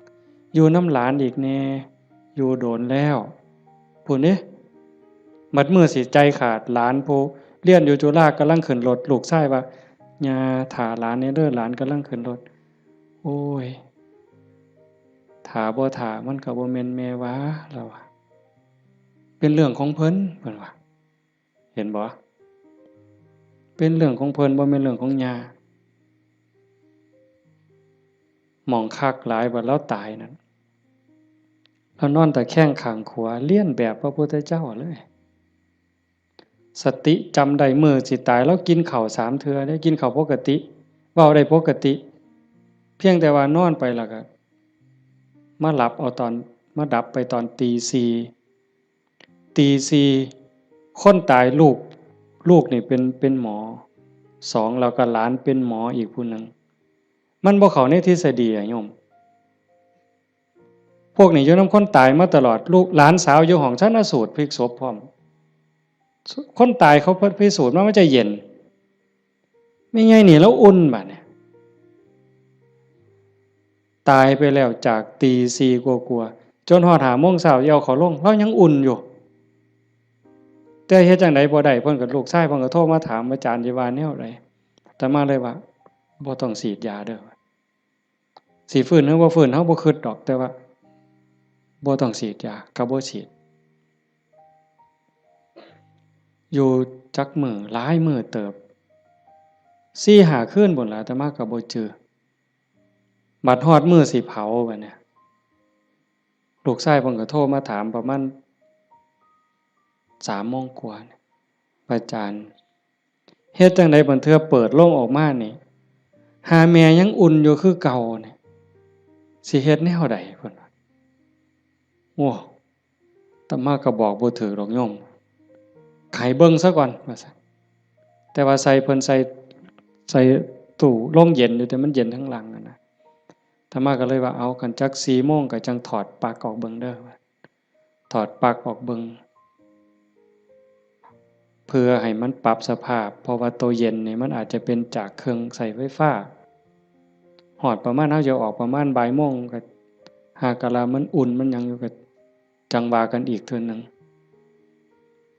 อยู่นำหลานอีกแน่ อยู่โดนแล้ว พู้นเด้ บัดมื้อสิใจขาด หลานผู้เรียนอยู่จุฬากำลังขึ้นรถ ลูกชายว่า ย่า ถ่าหลานแน่เด้อ หลานกำลังขึ้นรถ โอ้ย ถ่าบ่ถ่ามันก็บ่แม่นแม่ว่า ลาวว่า เป็นเรื่องของเพิ่น เพิ่นว่า เห็นบ่ เป็นเรื่องของเพิ่น บ่แม่นเรื่องของย่า หม่องคักหลาย บัดลาวตายนั่น ลาวนอนตะแคงข้างขวา เลียนแบบพระพุทธเจ้าเลย สติจำได้ มื้อสิตาย ลาวกินข้าวสามเทื่อเด้ กินข้าวปกติ เว้าได้ปกติ เพียงแต่ว่านอนไปแล้วก็มาหลับเอาตอน มาดับไปตอนตีสี่ ตีสี่ คนตายลูก ลูกนี่เป็น เป็นหมอสอง แล้วก็หลานเป็นหมออีกผู้หนึ่ง มันบ่เข้าในทฤษฎีอะโยม พวกนี้อยู่นำคนตายมาตลอด ลูกหลานสาวอยู่ห้องชันสูตรพลิกศพพร้อม คนตายเขาพิสูจน์ว่ามันจะเย็น แม่ใหญ่นี่ลาวอุ่นบัดเนี่ย ตายไปแล้วจากตีสี่กว่าๆ จนฮอดห้าโมงเช้าสิเอาเขาลง ลาวยังอุ่นอยู่ แต่เฮ็ดจั่งใดบ่ได้ เพิ่นก็ ลูกชายเพิ่นก็โทรมาถาม อาจารย์สิว่าแนวใด อาตมาเลยว่า บ่ต้องฉีดยาเด้อ สิฟื้นหรือบ่ฟื้น เฮาบ่คิดดอก แต่ว่า บ่ต้องฉีดยา ก็บ่ฉีด อยู่จักมื้อ หลายมื้อเติบ สี่ห้าคืนพู้นล่ะ อาตมาก็บ่จื่อ บัดฮอดมื้อสิเผาบัดเนี่ย ลูกชายเพิ่นก็โทรมาถามประมาณสามโมงกว่าเนี่ย อาจารย์ เฮ็ดจั่งใดบัดเทื่อเปิดโลงออกมานี่ หาแม่ยังอุ่นอยู่คือเก่านี่ สิเฮ็ดแนวใด เพิ่นว่า โอ้ อาตมาก็บอกบ่ถืกดอกโยม ให้เบิ่งซะก่อน ว่าซั่น แต่ว่าใส่ เพิ่นใส่ ใส่ตู้โรงเย็นอยู่ แต่มันเย็นทั้งหลังอะนะ อาตมาก็เลยว่า เอา คันจักสี่โมงก็จั่งถอดปลั๊กออกเบิ่งเด้อ ว่า ถอดปลั๊กออกเบิ่ง เพื่อให้มันปรับสภาพ เพราะว่าตัวเย็นนี่มันอาจจะเป็นจากเครื่องใช้ไฟฟ้า ฮอดประมาณ เฮาจะออกประมาณบ่ายโมง ก็หากะลามันอุ่นมันหยังอยู่ ก็จั่งว่ากันอีกเทื่อหนึ่ง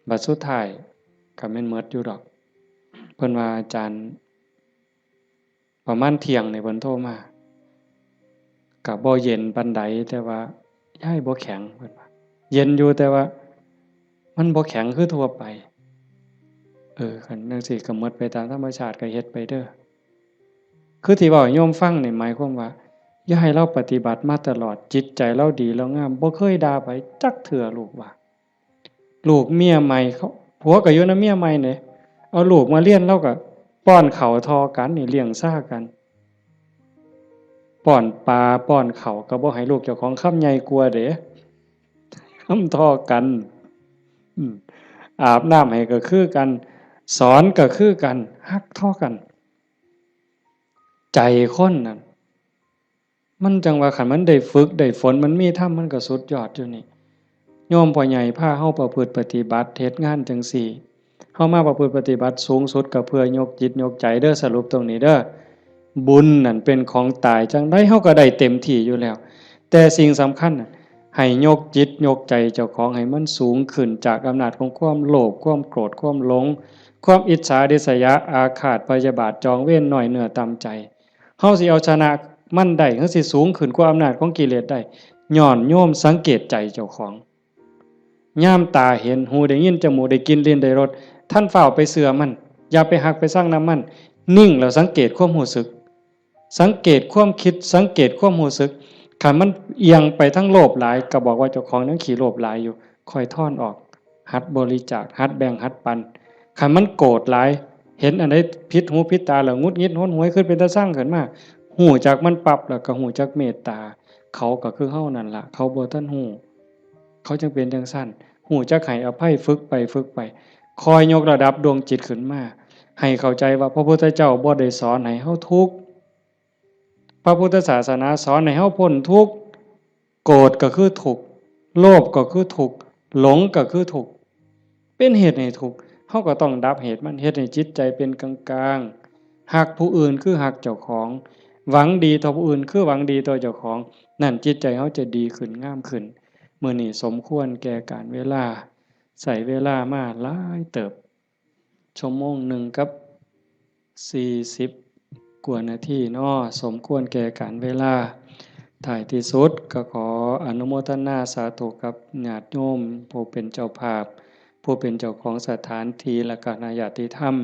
บัดสุดท้ายก็แม่นหมดอยู่ดอก เพิ่นว่า อาจารย์ ประมาณเที่ยงนี่เพิ่นโทรมา ก็บ่เย็นปานใด แต่ว่า ยายบ่แข็ง เพิ่นว่า เย็นอยู่ แต่ว่า มันบ่แข็งคือทั่วไป เออ คันจั่งซี้ก็หมดไปตามธรรมชาติ ก็เฮ็ดไปเด้อ คือที่เว้าให้โยมฟังนี่หมายความว่า อย่าให้ลาวปฏิบัติมาตลอด จิตใจลาวดีลาวงาม บ่เคยด่าไผจักเทื่อ ลูกว่า ลูกเมียใหม่เขา ผัวก็อยู่นำเมียใหม่เด้ เอาลูกมาเรียน ลาวก็ป้อนข้าวเท่ากันนี่ เลี้ยงซ่ากัน ป้อนปลาป้อนข้าวก็บ่ให้ลูกเจ้าของคำใหญ่กว่าเด้ คำเท่ากัน อืม อาบน้ำให้ก็คือกัน สอนก็คือกัน ฮักเท่ากัน ใจคนนั่น มันจั่งว่าคันมันได้ฝึกได้ฝน มันมีธรรม มันก็สุดยอดอยู่นี่ โยมพ่อใหญ่พาเฮาประพฤติปฏิบัติ เฮ็ดงานจั่งซี้ เฮามาประพฤติปฏิบัติสูงสุดก็เพื่อยกจิตยกใจเด้อ สรุปตรงนี้เด้อ บุญนั่นเป็นของตาย จั่งใดเฮาก็ได้เต็มที่อยู่แล้ว แต่สิ่งสำคัญน่ะ ให้ยกจิตยกใจเจ้าของให้มันสูงขึ้นจากอำนาจของความโลภ ความโกรธ ความหลง ความอิจฉาริษยา อาฆาตพยาบาท จองเวร น้อยเนื้อต่ำใจ เฮาสิเอาชนะมันได้ เฮาสิสูงขึ้นกว่าอำนาจของกิเลสได้ ย้อนโยมสังเกตใจเจ้าของ ยามตาเห็น หูได้ยิน จมูกได้กลิ่น ลิ้นได้รส ทันฟ้าวไปเชื่อมัน อย่าไปฮักไปชังนำมัน นิ่งแล้วสังเกตความรู้สึก สังเกตความคิด สังเกตความรู้สึก คันมันเอียงไปทางโลภหลาย ก็บอกว่าเจ้าของยังขี้โลภหลายอยู่ ค่อยถอนออก หัดบริจาค หัดแบ่ง หัดปัน คันมันโกรธหลาย เห็นอันใดผิดหูผิดตาแล้วหงุดหงิดหนหวย คิดเป็นตาซังขึ้นมา ฮู้จักมันปั๊บแล้วก็ฮู้จักเมตตา เขาก็คือเฮานั่นล่ะ เขาบ่ทันฮู้ เขาจั่งเป็นจั่งซั้น ฮู้จักให้อภัย ฝึกไปฝึกไป ค่อยยกระดับดวงจิตขึ้นมา ให้เข้าใจว่าพระพุทธเจ้าบ่ได้สอนให้เฮาทุกข์ พระพุทธศาสนาสอนให้เฮาพ้นทุกข์ โกรธก็คือทุกข์ โลภก็คือทุกข์ หลงก็คือทุกข์ เป็นเหตุให้ทุกข์ เฮาก็ต้องดับเหตุมัน เฮ็ดให้จิตใจเป็นกลางๆ ฮักผู้อื่นคือฮักเจ้าของ หวังดีต่อผู้อื่นคือหวังดีต่อเจ้าของ นั่นจิตใจเฮาจะดีขึ้น งามขึ้น มื้อนี้สมควรแก่กาลเวลา ใช้เวลามาหลายเติบ ชั่วโมงหนึ่งกับสี่สิบกว่านาทีเนาะ สมควรแก่กาลเวลา ท้ายที่สุดก็ขออนุโมทนาสาธุกับญาติโยมผู้เป็นเจ้าภาพ ผู้เป็นเจ้าของสถานที่ และก็ญาติธรรม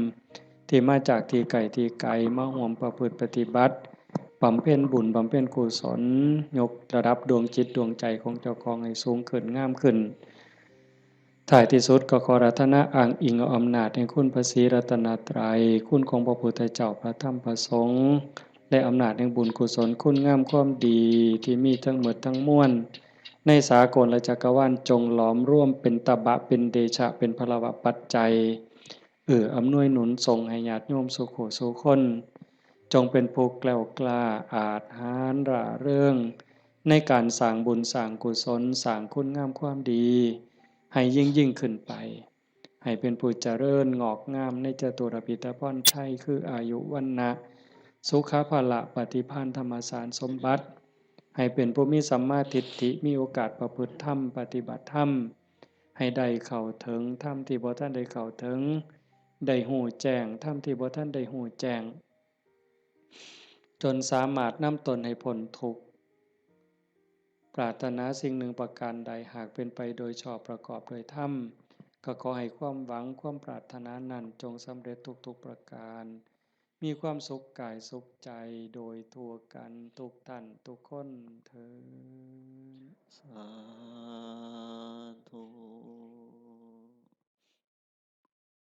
ที่มาจากที่ไกลที่ไกล มาร่วมประพฤติปฏิบัติ บำเพ็ญบุญ บำเพ็ญกุศล ยกระดับดวงจิตดวงใจของเจ้าของให้สูงขึ้น งามขึ้น ท้ายที่สุดก็ขออาราธนาอ้างอิงเอาอำนาจแห่งคุณพระศรีรัตนตรัย คุณของพระพุทธเจ้า พระธรรม พระสงฆ์ และอำนาจแห่งบุญกุศล คุณงามความดีที่มีทั้งหมดทั้งมวล ในสากลและจักรวาล จงหลอมรวมเป็นตบะ เป็นเดชะ เป็นพลวปัจจัย เอื้ออำนวยหนุนส่งให้ญาติโยมสู่ผู้สู่คน จงเป็นผู้แกล้วกล้า อาจหาญร่าเริง ในการสร้างบุญสร้างกุศล สร้างคุณงามความดี ให้ยิ่งยิ่งขึ้นไป ให้เป็นผู้เจริญงอกงามในจตุรพิธพรชัย คืออายุ วรรณะ สุขะ พละ ปฏิภาณ ธรรมสารสมบัติ ให้เป็นผู้มีสัมมาทิฏฐิ มีโอกาสประพฤติธรรม ปฏิบัติธรรม ให้ได้เข้าถึงธรรมที่บ่ทันได้เข้าถึง ได้ฮู้แจ้งธรรมที่บ่ทันได้ฮู้แจ้ง จนสามารถนำตนให้พ้นทุกข์ ปรารถนาสิ่งหนึ่งประการใด หากเป็นไปโดยชอบประกอบโดยธรรม ก็ขอให้ความหวังความปรารถนานั้นจงสำเร็จทุกๆประการ มีความสุขกายสุขใจโดยทั่วกันทุกท่านทุกคนเทอญ สาธุ